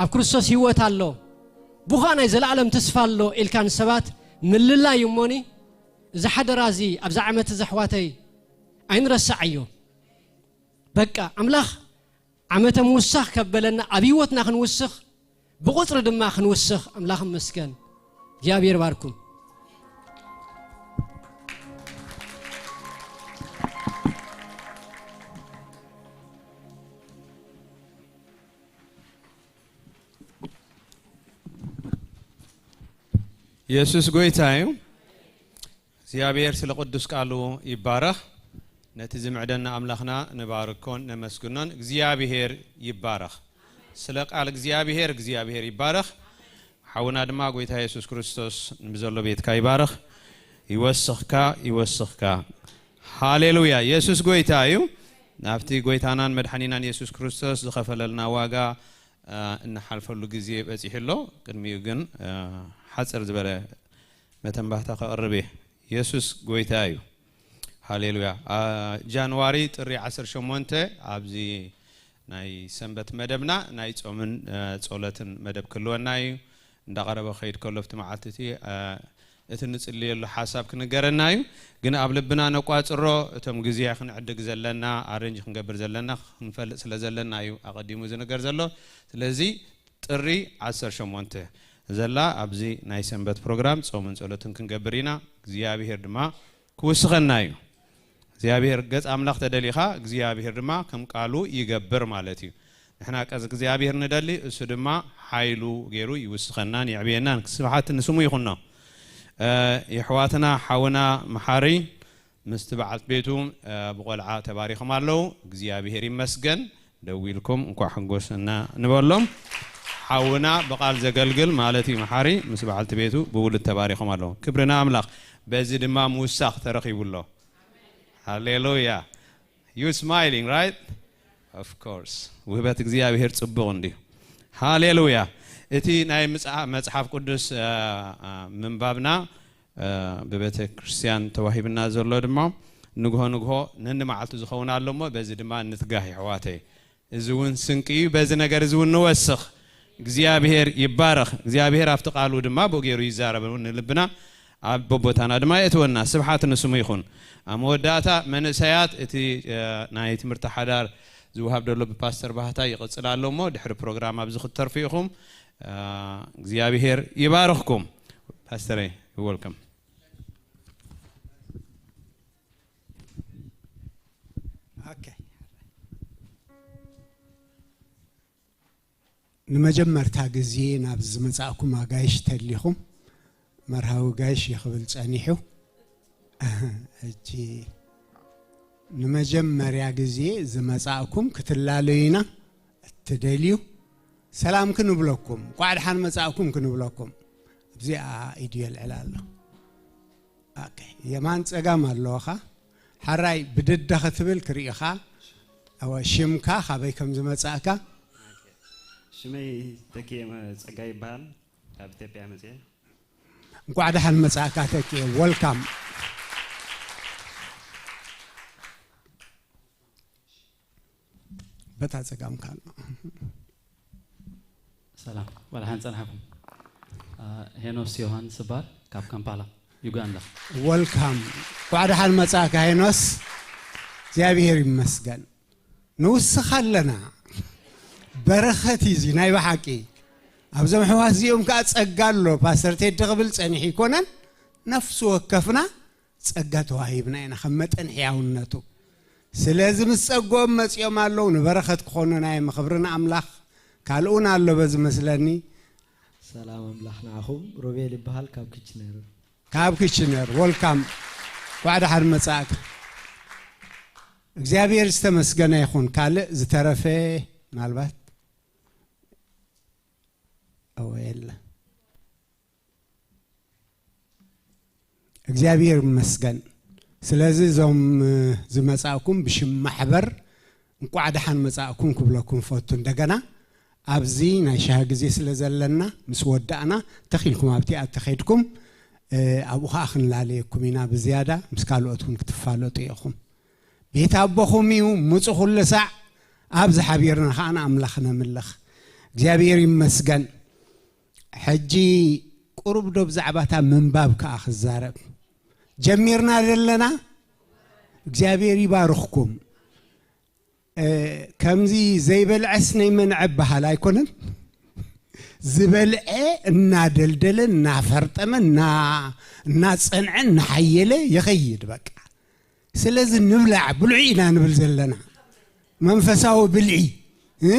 ኣብ ክርስቶስ ህይወት ኣሎ። ብኻ ናይ ዘለኣለም ተስፋ ኣሎ ኢልካ ንሰባት ምልላይ እሞኒ፣ እዚ ሓደራ እዚ ኣብዛ ዓመት እዚ ኣሕዋተይ ኣይንረስዓዮ። በቃ ኣምላኽ ዓመተ ምውሳኽ ከበለና፣ ኣብ ህይወትና ክንውስኽ፣ ብቑጽሪ ድማ ክንውስኽ ኣምላኽ ይመስገን። እግዚኣብሔር ይባርኩም። የሱስ ጎይታ እዩ። እግዚኣብሔር ስለ ቅዱስ ቃሉ ይባረኽ። ነቲ ዝምዕደና ኣምላኽና ንባርኮን ነመስግኖን። እግዚኣብሔር ይባረኽ። ስለ ቃል እግዚኣብሔር፣ እግዚኣብሔር ይባረኽ። ሓውና ድማ ጎይታ የሱስ ክርስቶስ ንብዘሎ ቤትካ ይባረኽ። ይወስኽካ፣ ይወስኽካ። ሃሌሉያ። የሱስ ጎይታ እዩ። ናብቲ ጎይታናን መድሓኒናን የሱስ ክርስቶስ ዝኸፈለልና ዋጋ፣ እ፣ እንሓልፈሉ ግዜ በጺሑ ኣሎ። ቅድሚኡ ግን፣ እ፣ ሓጽር ዝበለ መተንባህታ ከቕርብ እየ። የሱስ ጎይታ እዩ። ሃሌሉያ። አ፣ ጃንዋሪ ጥሪ ዓሰርተ ሸሞንተ ኣብዚ ናይ ሰንበት መደብና ናይ ጾምን፣ አ፣ ጸሎትን መደብ ክህልወና እዩ። እንዳቐረበ ክኸይድ ከሎ ኣብቲ መዓልቲ እቲ፣ አ፣ እቲ ንጽልየሉ ሓሳብ ክንገረና እዩ። ግን ኣብ ልብና ነቋጽሮ፣ እቶም ግዜ ክንዕድግ ዘለና፣ ኣሬንጅ ክንገብር ዘለና ክንፈልጥ ስለ ዘለና እዩ ኣቐዲሙ ዝንገር ዘሎ። ስለዚ ጥሪ ዓሰርተ ሸሞንተ ዘላ ኣብዚ ናይ ሰንበት ፕሮግራም ጾምን ጸሎትን ክንገብር ኢና። እግዚኣብሔር ድማ ክውስኸና እዩ። እግዚኣብሔር ገጽ ኣምላኽ ተደሊኻ፣ እግዚኣብሔር ድማ ከም ቃሉ ይገብር ማለት እዩ። ንሕና ቀስ እግዚኣብሔር ንደሊ፣ እሱ ድማ ሓይሉ ገይሩ ይውስኸናን የዕብየናን። ስብሓት ንስሙ ይኹኖ። እ፣ የሕዋትና ሓውና መሓሪ ምስቲ በዓልቲ ቤቱ፣ እ፣ ብቖልዓ ተባሪኾም ኣለዉ። እግዚኣብሔር ይመስገን። ደው ኢልኩም እንኳዕ ሓጎሰና ንበሎም። ሓውና ብቓል ዘገልግል ማለት እዩ መሓሪ ምስ በዓልቲ ቤቱ ብውሉድ ተባሪኾም ኣለዉ። ክብሪ ንኣምላኽ። በዚ ድማ ምውሳኽ ተረኺቡ ኣሎ። ሃሌሉያ። You smiling, right? Of course. ውህበት እግዚኣብሔር ጽቡቕ እንድዩ። ሃሌሉያ። እቲ ናይ ምጽሓ-፣ መጽሓፍ ቅዱስ፣ እ፣ እ፣ ምንባብና፣ እ፣ ብቤተ ክርስቲያን ተዋሂብና ዘሎ ድማ ንግሆ ንግሆ ነኒ መዓልቱ ዝኸውን ኣሎ እሞ በዚ ድማ ንትጋህ የሕዋተይ። እዚ እውን ስንቂ እዩ። በዚ ነገር እዚ እውን ንወስኽ። እግዚኣብሔር ይባረኽ። እግዚኣብሔር ኣብቲ ቃሉ ድማ ብኡ ገይሩ ይዛረብ እውን ንልብና ኣብ በቦታና ድማ የእትወና። ስብሓት ንስሙ ይኹን። ኣብ መወዳእታ መንእሰያት እቲ፣ እ፣ ናይ ትምህርቲ ሓዳር ዝውሃብ ዘሎ ብፓስተር ባህታ ይቕጽል ኣሎ እሞ ድሕሪ ፕሮግራም ኣብዚ ክትተርፉ ኢኹም። እ፣ እግዚኣብሔር ይባርኽኩም። ፓስተረይ፣ you're welcome። ኦኬ። ንመጀመርታ ግዜ ናብ ዝመጻእኩም ኣጋይሽ ተሊኹም፣ መርሃዊ ጋይሽ ይኽብል ጸኒሑ። ሕጂ ንመጀመርያ ግዜ ዝመጻእኩም ክትላለዩና እትደልዩ፣ ሰላም ክንብለኩም፣ እንቋዕ ደሓን መጻእኩም ክንብለኩም። ኣብዚኣ ኢዱ የልዕል ኣሎ። ኦኬ፣ የማን ጸጋም ኣለዋኻ። ሓራይ ብድደ ክትብል ክርኢኻ። ኣወ፣ ሽምካ፣ ካበይ ከም ዝመጻእካ? ሽመይ ተኪኤ መ-፣ ጸጋይ ይበሃል። ካብ ኢትዮጵያ መጽኤ። እንኳዕ ደሓን መጻእካ ተኪኤ። ወልካም። በታ ጸጋምካ ኣሎ። ሰላም፣ ወላ ሓን ጸናሕኩም። አ፣ ሄኖስ ዮሃንስ እባል፣ ካብ ካምፓላ፣ ዩጋንዳ። ወልካም። እንኳዕ ደሓን መጻእካ ሄኖስ። እግዚኣብሔር ይመስገን። ንውስኻ ኣለና። በረኸት እዩ እዚ ናይ ብሓቂ። ኣብዞም ኣሕዋት እዚኦም ከኣ ጸጋ ኣሎ። ፓስተር ቴዲ ክብል ጸኒሑ ይኮነን። ነፍሲ ወከፍና ጸጋ ተዋሂብና ኢና ከም መጠን ሕያውነቱ። ስለዚ ምስ ጸግኦም መጺኦም ኣለዉ፣ ንበረኸት ክኾኑና እዮም። ክብሪ ንኣምላኽ። ካልእ እውን ኣሎ በዚ መስለኒ። ሰላም ኣምላኽ ንዓኹም። ሮቤል ይበሃል ካብ ኪችነር። ካብ ኪችነር፣ ወልካም። እንኳዕ ደሓን መጻእካ። እግዚኣብሔር ዝተመስገነ ይኹን። ካልእ ዝተረፈ ምናልባት? እወ፣ የለ። እግዚኣብሔር ይመስገን። ስለዚ እዞም፣ እ፣ ዝመጻእኩም ብሽም ማሕበር እንቋዕ ደሓን መጻእኩም ክብለኩም ፈቱ። እንደገና ኣብዚ ናይ ሻሂ ግዜ ስለ ዘለና ምስ ወዳእና ተኺልኩም ኣብቲ ኣተኸድኩም፣ እ፣ ኣብኡ ኸኣ ክንላለየኩም ኢና ብዝያዳ፣ ምስ ካልኦት እውን ክትፋለጡ ኢኹም። ቤት ኣቦኹም እዩ፣ ምጹ ኩሉ ሳዕ ኣብዚ ሓቢርና ኸኣ ንኣምላኽ ነምልኽ። እግዚኣብሔር ይመስገን። ሕጂ ቁሩብ ዶ ብዛዕባ እታ ምንባብ ከኣ ክዛረብ ጀሚርና ዘለና? እግዚኣብሔር ይባርኽኩም። እ፣ ከምዚ ዘይበልዐስ ነይመንዐ በሃል ኣይኮነን። ዝበልዐ እናደልደለ፣ እናፈርጠመ፣ እና-፣ እናጸንዐ፣ እናሓየለ ይኸይድ በቃ። ስለዚ ንብላዕ፣ ብልዑ ኢና ንብል ዘለና። መንፈሳዊ ብልዒ፣ እ?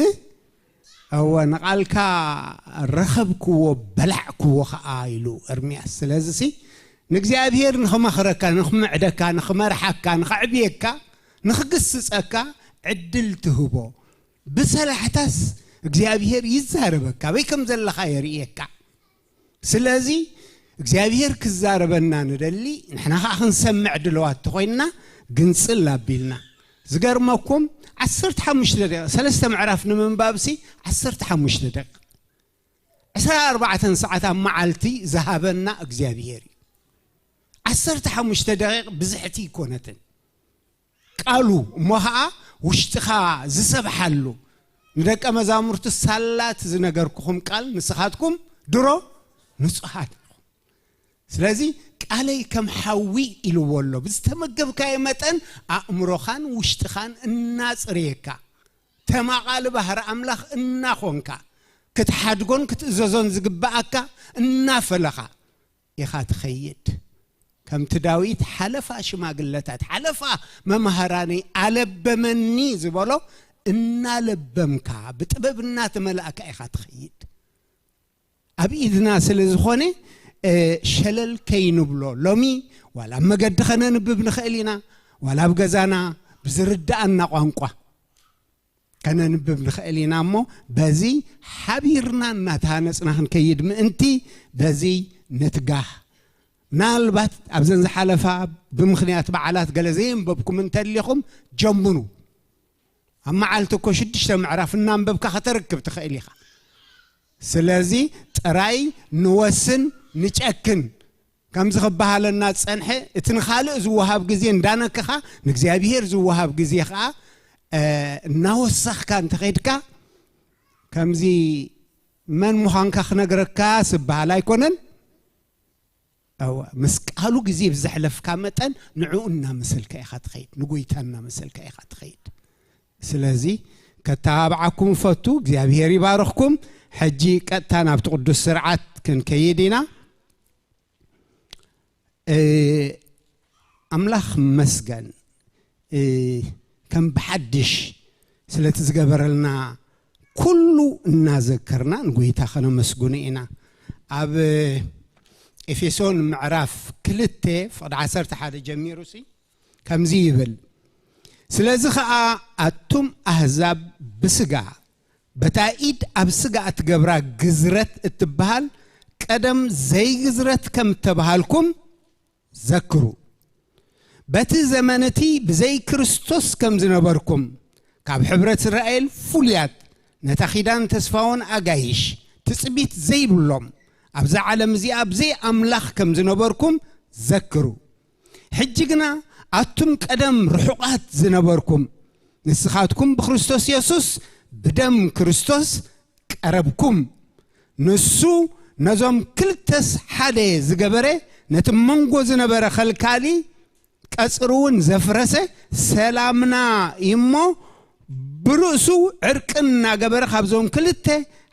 እወ፣ ንቓልካ ረኸብክዎ፣ በላዕክዎ ኸኣ ኢሉ ኤርምያስ። ስለዚሲ ንእግዚኣብሔር ንኽመኽረካ፣ ንኽምዕደካ፣ ንኽመርሓካ፣ ንኸዕብየካ፣ ንኽግስጸካ ዕድል ትህቦ። ብሰላሕታስ እግዚኣብሔር ይዛረበካ፣ ኣበይ ከም ዘለኻ የርእየካ። ስለዚ እግዚኣብሔር ክዛረበና ንደሊ፣ ንሕና ኸዓ ክንሰምዕ ድለዋት ተኾይንና፣ ግንጽል ኣቢልና። ዝገርመኩም፣ ዓሰርተ ሓሙሽተ ደቂቕ፣ ሰለስተ ምዕራፍ ንምንባብሲ ዓሰርተ ሓሙሽተ ደቂቕ። ዕስራ ኣርባዕተ ሰዓት ኣብ መዓልቲ ዝሃበና እግዚኣብሔር እዩ። ዓሰርተ ሓሙሽተ ደቂቕ ብዝሕቲ ኣይኮነትን። ቃሉ እሞ ኸዓ ውሽጥኻ ዝሰብሓሉ፣ ንደቀ መዛሙርቱ ሳላ እቲ ዝነገርኩኹም ቃል ንስኻትኩም ድሮ ንጹሃት ኢኹም። ስለዚ ቃለይ ከም ሓዊ ኢልዎ ኣሎ። ብዝተመገብካዮ መጠን ኣእምሮኻን ውሽጥኻን እናጽረየካ፣ ተማቓሊ ባህሪ ኣምላኽ እናኾንካ፣ ክትሓድጎን ክትእዘዞን ዝግብኣካ እናፈለኻ ኢኻ ትኸይድ። ከምቲ ዳዊት፣ "ሓለፋ ሽማግለታት፣ ሓለፋ መማህራነይ ኣለበመኒ" ዝበሎ፣ እናለበምካ፣ ብጥበብ እናተመላእካ ኢኻ ትኸይድ። ኣብ ኢድና ስለ ዝኾነ፣ እ፣ ሸለል ከይንብሎ። ሎሚ ዋላ ኣብ መገዲ ኸነንብብ ንኽእል ኢና፣ ዋላ ኣብ ገዛና ብዝርድኣና ቋንቋ ከነንብብ ንኽእል ኢና እሞ፣ በዚ ሓቢርና እናተሃነጽና ክንከይድ ምእንቲ በዚ ንትጋህ። ምናልባት ኣብዘን ዝሓለፋ ብምኽንያት በዓላት ገለ ዘየንበብኩም እንተሊኹም ጀምሩ። ኣብ መዓልቲ እኮ ሽዱሽተ ምዕራፍ እናንበብካ ከተርክብ ትኽእል ኢኻ። ስለዚ ጥራይ ንወስን፣ ንጨክን። ከምዚ ክበሃለና ዝጸንሐ፣ እቲ ንኻልእ ዝወሃብ ግዜ እንዳነከኻ፣ ንእግዚኣብሔር ዝወሃብ ግዜ ኸኣ፣ እ፣ እናወሰኽካ እንተኸይድካ፣ ከምዚ መን ምዃንካ ክነግረካ ዝበሃል ኣይኮነን። እወ፣ ምስ ቃሉ ግዜ ብዘሕለፍካ መጠን ንዕኡ እናመሰልካ ኢኻ ትኸይድ፣ ንጎይታ እናመሰልካ ኢኻ ትኸይድ። ስለዚ ከተባብዓኩም እፈቱ። እግዚኣብሔር ይባርኽኩም። ሕጂ ቀጥታ ናብቲ ቅዱስ ስርዓት ክንከይድ ኢና። እ፣ ኣምላኽ መስገን፣ እ፣ ከም ብሓድሽ ስለቲ ዝገበረልና ኩሉ እናዘከርና ንጎይታ ከነመስግኖ ኢና። ኣብ ኤፌሶን ምዕራፍ ክልተ ፍቕዲ ዓሰርተ ሓደ ጀሚሩ ሲ ከምዚ ይብል፣ "ስለዚ ኸኣ ኣቱም ኣህዛብ ብስጋ በታ ኢድ ኣብ ስጋ እትገብራ ግዝረት እትበሃል ቀደም ዘይግዝረት ከም እተባሃልኩም ዘክሩ። በቲ ዘመን እቲ ብዘይ ክርስቶስ ከም ዝነበርኩም፣ ካብ ሕብረት እስራኤል ፍሉያት፣ ነታ ኪዳን ተስፋውን ኣጋይሽ ትጽቢት ዘይብሎም፣ ኣብዛ ዓለም እዚኣ ብዘይ ኣምላኽ ከም ዝነበርኩም ዘክሩ። ሕጂ ግና ኣቱም ቀደም ርሑቓት ዝነበርኩም፣ ንስኻትኩም ብክርስቶስ የሱስ ብደም ክርስቶስ ቀረብኩም። ንሱ ነዞም ክልተስ ሓደ ዝገበረ፣ ነቲ መንጎ ዝነበረ ኸልካሊ ቀጽሪ እውን ዘፍረሰ ሰላምና እዩ እሞ፣ ብርእሱ ዕርቂ እናገበረ ካብዞም ክልተ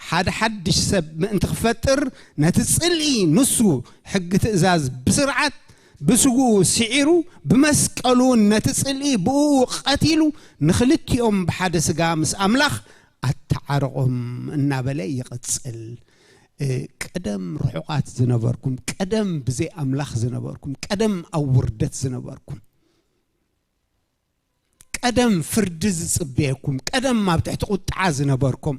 ሓደ ሓድሽ ሰብ ምእንቲ ክፈጥር፣ ነቲ ጽልኢ ንሱ ሕጊ ትእዛዝ ብስርዓት ብስግኡ ስዒሩ፣ ብመስቀሉ እውን ነቲ ጽልኢ ብእኡ ቀቲሉ፣ ንኽልቲኦም ብሓደ ስጋ ምስ ኣምላኽ ኣተዓረቖም እናበለ ይቕጽል። እ፣ ቀደም ርሑቓት ዝነበርኩም፣ ቀደም ብዘይ ኣምላኽ ዝነበርኩም፣ ቀደም ኣብ ውርደት ዝነበርኩም፣ ቀደም ፍርዲ ዝጽበየኩም፣ ቀደም ኣብ ትሕቲ ቁጥዓ ዝነበርኩም፣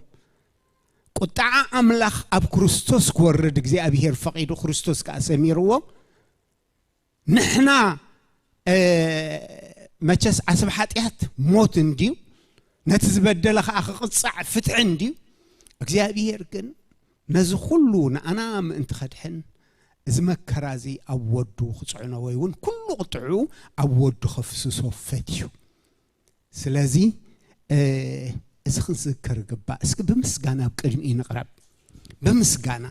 ቁጥዓ ኣምላኽ ኣብ ክርስቶስ ክወርድ እግዚኣብሔር ፈቒዱ፣ ክርስቶስ ከኣ ሰሚርዎ። ንሕና፣ እ፣ መቸስ ዓስብ ሓጢኣት ሞት እንድዩ፣ ነቲ ዝበደለ ከኣ ክቕጻዕ ፍትሒ እንድዩ። እግዚኣብሔር ግን ነዚ ኩሉ ንኣና ምእንቲ ከድሕን፣ እዚ መከራ እዚ ኣብ ወዱ ክጽዕኖ፣ ወይ እውን ኩሉ ቁጥዑ ኣብ ወዱ ከፍስሶ ፈትዩ። ስለዚ፣ እ፣ እዚ ክንዝክር ይግባእ። እስኪ ብምስጋና ኣብ ቅድሚኡ ንቕረብ። ብምስጋና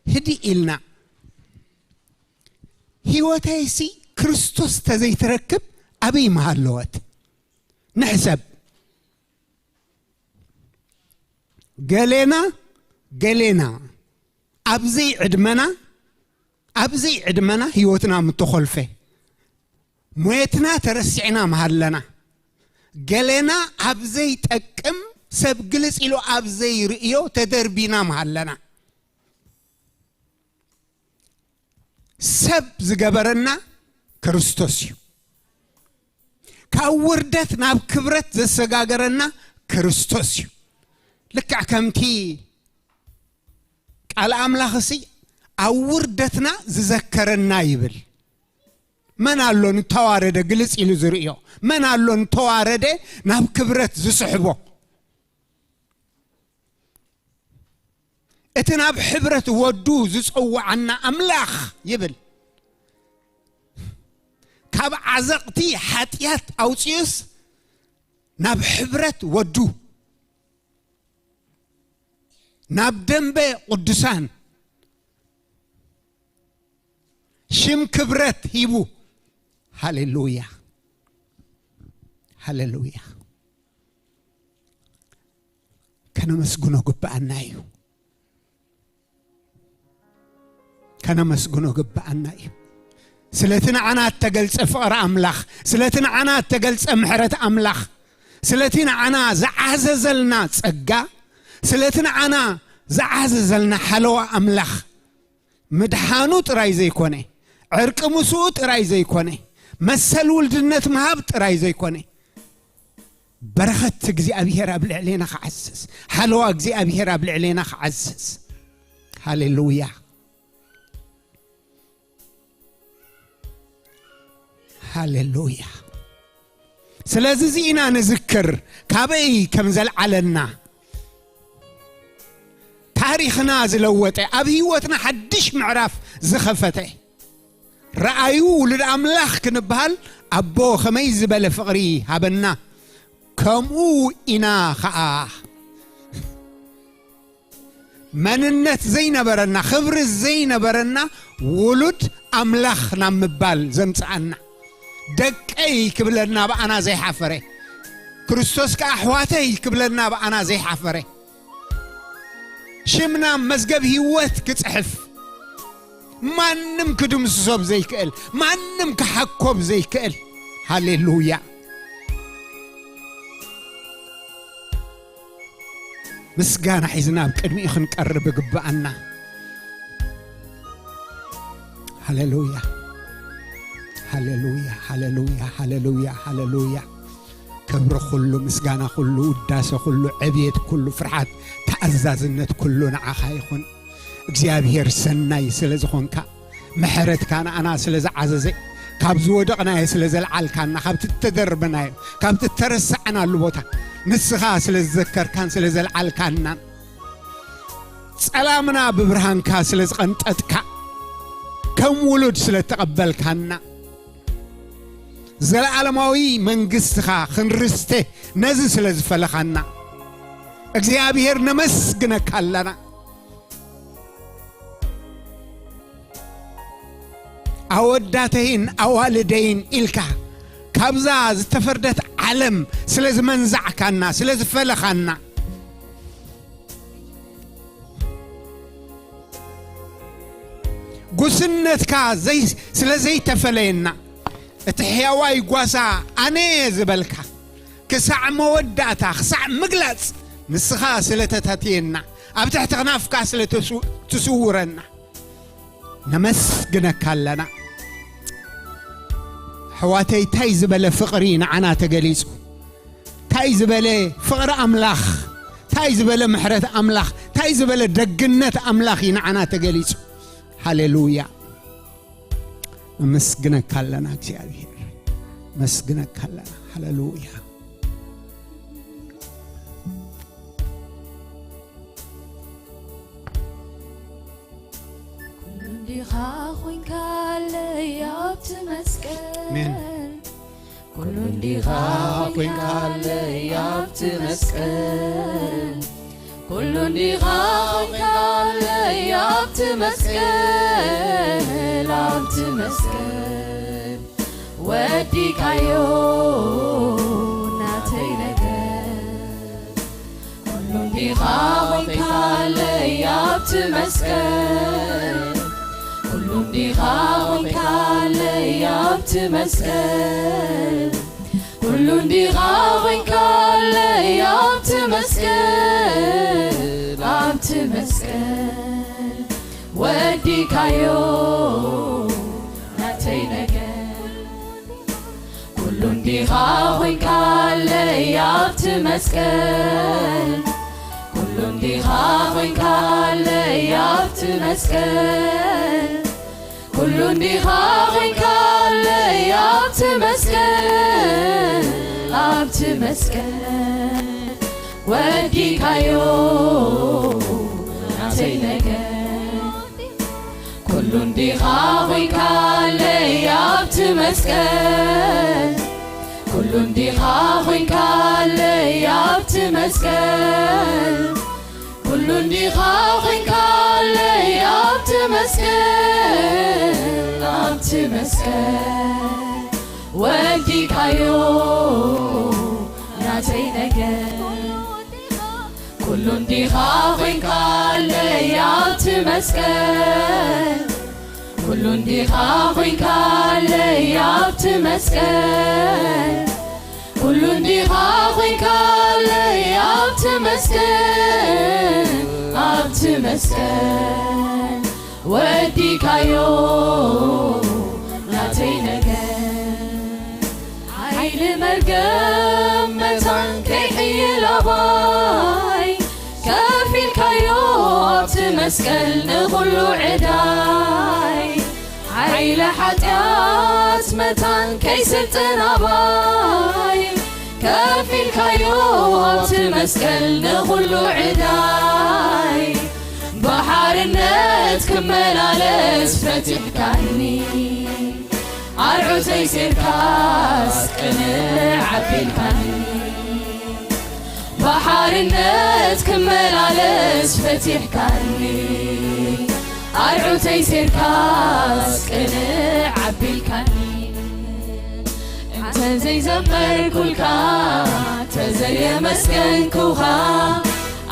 ህድእ ኢልና፣ ህይወተይሲ ክርስቶስ ተዘይትረክብ ኣበይ ምሃለወት? ንሕሰብ። ገሌና፣ ገሌና ኣብዘይ ዕድመና፣ ኣብዘይ ዕድመና ህይወትና ምተኾልፈ፣ ሞየትና ተረሲዕና ምሃለና፣ ገሌና ኣብዘይ ጠቅም ሰብ ግልጽ ኢሉ ኣብዘይ ርእዮ ተደርቢና ምሃለና፣ ሰብ ዝገበረና ክርስቶስ እዩ። ካብ ውርደት ናብ ክብረት ዘሰጋገረና ክርስቶስ እዩ። ልክዕ ከምቲ ቃል ኣምላኽ እሲ ኣብ ውርደትና ዝዘከረና ይብል። መን ኣሎ ንተዋረደ ግልጽ ኢሉ ዝርእዮ? መን ኣሎ ንተዋረደ ናብ ክብረት ዝስሕቦ? እቲ ናብ ሕብረት ወዱ ዝጸውዓና ኣምላኽ ይብል። ካብ ዓዘቕቲ ሓጢኣት ኣውጺኡስ ናብ ሕብረት ወዱ፣ ናብ ደንበ ቅዱሳን ሽም ክብረት ሂቡ። ሃሌሉያ፣ ሃሌሉያ። ከነመስግኖ ግብኣና እዩ። ከነመስግኖ ግብኣና እዩ። ስለቲ ንዓና እተገልጸ ፍቕሪ ኣምላኽ፣ ስለቲ ንዓና እተገልጸ ምሕረት ኣምላኽ፣ ስለቲ ንዓና ዝዓዘዘልና ጸጋ፣ ስለቲ ንዓና ዝዓዘዘልና ሓለዋ ኣምላኽ፣ ምድሓኑ ጥራይ ዘይኮነ፣ ዕርቂ ምስኡ ጥራይ ዘይኮነ፣ መሰል ውልድነት ምሃብ ጥራይ ዘይኮነ፣ በረኸት እግዚኣብሔር ኣብ ልዕሌና ክዓዝዝ፣ ሓለዋ እግዚኣብሔር ኣብ ልዕሌና ክዓዝዝ። ሃሌሉያ፣ ሃሌሉያ። ስለዚ እዚ ኢና ንዝክር፣ ካበይ ከም ዘልዓለና፣ ታሪኽና ዝለወጠ፣ ኣብ ህይወትና ሓድሽ ምዕራፍ ዝኸፈተ። ረኣዩ ውሉድ ኣምላኽ ክንበሃል፣ ኣቦ ከመይ ዝበለ ፍቕሪ ሃበና፣ ከምኡ ኢና ኸኣ መንነት ዘይነበረና፣ ክብሪ ዘይነበረና ውሉድ ኣምላኽ ናብ ምባል ዘምጽኣና። ደቀይ ክብለና ብኣና ዘይሓፈረ፣ ክርስቶስ ከኣ ኣሕዋተይ ክብለና ብኣና ዘይሓፈረ፣ ሽምና ኣብ መዝገብ ህይወት ክጽሕፍ፣ ማንም ክድምስሶ ዘይክእል፣ ማንም ክሓኮ ዘይክእል። ሃሌሉያ። ምስጋና ሒዝና ኣብ ቅድሚኡ ክንቀርብ ይግብኣና። ሃሌሉያ፣ ሃሌሉያ፣ ሃሌሉያ፣ ሃሌሉያ፣ ሃሌሉያ። ክብሪ ኩሉ፣ ምስጋና ኩሉ፣ ውዳሴ ኩሉ፣ ዕብየት ኩሉ፣ ፍርሓት፣ ተኣዛዝነት ኩሉ ንዓኻ ይኹን። እግዚኣብሔር ሰናይ ስለ ዝኾንካ፣ ምሕረትካ ንኣና ስለ ዝዓዘዘ፣ ካብ ዝወደቕናዮ ስለ ዘልዓልካና፣ ካብቲ እተደርበናዮ፣ ካብቲ እተረሳዕናሉ ቦታ ንስኻ ስለ ዝዘከርካን ስለ ዘልዓልካናን፣ ጸላምና ብብርሃንካ ስለ ዝቐንጠጥካ፣ ከም ውሉድ ስለ እተቐበልካና፣ ዘለዓለማዊ መንግስትኻ ክንርስቴ ነዚ ስለ ዝፈለኻና፣ እግዚኣብሔር ነመስግነካ ኣለና። ኣወዳተይን ኣዋልደይን ኢልካ ካብዛ ዝተፈርደት ዓለም ስለ ዝመንዛዕካና፣ ስለ ዝፈለኻና፣ ጉስነትካ ዘይ-፣ ስለ ዘይተፈለየና፣ እቲ ሕያዋይ ጓሳ ኣነ እየ ዝበልካ፣ ክሳዕ መወዳእታ፣ ክሳዕ ምግላጽ ንስኻ ስለ ተታትየና፣ ኣብ ትሕቲ ክናፍካ ስለ ትስው-፣ ትስውረና፣ ነመስግነካ ኣለና። ኣሕዋተይ፣ እንታይ ዝበለ ፍቕሪ ንዓና ተገሊጹ! እንታይ ዝበለ ፍቕሪ ኣምላኽ! እንታይ ዝበለ ምሕረት ኣምላኽ! እንታይ ዝበለ ደግነት ኣምላኽ እዩ ንዓና ተገሊጹ! ሃሌሉያ! ነመስግነካ ኣለና እግዚኣብሔር፣ ነመስግነካ ኣለና። ሃሌሉያ! ኩሉ እንዲኻ ኮይንካለይ ኣብቲ መስቀል። ኣሜን። ኩሉ እንዲኻ ኮይንካለይ ኣብቲ መስቀል። ኩሉ እንዲኻ ኮይንካለይ ኣብቲ መስቀል፣ ኣብቲ መስቀል። ወዲካዮ ናተይ ነገር። ኩሉ እንዲኻ ኮይንካለይ ኣብቲ መስቀል። ኩሉ እንዲኻ ኮይንካለይ ኣብቲ መስቀል። ኩሉ እንዲኻ ኮይንካለይ ኣብቲ መስቀል፣ ኣብቲ መስቀል። ወዲካዮ ናተይ ነገር። ኩሉ እንዲኻ ኮይንካለይ ኣብቲ መስቀል። ኩሉ እንዲኻ ኮይንካለይ ኣብቲ መስቀል። ኩሉ እንዲኻ ኮይንካለይ ኣብቲ መስቀል፣ ኣብቲ መስቀል። ወዲካዮ ናተይ ነገር። ኩሉ እንዲኻ ኮይንካለይ ኣብቲ መስቀል። ኩሉ እንዲኻ ኮይንካለይ ኣብቲ መስቀል። ኩሉ እንዲኻ ኮይንካለይ ኣብቲ መስቀል፣ ኣብቲ መስቀል። ወዲካዮ ናተይ ነገር። ኩሉ እንዲኻ ኮይንካለይ ኣብቲ መስቀል። ኩሉ እንዲኻ ኮይንካለይ ኣብቲ መስቀል። ኩሉ እንዲኻ ኮይንካለይ ኣብቲ መስቀል፣ ኣብቲ መስቀል። ወዲካዮ ናተይ ነገር። ሓይሊ መርገም መታን ከይሕይል ኣባይ፣ ከፊልካዮ ኣብቲ መስቀል ንኹሉ ዕዳይ። ሓይሊ ሓጢኣት መታን ከይስልጥን ኣባይ፣ ከፊልካዮ ኣብቲ መስቀል ንኹሉ ዕዳይ። ብሓርነት ክመላለስ ፈቲሕካኒ፣ ኣርዑተይ ሴርካስ ቅንዕ ኣቢልካኒ። ብሓርነት ክመላለስ ፈቲሕካኒ፣ ኣርዑተይ ሴርካስ ቅንዕ ኣቢልካኒ። እንተ ዘይዘመርኩልካ፣ እንተ ዘየመስገንኩኻ፣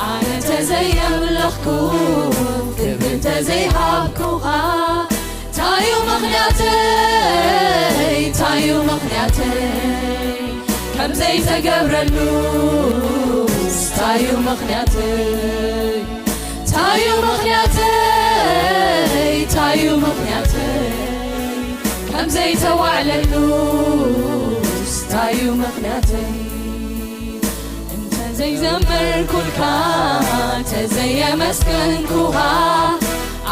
ኣነ እንተ ዘየምለኽኩ፣ ክብሪ እንተ ዘይሃብኩኻ፣ ታዩ ምኽንያተይ፣ ታዩ ምኽንያተይ፣ ከም ዘይተገብረሉስ፣ ታዩ ምኽንያተይ፣ ታዩ ምኽንያተይ፣ ታዩ ምኽንያተይ፣ ከም ዘይተዋዕለሉስ፣ ታዩ ምኽንያተይ። እንተ ዘይዘመርኩልካ፣ እንተ ዘየመስገንኩኻ፣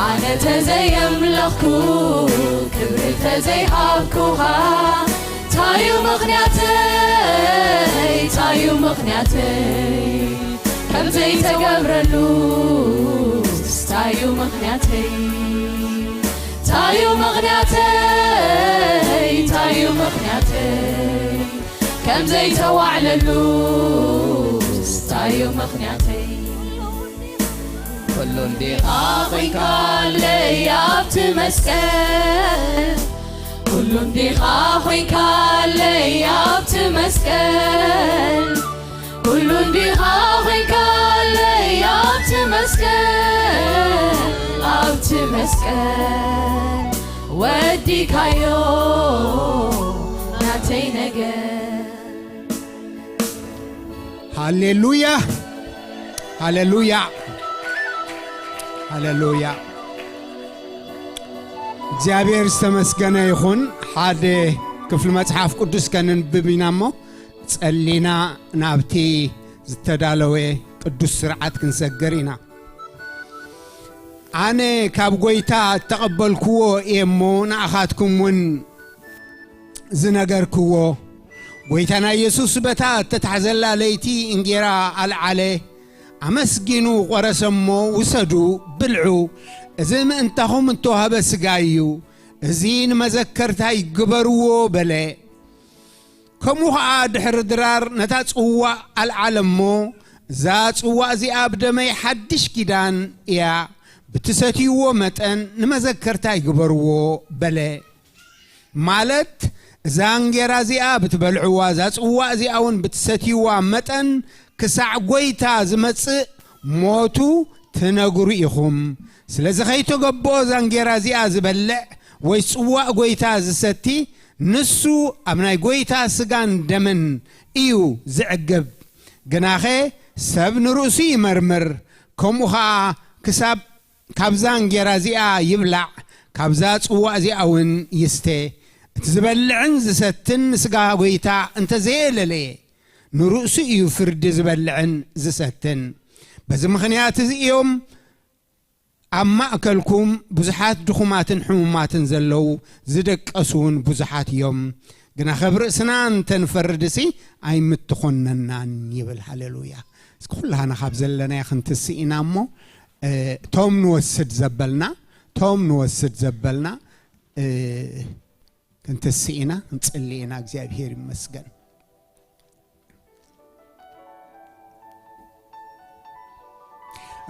ኣነ ተዘየምለኽኩ ክብሪ ተዘይሃብኩኻ ታዩ ምኽንያተይ ታዩ ምኽንያተይ ከምዘይተገብረሉስ ታዩ ምኽንያተይ ታዩ ምኽንያተይ ታዩ ምኽንያተይ ከምዘይተዋዕለሉስ ታዩ ምኽንያተይ ኩሉ እንዲኻ ኮይንካለይ ኣብቲ መስቀል ኩሉ እንዲኻ ኮይንካለይ ኣብቲ መስቀል ኩሉ እንዲኻ ኮይንካለይ ኣብቲ መስቀል ኣብቲ መስቀል ወዲካዮ ናተይ ነገር ሃሌሉያ ሃሌሉያ ሃሌሉያ። እግዚኣብሔር ዝተመስገነ ይኹን። ሓደ ክፍሊ መጽሓፍ ቅዱስ ከንንብብ ኢና እሞ ጸሊና ናብቲ ዝተዳለወ ቅዱስ ስርዓት ክንሰግር ኢና። ኣነ ካብ ጎይታ እተቐበልክዎ እየ እሞ ንኣኻትኩም እውን ዝነገርክዎ። ጎይታና ኢየሱስ በታ እተታሕዘላ ለይቲ እንጌራ ኣልዓለ፣ ኣመስጊኑ ቖረሰ እሞ፣ ውሰዱ፣ ብልዑ፣ እዚ ምእንታኹም እተዋህበ ስጋይ እዩ፣ እዚ ንመዘከርታይ ግበርዎ በለ። ከምኡ ኸኣ ድሕሪ ድራር ነታ ጽዋእ ኣልዓለ እሞ፣ እዛ ጽዋእ እዚኣ ብደመይ ሓድሽ ኪዳን እያ፣ ብትሰትይዎ መጠን ንመዘከርታይ ግበርዎ በለ። ማለት እዛ እንጌራ እዚኣ ብትበልዕዋ እዛ ጽዋእ እዚኣ እውን ብትሰትይዋ መጠን ክሳዕ ጐይታ ዝመጽእ ሞቱ ትነግሩ ኢኹም። ስለዚ ኸይተገብኦ እዛ እንጌራ እዚኣ ዝበልዕ ወይ ጽዋእ ጐይታ ዝሰቲ ንሱ ኣብ ናይ ጐይታ ስጋን ደምን እዩ ዝዕግብ። ግናኸ ሰብ ንርእሱ ይመርምር፣ ከምኡ ኸኣ ክሳብ ካብዛ እንጌራ እዚኣ ይብላዕ፣ ካብዛ ጽዋእ እዚኣ እውን ይስተ። እቲ ዝበልዕን ዝሰትን ንስጋ ጐይታ እንተ ዘየለለየ፣ ንርእሱ እዩ ፍርዲ ዝበልዕን ዝሰትን። በዚ ምኽንያት እዚ እዮም ኣብ ማእከልኩም ብዙሓት ድኹማትን ሕሙማትን ዘለዉ፣ ዝደቀሱ እውን ብዙሓት እዮም። ግና ከብ ርእስና እንተ ንፈርድሲ ኣይምትኾነናን ይብል። ሃሌሉያ። እስኪ ኩላህና ካብ ዘለናዮ ክንትስእ ኢና እሞ፣ እ፣ ቶም ንወስድ ዘበልና፣ ቶም ንወስድ ዘበልና፣ እ፣ ክንትስእ ኢና፣ ክንጽሊ ኢና። እግዚኣብሔር ይመስገን።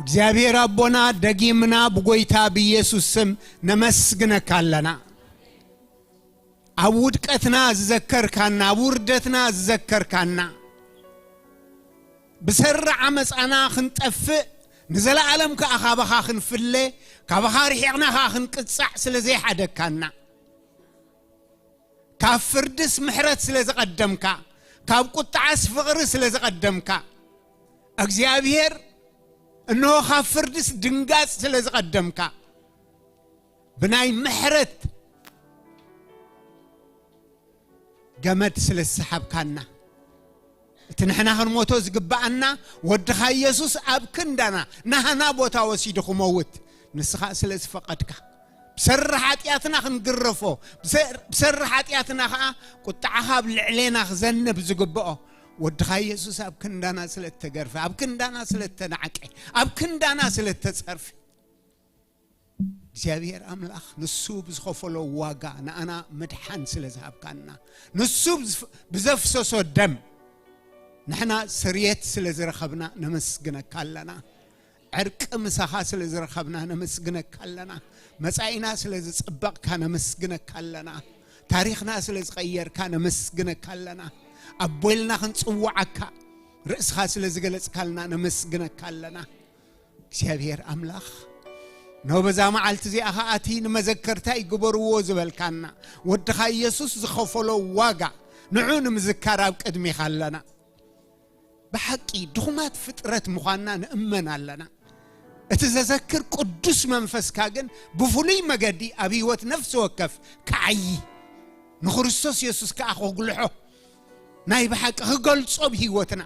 እግዚኣብሔር ኣቦና፣ ደጊምና ብጎይታ ብኢየሱስ ስም ነመስግነካ ኣለና። ኣብ ውድቀትና ዝዘከርካና፣ ኣብ ውርደትና ዝዘከርካና፣ ብሰሪ ዓመፃና ክንጠፍእ፣ ንዘለኣለም ከኣ ካባኻ ክንፍለ፣ ካባኻ ርሒቕና ከኣ ክንቅጻዕ ስለ ዘይሓደግካና፣ ካብ ፍርድስ ምሕረት ስለ ዝቐደምካ፣ ካብ ቁጥዓስ ፍቕሪ ስለ ዝቐደምካ፣ እግዚኣብሔር፣ እንሆ ካብ ፍርድስ ድንጋጽ ስለ ዝቐደምካ፣ ብናይ ምሕረት ገመድ ስለ ዝሰሓብካና፣ እቲ ንሕና ክንሞቶ ዝግብኣና ወድኻ ኢየሱስ ኣብ ክንዳና ናህና ቦታ ወሲዱ ክመውት ንስኻ ስለ ዝፈቐድካ፣ ብሰሪ ሓጢኣትና ክንግረፎ፣ ብሰ-፣ ብሰሪ ሓጢኣትና ኸኣ ቁጥዓኻ ኣብ ልዕሌና ክዘንብ ዝግብኦ ወድኻ ኢየሱስ ኣብ ክንዳና ስለ እተገርፈ፣ ኣብ ክንዳና ስለ እተናዕቀ፣ ኣብ ክንዳና ስለ እተጸርፈ፣ እግዚኣብሔር ኣምላኽ ንሱ ብዝኸፈሎ ዋጋ ንኣና ምድሓን ስለ ዝሃብካና፣ ንሱ ብዝፍ-፣ ብዘፍሰሶ ደም ንሕና ስርየት ስለ ዝረኸብና ነመስግነካ ኣለና። ዕርቂ ምሳኻ ስለ ዝረኸብና ነመስግነካ ኣለና። መጻኢና ስለ ዝጸበቕካ ነመስግነካ ኣለና። ታሪኽና ስለ ዝቐየርካ ነመስግነካ ኣለና። ኣቦ ኢልና ክንጽውዓካ ርእስኻ ስለ ዝገለጽካልና ነመስግነካ ኣለና። እግዚኣብሔር ኣምላኽ፣ እነሆ በዛ መዓልቲ እዚኣ ኸኣ እቲ ንመዘከርታይ ግበርዎ ዝበልካና ወድኻ ኢየሱስ ዝኸፈሎ ዋጋ ንዑ ንምዝካር ኣብ ቅድሜኻ ኣለና። ብሓቂ ድኹማት ፍጥረት ምዃንና ንእመን ኣለና። እቲ ዘዘክር ቅዱስ መንፈስካ ግን ብፍሉይ መገዲ ኣብ ህይወት ነፍሲ ወከፍ ክዓዪ፣ ንክርስቶስ የሱስ ከኣ ከጉልሖ፣ ናይ ብሓቂ ክገልጾ ብህይወትና፣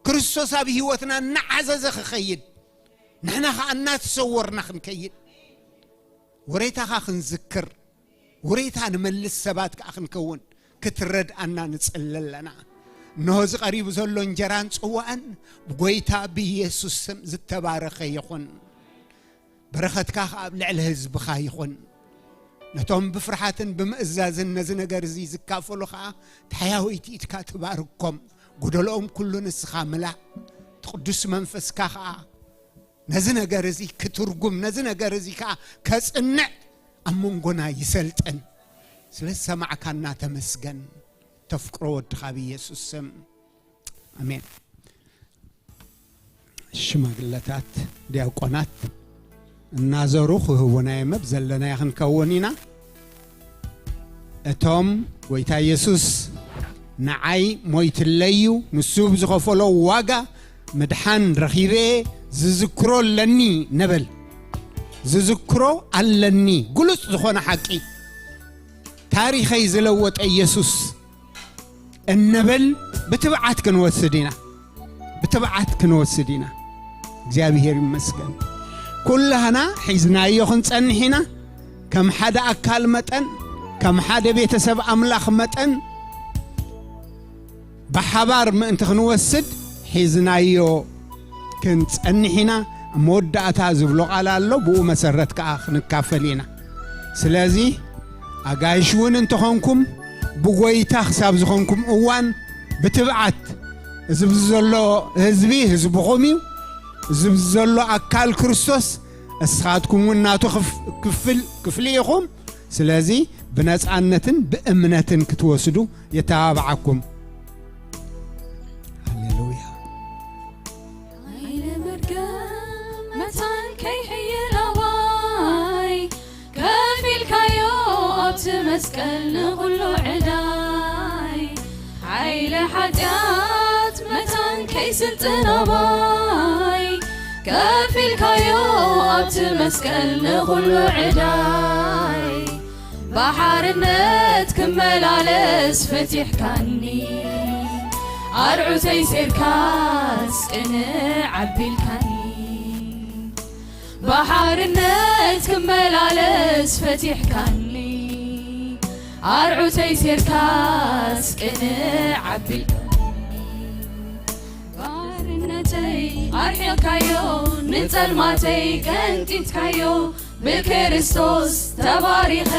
ክርስቶስ ኣብ ህይወትና እናዓዘዘ ክኸይድ፣ ንሕና ኸኣ እናተሰወርና ክንከይድ፣ ወሬታኻ ክንዝክር፣ ወሬታ ንመልስ ሰባት ከኣ ክንከውን ክትረድኣና ንጽሊ ኣለና። እነሆ እዚ ቀሪቡ ዘሎ እንጀራን ጽዋእን ብጎይታ ብኢየሱስ ስም ዝተባረኸ ይኹን። በረኸትካ ከኣ ኣብ ልዕሊ ህዝብኻ ይኹን። ነቶም ብፍርሓትን ብምእዛዝን ነዚ ነገር እዚ ዝካፈሉ ከኣ፣ ተሓያወይቲ ኢድካ ትባርኮም። ጎደሎኦም ኩሉ ንስኻ ምላእ። እቲ ቅዱስ መንፈስካ ከኣ ነዚ ነገር እዚ ክትርጉም፣ ነዚ ነገር እዚ ከኣ ከጽንዕ ኣብ መንጎና ይሰልጥን። ስለ ዝሰማዕካና ተመስገን። ተፍቅሮ ወድኻ ብኢየሱስ ስም። ኣሜን። ሽማግለታት፣ ዲያቆናት እናዘሩ ክህቡና የመብ ዘለና ክንከውን ኢና። እቶም ጎይታ ኢየሱስ ንዓይ ሞይትለይ እዩ፣ ንሱ ብዝኸፈሎ ዋጋ ምድሓን ረኺበ፣ ዝዝክሮ ኣለኒ ነበል። ዝዝክሮ ኣለኒ፣ ግሉጽ ዝኾነ ሓቂ። ታሪኸይ ዝለወጠ ኢየሱስ እነበል ብትብዓት ክንወስድ ኢና። ብትብዓት ክንወስድ ኢና። እግዚኣብሔር ይመስገን። ኩላህና ሒዝናዮ ክንጸንሕ ኢና። ከም ሓደ ኣካል መጠን፣ ከም ሓደ ቤተሰብ ኣምላኽ መጠን፣ ብሓባር ምእንቲ ክንወስድ ሒዝናዮ ክንጸንሕ ኢና። ኣብ መወዳእታ ዝብሎ ቃል ኣሎ፣ ብኡ መሰረት ከኣ ክንካፈል ኢና። ስለዚ ኣጋይሽ እውን እንተኾንኩም፣ ብጎይታ ክሳብ ዝኾንኩም እዋን ብትብዓት፣ እዚ ኣብዚ ዘሎ ህዝቢ ህዝብኹም እዩ። እዚ ኣብዚ ዘሎ ኣካል ክርስቶስ፣ እስኻትኩም እውን ናቱ ክፍ-፣ ክፍል-፣ ክፍሊ ኢኹም። ስለዚ ብነጻነትን ብእምነትን ክትወስዱ የተባብዓኩም። ሃሌሉያ። ሓይሊ መርገም መታን ከይሕይል ኣባይ፣ ከፊልካዮ ኣብቲ መስቀል ንኹሉ ዕዳይ። ሓይሊ ሓጢኣት መታን ከይስልጥን ኣባይ፣ ከፊልካዮ ኣብቲ መስቀል ንኹሉ ዕዳይ። ብሓርነት ክመላለስ ፈቲሕካኒ፣ ኣርዑተይ ሴርካስ ቅንዕ ኣቢልካኒ። ብሓርነት ክመላለስ ፈቲሕካኒ፣ ኣርዑተይ ሴርካስ ቅንዕ ኣቢልካኒ። ባርነተይ ኣርሒቕካዮ፣ ንጸልማተይ ቀንጢጥካዮ፣ ብክርስቶስ ተባሪኸ፣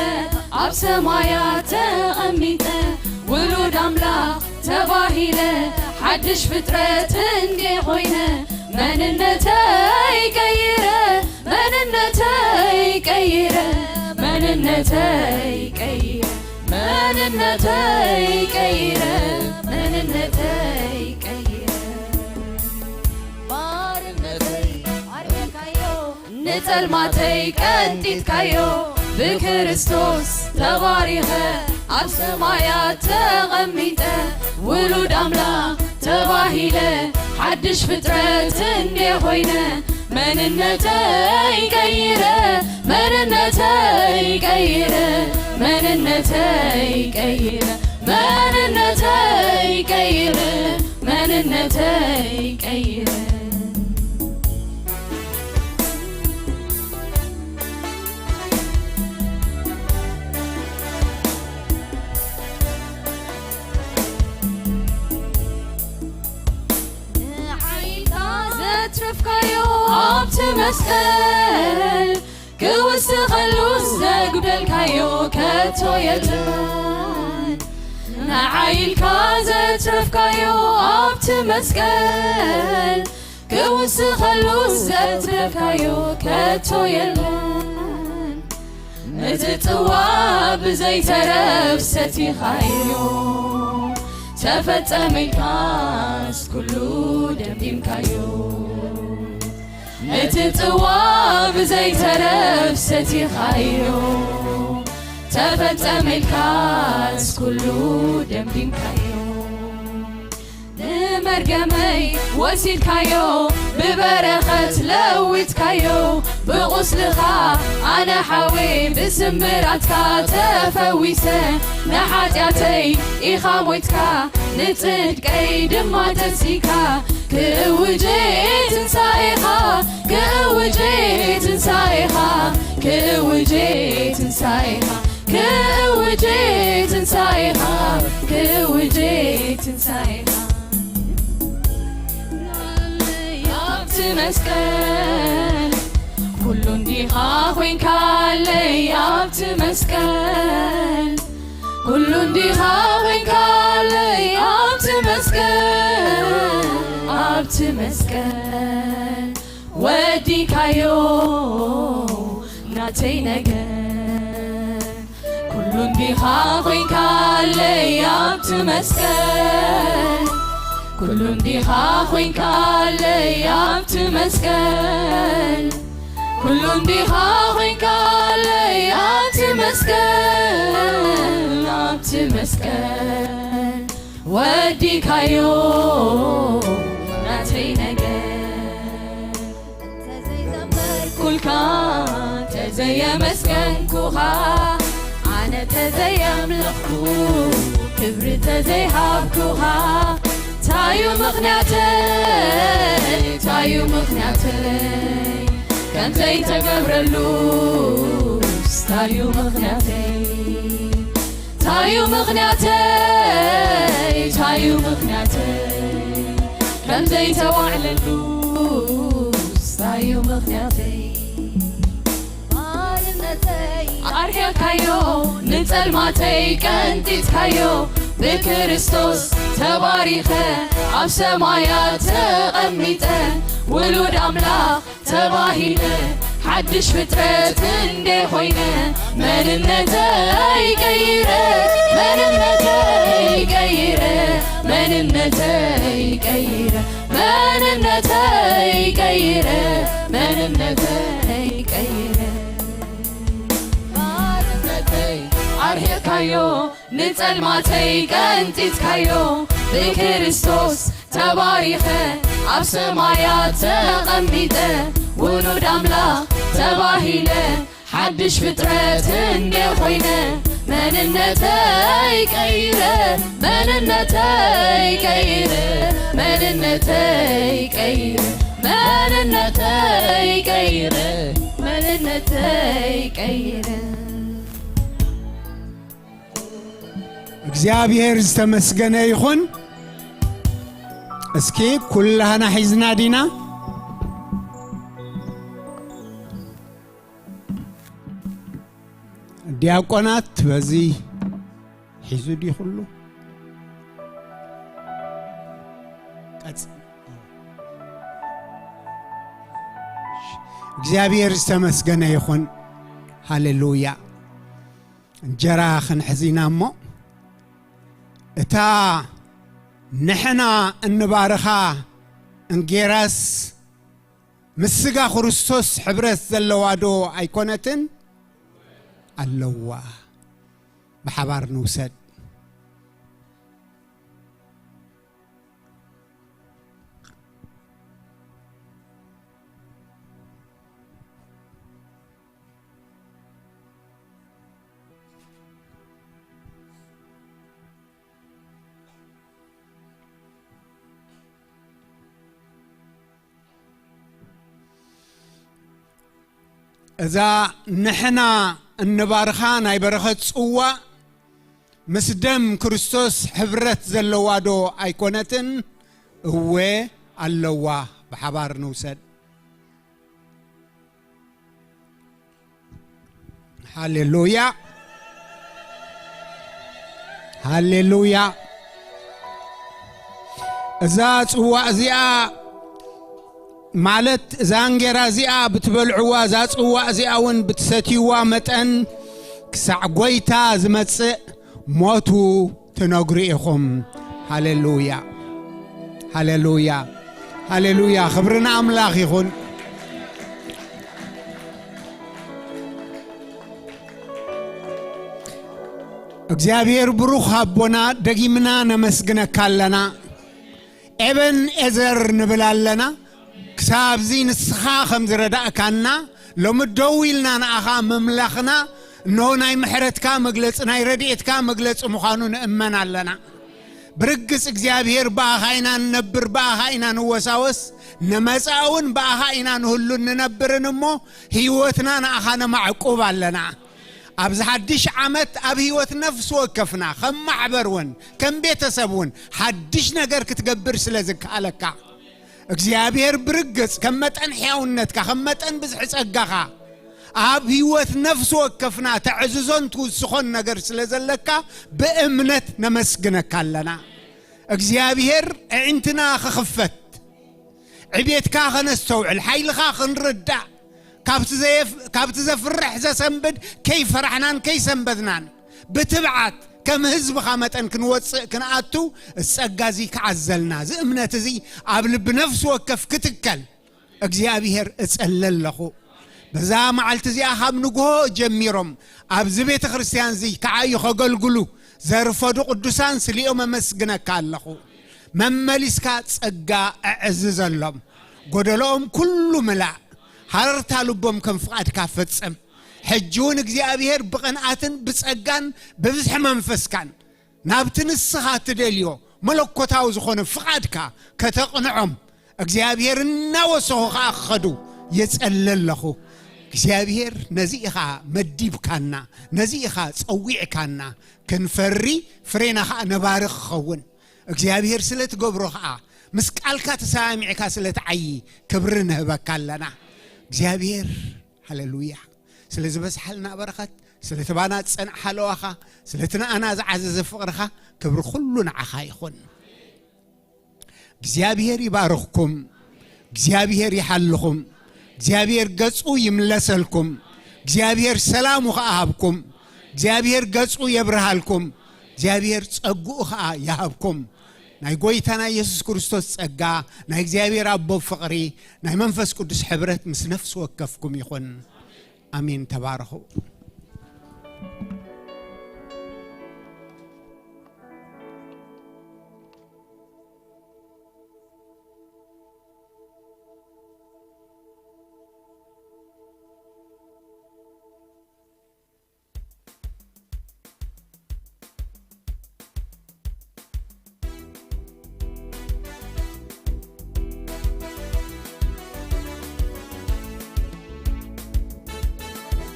ኣብ ሰማያት ተቐሚጠ፣ ውሉድ ኣምላኽ ተባሂለ፣ ሓድሽ ፍጥረት እንዴ ኾይነ፣ መንነተይ ቀይረ፣ መንነተይ ቀይረ፣ መንነተይ ቀይረ፣ መንነተይ ቀይረ፣ መንነተይ ቀይረ። ባርነተይ ኣርሒቕካዮ፣ ንጸልማተይ ቀንጢጥካዮ፣ ብክርስቶስ ተባሪኸ፣ ኣብ ሰማያት ተቐሚጠ፣ ውሉድ ኣምላኽ ተባሂለ፣ ሓድሽ ፍጥረት እንዴ ኾይነ፣ መንነተይ ቀይረ፣ መንነተይ ቀይረ፣ መንነተይ ቀይረ፣ መንነተይ ቀይረ፣ መንነተይ ቀይረ። ንሓይልካ ዘትረፍካዮ ኣብቲ መስቀል፣ ክውስኸሉ ዘጉደልካዮ ከቶ የለን። ንሓይልካ ዘትረፍካዮ ኣብቲ መስቀል፣ ክውስኸሉ ዘትረፍካዮ ከቶ የለን። እቲ ጽዋ ብዘይተረፍ ሰቲኻዮ፣ ተፈጸመ ኢልካስ ኩሉ ደምዲምካዮ። እቲ ጽዋ ብዘይተረፍ ሰቲኻዮ፣ ተፈጸመ ኢልካስ ኩሉ ደምዲምካዮ። መርገመይ ወሲድካዮ፣ ብበረኸት ለዊጥካዮ። ብቑስልኻ ኣነ ሓወይ፣ ብስምብራትካ ተፈዊሰ። ንሓጢኣተይ ኢኻ ሞይትካ፣ ንጽድቀይ ድማ ተንሲእካ። ክእውጅ ትንሳኤኻ፣ ክእውጅ ትንሳኤኻ፣ ክእውጅ ትንሳኤኻ፣ ክእውጅ ትንሳኤኻ፣ ክእውጅ ትንሳኤኻ። ኣብቲ መስቀል ኩሉ እንዲኻ ኮይንካለይ፣ ኣብቲ መስቀል ኩሉ እንዲኻ ኮይንካለይ፣ ኣብቲ መስቀል፣ ኣብቲ መስቀል ወዲካዮ ናተይ ነገር። ኩሉ እንዲኻ ኮይንካለይ ኣብቲ መስቀል፣ ኩሉ እንዲኻ ኮይንካለይ ኣብቲ መስቀል፣ ኩሉ እንዲኻ ኮይንካለይ ኣብቲ መስቀል፣ ኣብቲ መስቀል ወዲካዮ ናተይ ነገር። ተዘይዘመርኩልካ፣ ተዘየመስገንኩኻ፣ ኣነ ተዘየምለኽኩ፣ ክብሪ ተዘይሃብኩኻ፣ ታዩ ምኽንያተይ፣ ታዩ ምኽንያተይ፣ ከምዘይተገብረሉስ ታዩ ምኽንያተይ? ታዩ ምኽንያተይ፣ ታዩ ምኽንያተይ፣ ከምዘይተዋዕለሉስ ታዩ ምኽንያተይ? ማንነተይ ኣርሒቕካዮ፣ ንጸልማተይ ቀንጢጥካዮ፣ ብክርስቶስ ተባሪኸ ኣብ ሰማያት ተቐሚጠ፣ ውሉድ ኣምላኽ ተባሂለ ሓድሽ ፍጥረት እንደ ኮይነ፣ መንነተይ ቀይረ፣ መንነተይ ቀይረ፣ መንነተይ ቀይረ፣ መንነተይ ቀይረ፣ መንነተይ ቀይረ። ባርነተይ ኣርሒቕካዮ፣ ንጸልማተይ ቀንጢጥካዮ፣ ብክርስቶስ ተባሪኸ ኣብ ሰማያት ተቐሚጠ፣ ውሉድ ኣምላኽ ተባሂለ ሓድሽ ፍጥረት እንደ ኮይነ፣ መንነተይ ቀይረ፣ መንነተይ ቀይረ፣ መንነተይ ቀይረ፣ መንነተይ ቀይረ፣ መንነተይ ቀይረ። እግዚኣብሔር ዝተመስገነ ይኹን። እስኪ ኩላህና ሒዝና ዲና? ዲያቆናት በዚ ሒዙ ድዩ ኩሉ? ቀጽ-፣ እግዚኣብሔር ዝተመስገነ ይኹን። ሃሌሉያ። እንጀራ ክንሕዝ ኢና እሞ፣ እታ ንሕና እንባርኻ እንጌራስ ምስ ስጋ ክርስቶስ ሕብረት ዘለዋ ዶ ኣይኮነትን? ኣለዋ። ብሓባር ንውሰድ። እዛ ንሕና እንባርኻ ናይ በረኸት ጽዋእ ምስ ደም ክርስቶስ ሕብረት ዘለዋ ዶ ኣይኮነትን? እወ ኣለዋ። ብሓባር ንውሰድ። ሃሌሉያ፣ ሃሌሉያ። እዛ ጽዋእ እዚኣ ማለት እዛ እንጌራ እዚኣ ብትበልዕዋ፣ እዛ ጽዋእ እዚኣ እውን ብትሰትይዋ መጠን ክሳዕ ጐይታ ዝመጽእ ሞቱ ትነግሩ ኢኹም። ሃሌሉያ፣ ሃሌሉያ፣ ሃሌሉያ። ክብሪ ንኣምላኽ ይኹን። እግዚኣብሔር ብሩኽ ኣቦና፣ ደጊምና ነመስግነካ ኣለና። ኤበን ኤዘር ንብል ኣለና። ክሳብዚ ንስኻ ከም ዝረዳእካና፣ ሎሚ ደው ኢልና ንኣኻ ምምላኽና፣ እነሆ ናይ ምሕረትካ መግለጺ፣ ናይ ረድኤትካ መግለጺ ምዃኑ ንእመን ኣለና። ብርግጽ እግዚኣብሔር ብኣኻ ኢና ንነብር፣ ብኣኻ ኢና ንወሳወስ፣ ንመጻእ እውን ብኣኻ ኢና ንህሉን ንነብርን እሞ፣ ህይወትና ንኣኻ ነማዕቁብ ኣለና። ኣብዚ ሓድሽ ዓመት ኣብ ህይወት ነፍሲ ወከፍና ከም ማሕበር እውን ከም ቤተሰብ እውን ሓድሽ ነገር ክትገብር ስለ ዝከኣለካ እግዚኣብሔር ብርግጽ ከም መጠን ሕያውነትካ ከም መጠን ብዝሒ ጸጋኻ ኣብ ህይወት ነፍሲ ወከፍና ተዕዝዞን ትውስኾን ነገር ስለ ዘለካ ብእምነት ነመስግነካ ኣለና። እግዚኣብሔር ኣዒንትና ክኽፈት ዕቤትካ ከነስተውዕል፣ ሓይልኻ ክንርዳእ፣ ካብቲ ዘየፍ-፣ ካብቲ ዘፍርሕ ዘሰንብድ ከይፈራሕናን ከይሰንበድናን፣ ብትብዓት ከም ህዝብኻ መጠን ክንወጽእ ክንኣቱ፣ እዚ ጸጋ እዚ ክዓዘልና፣ እዚ እምነት እዚ ኣብ ልቢ ነፍሲ ወከፍ ክትከል፣ እግዚኣብሔር እጸሊ ኣለኹ። በዛ መዓልቲ እዚኣ ካብ ንግሆ ጀሚሮም ኣብዚ ቤተ ክርስቲያን እዚ ክዓዩ ከገልግሉ ዘርፈዱ ቅዱሳን ስሊኦም ኣመስግነካ ኣለኹ። መመሊስካ ጸጋ ኣዕዝዘሎም። ጎደሎኦም ኩሉ ምላእ። ሃረርታ ልቦም ከም ፍቓድካ ፈጽም። ሕጂ እውን እግዚኣብሔር ብቕንኣትን ብጸጋን ብብዝሒ መንፈስካን ናብቲ ንስኻ ትደልዮ መለኮታዊ ዝኾነ ፍቓድካ ከተቕንዖም እግዚኣብሔር እናወሰኹ ኸዓ ክኸዱ የጸሊ ኣለኹ። እግዚኣብሔር ነዚ ኢኻ መዲብካና፣ ነዚ ኢኻ ጸዊዕካና፣ ክንፈሪ ፍሬና ኸዓ ነባሪ ክኸውን እግዚኣብሔር ስለ ትገብሮ ኸዓ ምስ ቃልካ ተሰማሚዕካ ስለ ትዓዪ ክብሪ ንህበካ ኣለና። እግዚኣብሔር ሃሌሉያ። ስለ ዝበዝሓልና በረኸት፣ ስለ እቲ ባና ዝጸንዓ ሓለዋኻ፣ ስለ እቲ ንኣና ዝዓዘዘ ፍቕርኻ ክብሪ ኩሉ ንዓኻ ይኹን። እግዚኣብሔር ይባርኽኩም። እግዚኣብሔር ይሓልኹም። እግዚኣብሔር ገጹ ይምለሰልኩም። እግዚኣብሔር ሰላሙ ኸኣ ሃብኩም። እግዚኣብሔር ገጹ የብርሃልኩም። እግዚኣብሔር ጸግኡ ኸኣ ይሃብኩም። ናይ ጐይታና ኢየሱስ ክርስቶስ ጸጋ፣ ናይ እግዚኣብሔር ኣቦ ፍቕሪ፣ ናይ መንፈስ ቅዱስ ሕብረት ምስ ነፍሲ ወከፍኩም ይኹን። ኣሜን። ተባረኹ።